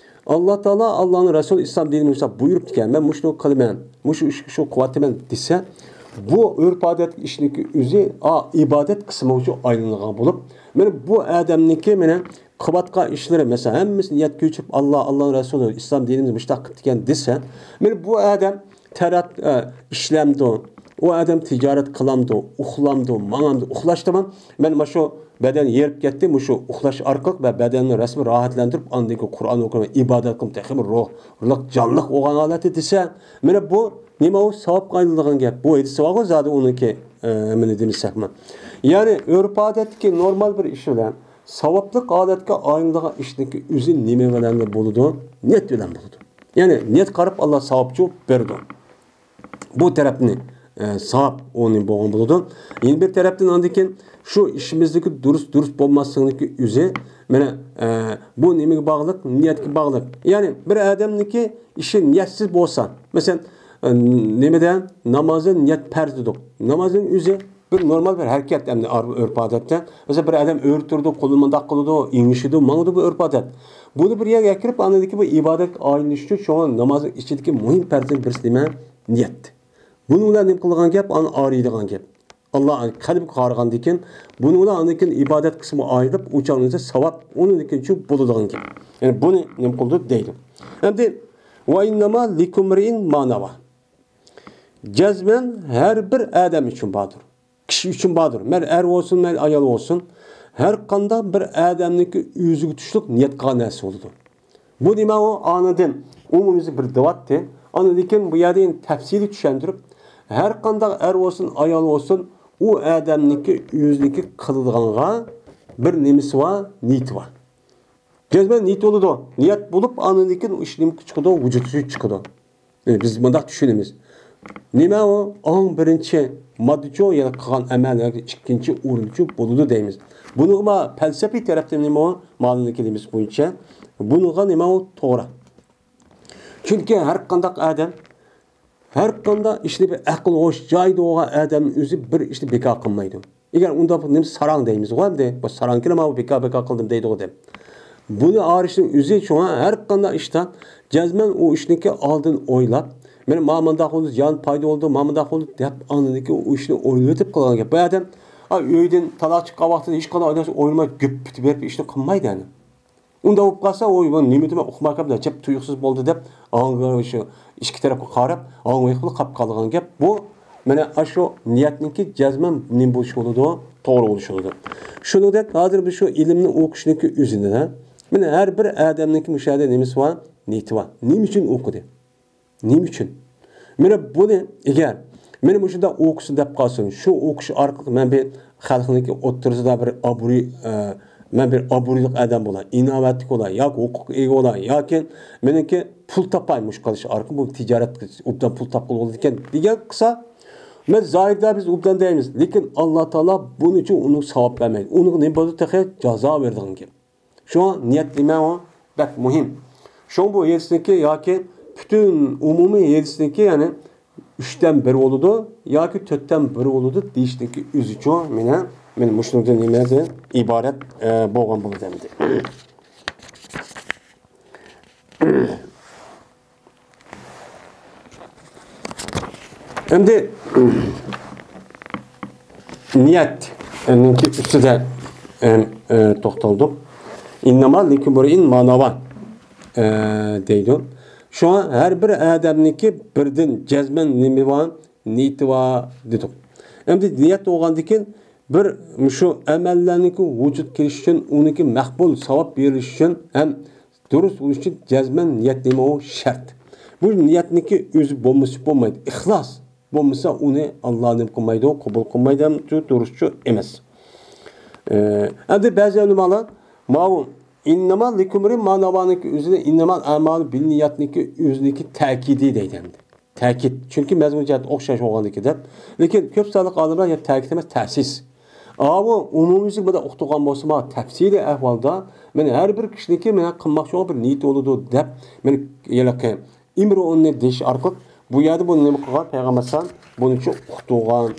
ئاللا تائالا، ئاللانىڭ رەسۇلى ئىسلام دىنى بولسا بۇيرۇپتىكەن، مەن مۇشۇنى قىلىمەن، مۇشۇ ئىشنى شۇ قىلىۋاتىمەن دېسە، بۇ ئۆرپ-ئادەتلىك ئىشنىڭكى ئۆزى، ئا، ئىبادەت قىسمىغا ئايلىنىدىغان بولۇپ، مانا بۇ ئادەمنىڭكى مانا قىلىۋاتقان ئىشلىرى، مەسىلەن، ھەممىسىنى نىيەتكە كۆچۈرۈپ، ئاللا، ئاللانىڭ رەسۇلى، ئىسلام دىنىمىز مۇشۇنداق قىپتىكەن دېسە، مانا بۇ ئادەم تەرەت-، ئە، ئىشلەمدۇ، ئۇ ئادەم تىجارەت قىلامدۇ، ئۇخلامدۇ، ماڭامدۇ، ئۇخلاشتىمۇ، مەن مانا شۇ بەدەن ھېرىپ كەتتى، مۇشۇ ئۇخلاش ئارقىلىق مەن بەدەننى رەسمىي راھەتلەندۈرۈپ، ئاندىن كېيىن قۇرئان ئوقۇيمەن، ئىبادەت قىلىمەن، تېخىمۇ روھلۇق، جانلىق بولغان ھالەتتە دېسە، مانا بۇ نېمە ئۇ؟ ساۋابقا ئايلىنىدىغان گەپ. بۇ ھەدىستە بارغۇ زادى ئۇنىڭكى، ئە، نېمىنى دېمىسەكمۇ. يەنى ئۆرپ-ئادەتتىكى نورمال بىر ئىش بىلەن ساۋابلىق ھالەتكە ئايلىنىدىغان ئىشنىڭكى ئۆزى نېمە بىلەن بولىدۇ؟ نىيەت بىلەن بولىدۇ. يەنى نىيەتكە قاراپ ئاللا ساۋابچۇ بېرىدۇ. بۇ تەرەپنى، ئە، ساۋاب ئورنى بولغان بولىدۇ. يەنە بىر تەرەپتىن ئاندىن كېيىن شۇ ئىشىمىزدىكى دۇرۇس، دۇرۇس بولماسلىقنىڭكى ئۆزى، مانا، ئە، بۇ نېمىگە باغلىق؟ نىيەتكە باغلىق. يەنى بىر ئادەمنىڭكى ئىشى نىيەتسىز بولسا، مەسىلەن، ئە، نېمىدە نامازدا نىيەت پەرز دېدۇق. نامازنىڭ ئۆزى بىر نورمال بىر ھەرىكەت ئەمدى ئار-، ئۆرپ-ئادەتتە. مەسىلەن، بىر ئادەم ئۆرە تۇرىدۇ، قولىنى مۇنداق قىلىدۇ، ئېڭىشىدۇ، ماڭىدۇ، بۇ ئۆرپ-ئادەت. بۇنى بىر يەرگە ئەكىرىپ، ئاندىن كېيىن بۇ ئىبادەتكە ئايلىنىش ئۈچۈن شۇڭا نامازنىڭ ئىچىدىكى مۇھىم پەرزنىڭ بىرسى نېمە؟ نىيەت. بۇنىڭ بىلەن نېمە قىلىدىغان گەپ؟ ئانا ئايرىيدىغان گەپ. ئاللا قەلبكە قارىغاندىن كېيىن، بۇنىڭ بىلەن ئاندىن كېيىن ئىبادەت قىسمى ئايرىلىپ، ئۇ چاغنىڭدا ساۋاب ئۇنىڭدىن كېيىن شۇ بولىدىغان گەپ. يەنى بۇنى نېمە قىلىدۇ دەيدۇ. ئەمدى، ۋە ئىننەما لىكۇللىمرىئىن ما نەۋا. جەزمەن ھەر بىر ئادەم ئۈچۈن باردۇر. كىشى ئۈچۈن باردۇر. مەيلى ئەر بولسۇن، مەيلى ئايال بولسۇن. ھەر قانداق بىر ئادەمنىڭكى ئۆزىگە تۇشلۇق نىيەت قىلغان نەرسە بولىدۇ. بۇ نېمە ئۇ؟ ئانىدىن ئومۇمىي بىر دەۋاتتى. ئاندىن كېيىن بۇ يەردە يەنە تەپسىلىي چۈشەندۈرۈپ، ھەر قانداق ئەر بولسۇن، ئايال بولسۇن، ئۇ ئادەمنىڭكى ئۆزىنىڭكى قىلىدىغانغا بىر نېمىسى بار، نىيىتى بار. جەزمەن نىيەت بولىدۇ. نىيەت بولۇپ، ئاندىن كېيىن ئۇ ئىش نېمە چىقىدۇ؟ ۋۇجۇدقا چىقىدۇ. ئە، بىز مۇنداق چۈشىنىمىز. نېمە ئۇ؟ ئەڭ بىرىنچى ماددىچۇ، يەنى قىلغان ئەمەل، ياكى ئىككىنچى ئورۇنچۇ بولىدۇ دەيمىز. بۇنىڭغا پەلسەپىي تەرەپتىن نېمە ئۇ؟ مالىنى كېلىمىز بويىچە. بۇنىڭغا نېمە ئۇ؟ توغرا. چۈنكى ھەر قانداق ئادەم، ھەر قانداق ئىشنى بىر ئەقىل ھوش جايىدا بولغان ئادەم ئۆزى بىر ئىشنى بىكار قىلمايدۇ. ئەگەر ئۇنداق نېمە ساراڭ دەيمىزغۇ ئەمدى، بۇ ساراڭكىلا ماۋۇ بىكار، بىكار قىلدىم دەيدىغۇ دەپ. بۇنى ئايرىشنىڭ ئۆزى شۇڭا ھەر قانداق ئىشتا جەزمەن ئۇ ئىشنىڭكى ئالدىن ئويلاپ، مانا مانا مۇنداق بولدى، زىيان پايدا بولدى، مانا مۇنداق بولدى دەپ ئاندىن كېيىن ئۇ ئىشنى ئويلىۋېتىپ قىلغان گەپ. بۇ ئادەم، ئا، ئۆيدىن تالاق چىققان ۋاقتىدا ھېچقانداق نەرسە ئويلىماي گۈپ پۈتۈپ بېرىپ ئىشنى قىلمايدۇ ئەنە. ئۇنداق بولۇپ قالسا، ئۇ، بۇ نېمە دېمەك، ئۇقمايقاپلا، جەپ تۇيۇقسىز بولدى دەپ، ئاڭغا شۇ ئىككى تەرەپكە قاراپ، ئاڭغا قاپقالىدىغان گەپ. بۇ، مانا، ئاشۇ نىيەتنىڭكى جەزمەن نېمە بولۇشى بولىدۇ؟ توغرا بولۇشى بولىدۇ. شۇنىڭدەك، ھازىر بىز شۇ ئىلىمنى ئوقۇشنىڭكى ئۆزىدە، مانا، ھەر بىر ئادەمنىڭكى مۇشۇ يەردە نېمىسى بار؟ نىيىتى بار. نېمە ئۈچۈن ئوقۇدى؟ نېمە ئۈچۈن؟ مانا بۇنى ئەگەر مانا مۇشۇنداق ئوقۇسۇن دەپ قالسۇن، شۇ ئوقۇش ئارقىلىق مەن بىر خەلقنىڭكى ئوتتۇرىسىدا بىر ئابرۇي، ئە، مەن بىر ئابرۇيلۇق ئادەم بولاي، ئىناۋەتلىك بولاي ياكى ھوقۇققا ئىگە بولاي ياكى مېنىڭكى پۇل تاپاي، مۇشۇ قىلىش ئارقىلىق بۇ تىجارەت قىلىش، ئوبدان پۇل تاپقىلى بولىدىكەن دېگەن قىلسا، مەن زاھىردا بىز ئوبدان دەيمىز، لېكىن ئاللا تائالا بۇنىڭ ئۈچۈن ئۇنىڭغا ساۋاب بەرمەيدۇ. ئۇنىڭغا نېمە بولىدۇ؟ تېخى جازا بېرىدىغان گەپ. شۇڭا نىيەت دېمە ئۇ بەك مۇھىم. شۇڭا بۇ ھەدىسنىڭكى ياكى پۈتۈن ئومۇمىي ھەدىسنىڭكى، يەنى ئۈچتىن بىر بولىدۇ ياكى تۆتتىن بىر بولىدۇ دېيىشنىڭكى ئۆزىچۇ مېنە، مېنە مۇشۇنىڭدىن نېمىدىن ئىبارەت، ئە، بولغان بولىدۇ ئەمدى. ئەمدى نىيەتنىڭكى ئۈستىدە، ئەم، ئە، توختالدۇق. ئىننەما لىكۇللىمرىئىن ما نەۋا، ئە، دەيدۇ. شۇڭا ھەر بىر ئادەمنىڭكى بىردىن جەزمەن نېمە بار؟ نىيىتى بار دېدۇق. ئەمدى نىيەت بولغاندىكىن بىر مۇشۇ ئەمەللەرنىڭكى ۋۇجۇد كېلىشى ئۈچۈن، ئۇنىڭكى مەقبۇل ساۋاب بېرىلىشى ئۈچۈن ھەم دۇرۇس بولۇش ئۈچۈن جەزمەن نىيەت نېمە ئۇ شەرت. بۇ نىيەتنىڭكى ئۆزى بولمىسا بولمايدۇ. ئىخلاس بولمىسا ئۇنى ئاللا نېمە قىلمايدۇ، قوبۇل قىلمايدۇ ھەم دۇرۇسچۇ ئەمەس. ئە، ئەمدى بەزى ئۆلىمالار ماۋۇ ئىننەما لىكۇللىمرىئىن ما نەۋانىڭكى ئۆزىنى ئىننەمەل ئەمالۇ بىننىياتنىڭكى ئۆزىنىڭكى تەكىدى دەيدۇ ئەمدى. تەكىت. چۈنكى مەزمۇن جەھەتتە ئوخشاش بولغاندىكى دەپ. لېكىن كۆپ سانلىق ئالىملار يا تەكىت ئەمەس، تەسىس. ئاۋۇ ئومۇميۈزلۈك بۇنداق ئۇقتۇرغان بولسىمۇ، تەپسىلىي ئەھۋالدا مانا ھەر بىر كىشىنىڭكى مانا قىلماقچى بولغان بىر نىيىتى بولىدۇ دەپ، مانا ھېلىقى ئىمرۇئۇننى دېيىش ئارقىلىق بۇ يەردە بۇنى نېمە قىلغان؟ پەيغەمبەر ئەلەيھىسسالام بۇنى شۇ ئۇقتۇرغان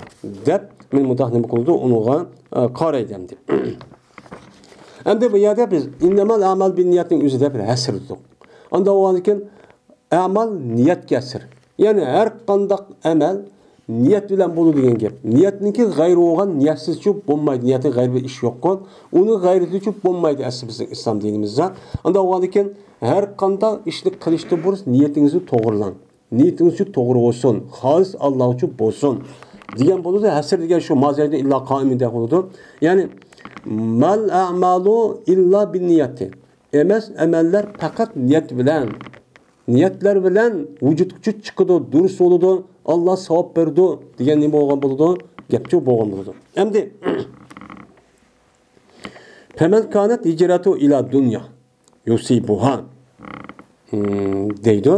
دەپ، مانا مۇنداق نېمە قىلىدۇ؟ ئۇنىڭغا، ئە، قارايدۇ ئەمدى. ئەمدى بۇ يەردە بىز ئىننەمەل ئەمال بىننىياتنىڭ ئۆزىدە بىر ھەسرىدۇق. ئاندا بولغاندىكىن ئەمال نىيەتكە ئەسىر. يەنى ھەر قانداق ئەمەل نىيەت بىلەن بولىدۇ دېگەن گەپ. نىيەتنىڭكى غەيرى بولغان نىيەتسىزچۇ بولمايدۇ. نىيەتنىڭ غەيرى بىر ئىش يوققۇ. ئۇنىڭ غەيرىدىچۇ بولمايدۇ ئەسلى بىزنىڭ ئىسلام دىنىمىزدا. ئاندا بولغاندىكىن ھەر قانداق ئىشنى قىلىشتىن بۇرۇن نىيىتىڭىزنى توغرىلاڭ. نىيىتىڭىزچۇ توغرا بولسۇن. خالىس ئاللاغىچۇ بولسۇن. دېگەن بولىدۇ. ھەسر دېگەن شۇ مازەيدە ئىللا قائىمىدە بولىدۇ. يەنى مال ئەمالۇ ئىللا بىننىيەتى. ئەمەس، ئەمەللەر پەقەت نىيەت بىلەن، نىيەتلەر بىلەن ۋۇجۇدقا چىقىدۇ، دۇرۇس بولىدۇ، ئاللا ساۋاب بېرىدۇ دېگەن نېمە بولغان بولىدۇ؟ گەپچۇ بولغان بولىدۇ. ئەمدى فەمەن كانەت ھىجرەتۇ ئىلا دۇنيا يۇسىبۇھا، ھىم، دەيدۇ.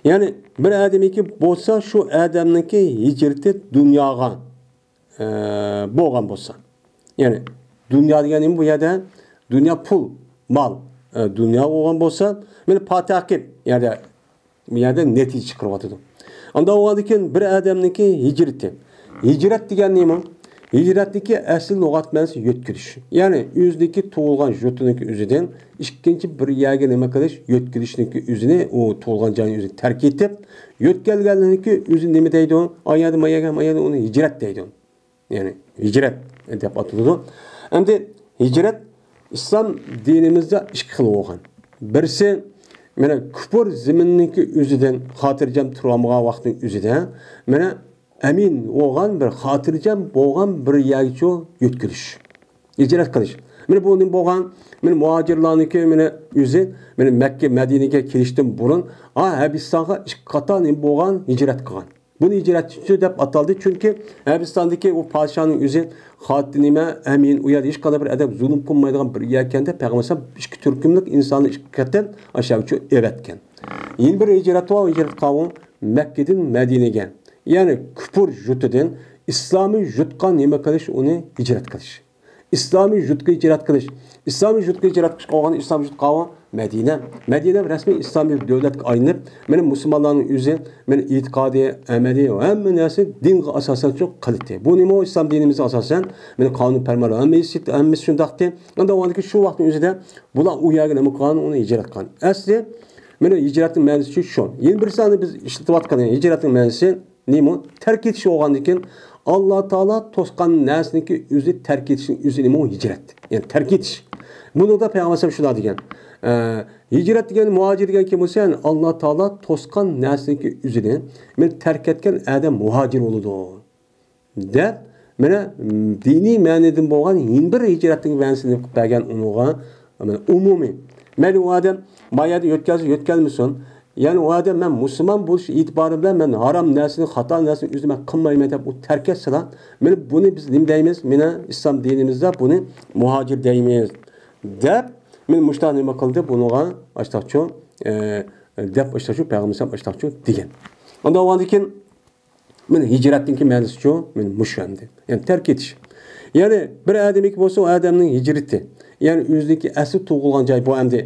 يەنى بىر ئادەمنىڭكى بولسا شۇ ئادەمنىڭكى ھىجرىتى دۇنياغا ئە، بولغان بولسا. يەنى دۇنيا دېگەن نېمە بۇ يەردە؟ دۇنيا پۇل، مال، ئە، دۇنيا بولغان بولسا، مانا پاتاقىپ يەردە، بۇ يەردە نەتىجە چىقىرىۋاتىدۇ. ئاندا بولغاندىكىن بىر ئادەمنىڭكى ھىجرىتى. ھىجرەت دېگەن نېمە؟ ھىجرەتنىڭكى ئەسلى لۇغەت مەنىسى يۆتكىلىش. يەنى ئۆزىنىڭكى تۇغۇلغان يۇرتىنىڭكى ئۆزىدىن ئىككىنچى بىر يەرگە نېمە قىلىش؟ يۆتكىلىشنىڭكى ئۆزىنى، ئۇ تۇغۇلغان جاينى ئۆزىنى تەرك ئېتىپ، يۆتكەلگەنلىكى ئۆزى نېمە دەيدۇ؟ ئايەدە، مايەگە، مايەدە ئۇنى ھىجرەت دەيدۇ. يەنى ھىجرەت دەپ ئاتىلىدۇ. ئەمدى ھىجرەت ئىسلام دىنىمىزدا ئىككى خىل بولغان. بىرسى، مانا كۇپۇر زېمىننىڭكى ئۆزىدىن خاتىرجەم تۇرالمىغان ۋاقىتنىڭ ئۆزىدە، مانا ئەمىن بولغان بىر، خاتىرجەم بولغان بىر يەرگىچۇ يۆتكىلىش. ھىجرەت قىلىش. مانا بۇ نېمە بولغان؟ مانا مۇھاجىرلارنىڭكى مانا ئۆزى، مانا مەككە، مەدىنىگە كېلىشتىن بۇرۇن، ئا، ھەبىستانغا ئىككى قاتار نېمە بولغان؟ ھىجرەت قىلغان. بۇنى ھىجرەتچى دەپ ئاتالدى، چۈنكى ھەبىستاندىكى ئۇ پادىشاھنىڭ ئۆزى خاتىنىمە ئەمىن، ئۇ يەردە ھېچقانداق بىر ئادەم زۇلۇم قىلمايدىغان بىر يەركەن دەپ، پەيغەمبەر ئەلەيھىسسالام ئىككى تۈركۈملۈك ئىنساننى ئىككى قېتىم ئاشۇ يەرگىچۇ ئەۋەتكەن. يەنە بىر ھىجرەت بار، ھىجرەت قىلغان مەككىدىن مەدىنىگە. يەنى كۇپۇر يۇرتىدىن ئىسلامىي يۇرتقا نېمە قىلىش، ئۇنى ھىجرەت قىلىش. ئىسلامىي يۇرتقا ھىجرەت قىلىش. ئىسلامىي يۇرتقا ھىجرەت قىلىش قالغان ئىسلامىي يۇرت قالغان مەدىنە. مەدىنە رەسمىي ئىسلامىي دۆلەتكە ئايلىنىپ، مانا مۇسۇلمانلارنىڭ ئۆزى، مانا ئېتىقادى، ئەمەلى، ھەممە نەرسە دىنغا ئاساسەن شۇ قىلىتى. بۇ نېمە ئۇ ئىسلام دىنىمىزغا ئاساسەن؟ مانا قانۇن پەرمانلار ھەممىسى، ھەممىسى شۇنداقتى. ئاندا ئۇنىڭدىكى شۇ ۋاقىتنىڭ ئۆزىدە بۇلار ئۇ يەرگە نېمە قىلغان، ئۇنى ھىجرەت قىلغان. ئەسلى مانا ھىجرەتنىڭ مەنىسى شۇ. يەنە بىرسى ئەمدى بىز ئىشلىتىۋاتقان ھىجرەتنىڭ مەنىسى نېمە؟ تەرك ئېتىش بولغاندىكىن، ئاللا تائالا توسقان نەرسىنىڭكى ئۆزى تەرك ئېتىشنىڭ ئۆزى نېمە؟ ھىجرەت. يەنى تەرك ئېتىش. بۇنىڭدا پەيغەمبەر ئەلەيھىسسالام شۇنداق دېگەن. ئە، ھىجرەت دېگەن، مۇھاجىر دېگەن كىم بولسا، يەنى ئاللا تائالا توسقان نەرسىنىڭكى ئۆزىنى مانا تەرك ئەتكەن ئادەم مۇھاجىر بولىدۇ. دەپ، مانا، دىنىي مەنىدىن بولغان يەنە بىر ھىجرەتنىڭ مەنىسىنى قىلىپ بەرگەن ئۇنىڭغا، مانا، ئومۇمىي مەيلى ئۇ ئادەم ما يەردە يۆتكەلسە يۆتكەلمىسۇن. يەنى ئۇ ئادەم مەن مۇسۇلمان بولۇش ئېتىبارى بىلەن مەن ھارام نەرسىنى، خاتا نەرسىنى ئۆزۈم مەن قىلمايمەن دەپ ئۇ تەرك ئەتسىلا، مانا بۇنى بىز نېمە دەيمىز؟ مانا ئىسلام دىنىمىزدا بۇنى مۇھاجىر دەيمىز دەپ، مانا مۇشۇنداق نېمە قىلدى؟ بۇنىڭغا ئاشتاقچۇ، ئە، دەپ ئاشتاقچۇ، پەيغەمبەر ئاشتاقچۇ دېگەن. ئۇنداق بولغاندىن كېيىن مانا ھىجرەتنىڭكى مەنىسىچۇ؟ مانا مۇشۇ ئەمدى. يەنى تەرك ئېتىش. يەنى بىر ئادەمنىڭكى بولسا ئۇ ئادەمنىڭ ھىجرىتى. يەنى ئۆزىنىڭكى ئەسلى تۇغۇلغان جاي بۇ ئەمدى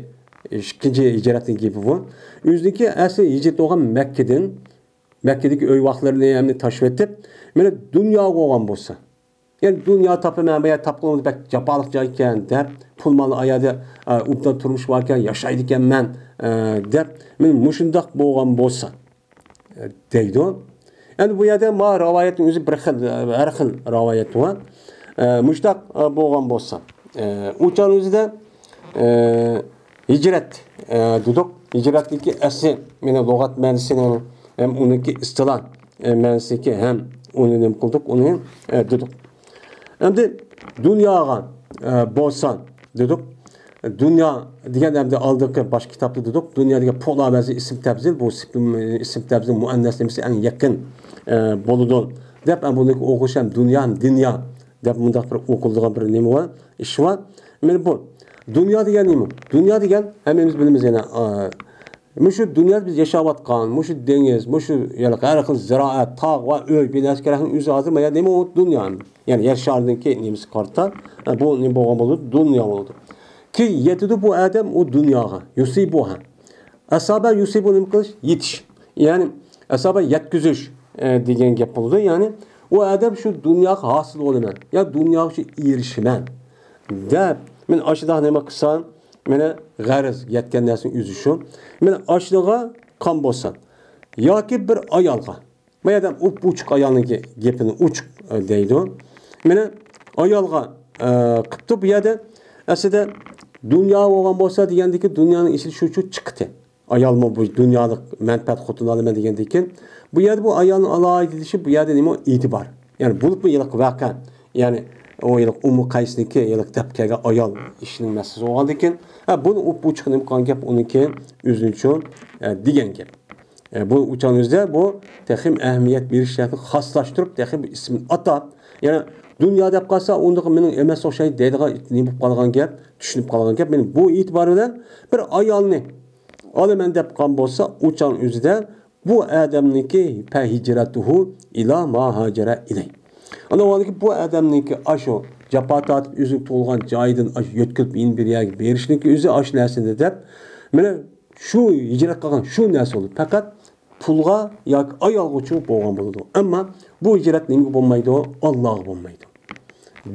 ئىككىنچى ھىجرەتنىڭ گېپى بۇ. ئۆزىنىڭكى ئەسلى ھىجرەت بولغان مەككىدىن، مەككىدىكى ئۆي ۋاقلىرىنى ھەممىنى تاشلىۋېتىپ، مانا دۇنياغا بولغان بولسا. يەنى دۇنيا تاپىمەن، بۇ يەر تاپقىلى بەك جاپالىق جاي ئىكەن دەپ، پۇل مال ئايادا ئوبدان تۇرمۇش بار ئىكەن، ياشايدىكەنمەن دەپ، مانا مۇشۇنداق بولغان بولسا. دەيدۇ. ئەمدى بۇ يەردە ما رىۋايەتنىڭ ئۆزى بىر خىل، ھەر خىل رىۋايەت بار. مۇشتاق بولغان بولسا، ئۇ چاغنىڭ ئۆزىدە ھىجرەت دېدۇق. ھىجرەتنىڭكى ئەسلى مېنىڭ لۇغەت مەنىسىنى ھەم ئۇنىڭكى ئىستىلا مەنىسىنى ھەم ئۇنى نېمە قىلدۇق، ئۇنى دېدۇق. ئەمدى دۇنياغا بولسا دېدۇق. دۇنيا دېگەن ئەمدى ئالدىقى باش كىتابتا دېدۇق. دۇنيا دېگەن پۇل ئەۋەزى ئىسىم تەبزىل، بۇ سىپ-، ئىسىم تەبزىل مۇئەننەس نېمىسى ئەڭ يېقىن بولىدۇ دەپ، بۇنىڭكى ئوقۇش ھەم دۇنيا ھەم دىنيا دەپ مۇنداق بىر ئوقۇلىدىغان بىر نېمە بار، ئىش بار. مانا بۇ دۇنيا دېگەن نېمە؟ دۇنيا دېگەن ھەممىمىز بىلىمىز يەنە، مۇشۇ دۇنيادا بىز ياشاۋاتقان، مۇشۇ دېڭىز، مۇشۇ يەنە ھەر خىل زىرائەت، تاغ ۋە ئۆي، بىنەسى كېرەكنىڭ ئۆزى ھازىر مانا نېمە ئۇ دۇنيا. يەنى يەر شارىنىڭكى نېمىسى قارىتا، بۇ نېمە بولغان بولىدۇ؟ دۇنيا بولىدۇ. كېيىن يېتىدۇ بۇ ئادەم ئۇ دۇنياغا. يۇسىبۇھا. ئەسابە يۇسىبۇ نېمە قىلىش؟ يېتىش. يەنى ئەسابە يەتكۈزۈش دېگەن گەپ بولىدۇ. يەنى ئۇ ئادەم شۇ دۇنياغا ھاسىل بولىمەن، يا دۇنياغا شۇ ئېرىشىمەن دەپ، مەن ئاشۇنداق نېمە قىلسام، مانا غەرەز يەتكەن نەرسىنىڭ ئۆزى شۇ. مانا ئاشۇنىڭغا قان بولسا ياكى بىر ئايالغا، ما يەردە ئوچۇق ئايالنىڭ گېپىنى ئوچۇق دەيدۇ. مانا ئايالغا قىپتۇ بۇ يەردە. ئەسلىدە دۇنيا بولغان بولسا دېگەندىكى دۇنيانىڭ ئىچىدە شۇ شۇ چىقتى. ئايالمۇ بۇ دۇنيالىق مەنپەئەت خوتۇن ئالىمەن دېگەندىن كېيىن، بۇ يەردە بۇ ئايالنىڭ ئالاھىدىلىشى، بۇ يەردە نېمە؟ ئېتىبار. يەنى بولۇپمۇ ھېلىقى ۋەقە، يەنى ئۇ ھېلىقى ئۇممۇ قەيسنىڭكى ھېلىقى دەپ كەلگەن ئايال ئىشىنىڭ مەسىلىسى بولغاندىن كېيىن، ھە، بۇنى ئوچۇق نېمە قىلغان گەپ ئۇنىڭكى ئۆزىنىچۇ دېگەن گەپ. بۇ ئۇچان ئۆزىدە بۇ تېخىم ئەھمىيەت بېرىش جەھەتتىن خاسلاشتۇرۇپ، تېخىم بۇ ئىسمىنى ئاتاپ، يەنى دۇنيا دەپ قالسا، ئۇندىغا مېنىڭ ئەمەس ئوخشايدۇ دەيدىغان نېمە بولۇپ قالغان گەپ، چۈشىنىپ قالغان گەپ. مانا بۇ ئېتىبار بىلەن بىر ئايالنى ئالىمەن دەپ قالغان بولسا، ئۇچان ئۆزىدە بۇ ئادەمنىڭكى فەھىجرەتۇھۇ ئىلا ما ھاجەرە ئىلەي. ئانا ئۇنىڭكى بۇ ئادەمنىڭكى ئاشۇ جاپا تارتىپ ئۆزىنىڭ تۇغۇلغان جايىدىن ئاشۇ يۆتكىلىپ يېنى بىر يەرگە بېرىشنىڭكى ئۆزى ئاشۇ نەرسىدە دەپ، مانا شۇ ھىجرەت قىلغان شۇ نەرسە بولىدۇ. پەقەت پۇلغا ياكى ئايالغىچۇ بولغان بولىدۇ. ئەمما بۇ ھىجرەت نېمىگە بولمايدۇ؟ ئاللاغا بولمايدۇ.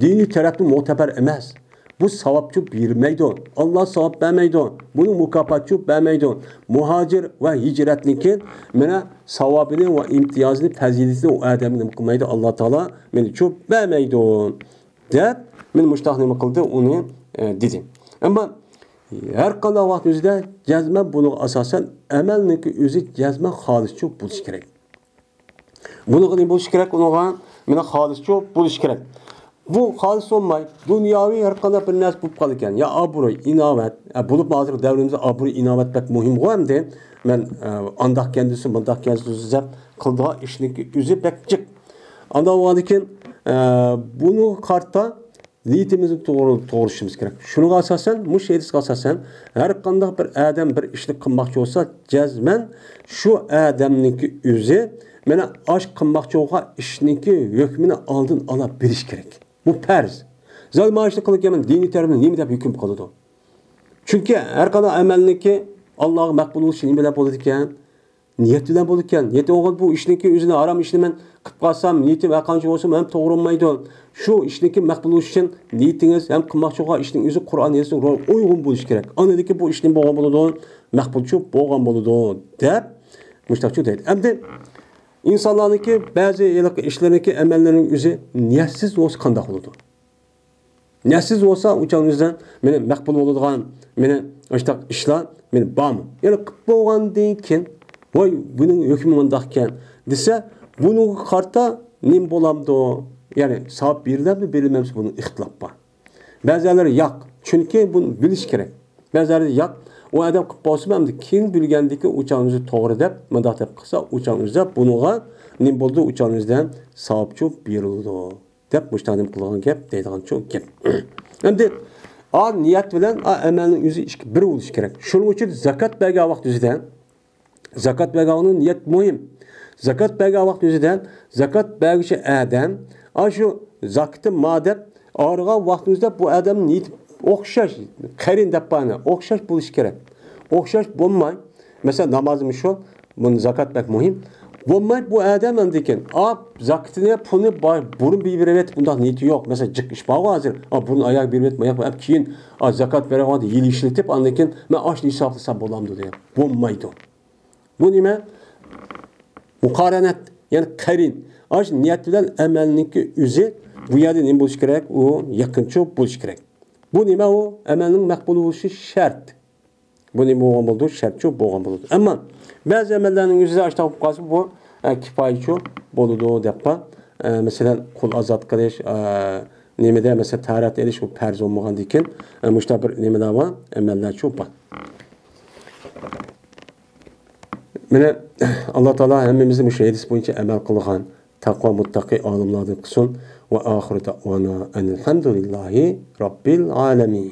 دىنىي تەرەپتىن مۆتىبەر ئەمەس. بۇ ساۋابچۇ بېرمەيدۇ. ئاللا ساۋاب بەرمەيدۇ. بۇنىڭ مۇكاپاتچۇ بەرمەيدۇ. مۇھاجىر ۋە ھىجرەتنىڭكى مانا ساۋابىنى ۋە ئىمتىيازىنى، پەزىلىتىنى ئۇ ئادەمگە نېمە قىلمايدۇ؟ ئاللا تائالا مېنىچۇ بەرمەيدۇ دەپ، مېنى مۇشتاق نېمە قىلدى؟ ئۇنى، ئە، دېدى. ئەمما ھەر قانداق ۋاقىت ئۆزىدە جەزمەن بۇنىڭغا ئاساسەن ئەمەلنىڭكى ئۆزى جەزمەن خالىسچۇ بولۇشى كېرەك. بۇنىڭغا نېمە بولۇشى كېرەك؟ ئۇنىڭغا مانا خالىسچۇ بولۇشى كېرەك. بۇ خالىس بولماي، دۇنياۋى ھەر قانداق بىر نەرسە بولۇپ قالىدىكەن. يا ئابرۇي، ئىناۋەت. ئە، بولۇپمۇ ھازىرقى دەۋرىمىزدە ئابرۇي، ئىناۋەت بەك مۇھىمغۇ ئەمدى. مەن، ئە، ئانداق كەن دېسۇن، مۇنداق كەن دېسۇن دەپ قىلىدىغان ئىشنىڭكى ئۆزى بەك جىق. ئانداق بولغاندىكىن، ئە، بۇنىڭغا قارىتا نىيىتىمىزنى توغرا، توغرىلىشىمىز كېرەك. شۇنىڭغا ئاساسەن، مۇشۇ ھەدىسكە ئاساسەن، ھەر قانداق بىر ئادەم بىر ئىشنى قىلماقچى بولسا، جەزمەن شۇ ئادەمنىڭكى ئۆزى، مانا، ئاش قىلماقچى بولغان ئىشنىڭكى ھۆكمىنى ئالدىن ئالا بىلىش كېرەك. بۇ پەرز. زادى مانا ئىشنى قىلىدىكەنمەن، دىنىي تەرەپتىن نېمە دەپ ھۆكۈم قىلىدۇ؟ چۈنكى ھەر قانداق ئەمەلنىڭكى ئاللاغا مەقبۇل بولۇشى نېمە بىلەن بولىدىكەن؟ نىيەت بىلەن بولىدىكەن. نىيەت بولغان بۇ ئىشنىڭكى ئۆزىنى ھارام ئىشنى مەن قىلىپ قالسام، نىيىتىم ھەر قانچە بولسىمۇ ھەم توغرا بولمايدۇ. شۇ ئىشنىڭكى مەقبۇل بولۇشى ئۈچۈن نىيىتىڭىز ھەم قىلماقچى بولغان ئىشنىڭ ئۆزى قۇرئان ھەدىسكە ئۇيغۇن بولۇشى كېرەك. ئاندىكى بۇ ئىش نېمە بولغان بولىدۇ؟ مەقبۇلچۇ بولغان بولىدۇ دەپ مۇشتاقچۇ دەيدۇ. ئەمدى ئىنسانلارنىڭكى بەزى ھېلىقى ئىشلىرىنىڭكى، ئەمەللىرىنىڭ ئۆزى نىيەتسىز بولسا قانداق بولىدۇ؟ نەسىز بولسا، ئۇ چاغنىڭ ئۆزىدە مېنى مەقبۇل بولىدىغان، مېنى ئاشتاق ئىشلار مېنى بارمۇ؟ يەنى قىلىپ بولغاندىن كېيىن، ۋاي، بۇنىڭ ھۆكمى مۇنداقكەن دېسە، بۇنىڭغا قارىتا نېمە بولامدۇ؟ يەنى ساۋاب بېرىلەمدۇ، بېرىلمەمسە، بۇنىڭ ئىختىلاپ بار. بەزىلەر ياق، چۈنكى بۇنى بىلىش كېرەك. بەزىلەردە ياق، ئۇ ئادەم قىلىپ بولسىمۇ، ئەمدى كېيىن بىلگەندىكىن ئۇچان ئۆزى توغرا دەپ، مۇنداق دەپ قىلسا، ئۇچان ئۆزى دەپ، بۇنىڭغا نېمە بولىدۇ؟ ئۇچان ئۆزىدىن ساۋابچۇ بېرىلىدۇ، دەپ مۇشۇنداق نېمە قىلغان گەپ، دەيدىغانچۇ گەپ. ئەمدى ئا نىيەت بىلەن ئا ئەمەلنىڭ ئۆزى ئىككى بىر بولۇشى كېرەك. شۇنىڭ ئۈچۈن زاكات بەرگەن ۋاقىت ئۆزىدە، زاكات بەرگەننىڭ نىيەت مۇھىم. زاكات بەرگەن ۋاقىت ئۆزىدە، زاكات بەرگۈچى ئادەم، ئا شۇ زاكىتى ما دەپ ئاغرىغان ۋاقتىمىزدا بۇ ئادەم نىيىتى ئوخشاش، قەرىن دەپ بارنى، ئوخشاش بولۇشى كېرەك. ئوخشاش بولماي، مەسىلەن، نامازمۇ شۇ، بۇنى زاكات بەك مۇھىم. بولماي بۇ ئادەم ئەمدىكىن، ئا، زاكىتىنى، پۇلنى باي-، بۇرۇن بېرىۋېتىپ، بۇنداق نىيىتى يوق. مەسىلەن، جىق ئىش بارغۇ ھازىر، ئا، بۇرۇن ئاياغ بېرىۋېتىپ، ماياق ئەپ كېيىن، ئا، زاكات بېرىۋاتىپ، يىل ئىشلىتىپ، ئاندىن كېيىن مەن ئاشۇنى ھېسابلىسام بولامدۇ دېگەن. بولمايدۇ. بۇ نېمە؟ مۇقارەنەت، يەنى قەرىن. ئاش نىيەت بىلەن ئەمەلنىڭكى ئۆزى بۇ يەردە نېمە بولۇشى كېرەك؟ ئۇ يېقىنچۇ بولۇشى كېرەك. بۇ نېمە ئۇ؟ ئەمەلنىڭ مەقبۇل بولۇشى شەرت. بۇ نېمە بولغان بولىدۇ؟ شەرتچۇ بولغان بولىدۇ. ئەمما بەزى ئەمەللەرنىڭ ئۆزىدە ئاشتاق بولۇپ قالسا، بۇ، ئە، كىپايىچۇ بولىدۇ دەپ قار. ئە، مەسىلەن، قۇل ئازاد قىلىش، ئە، نېمىدە، مەسىلەن، تەھارەت ئېلىش، بۇ پەرز بولمىغاندىكىن، ئە، مۇشۇنداق بىر نېمىلەر بار، ئەمەللەرچۇ بار. مانا، ئاللا تائالا ھەممىمىزنى مۇشۇ ھەدىس بويىچە ئەمەل قىلغان تەقۋا مۇتتەقى ئالىملاردىن قىلسۇن. ۋە ئاخىرۇ دەئۋانا ئەنىل ھەمدۇلىللاھى رەببىل ئالەمىن.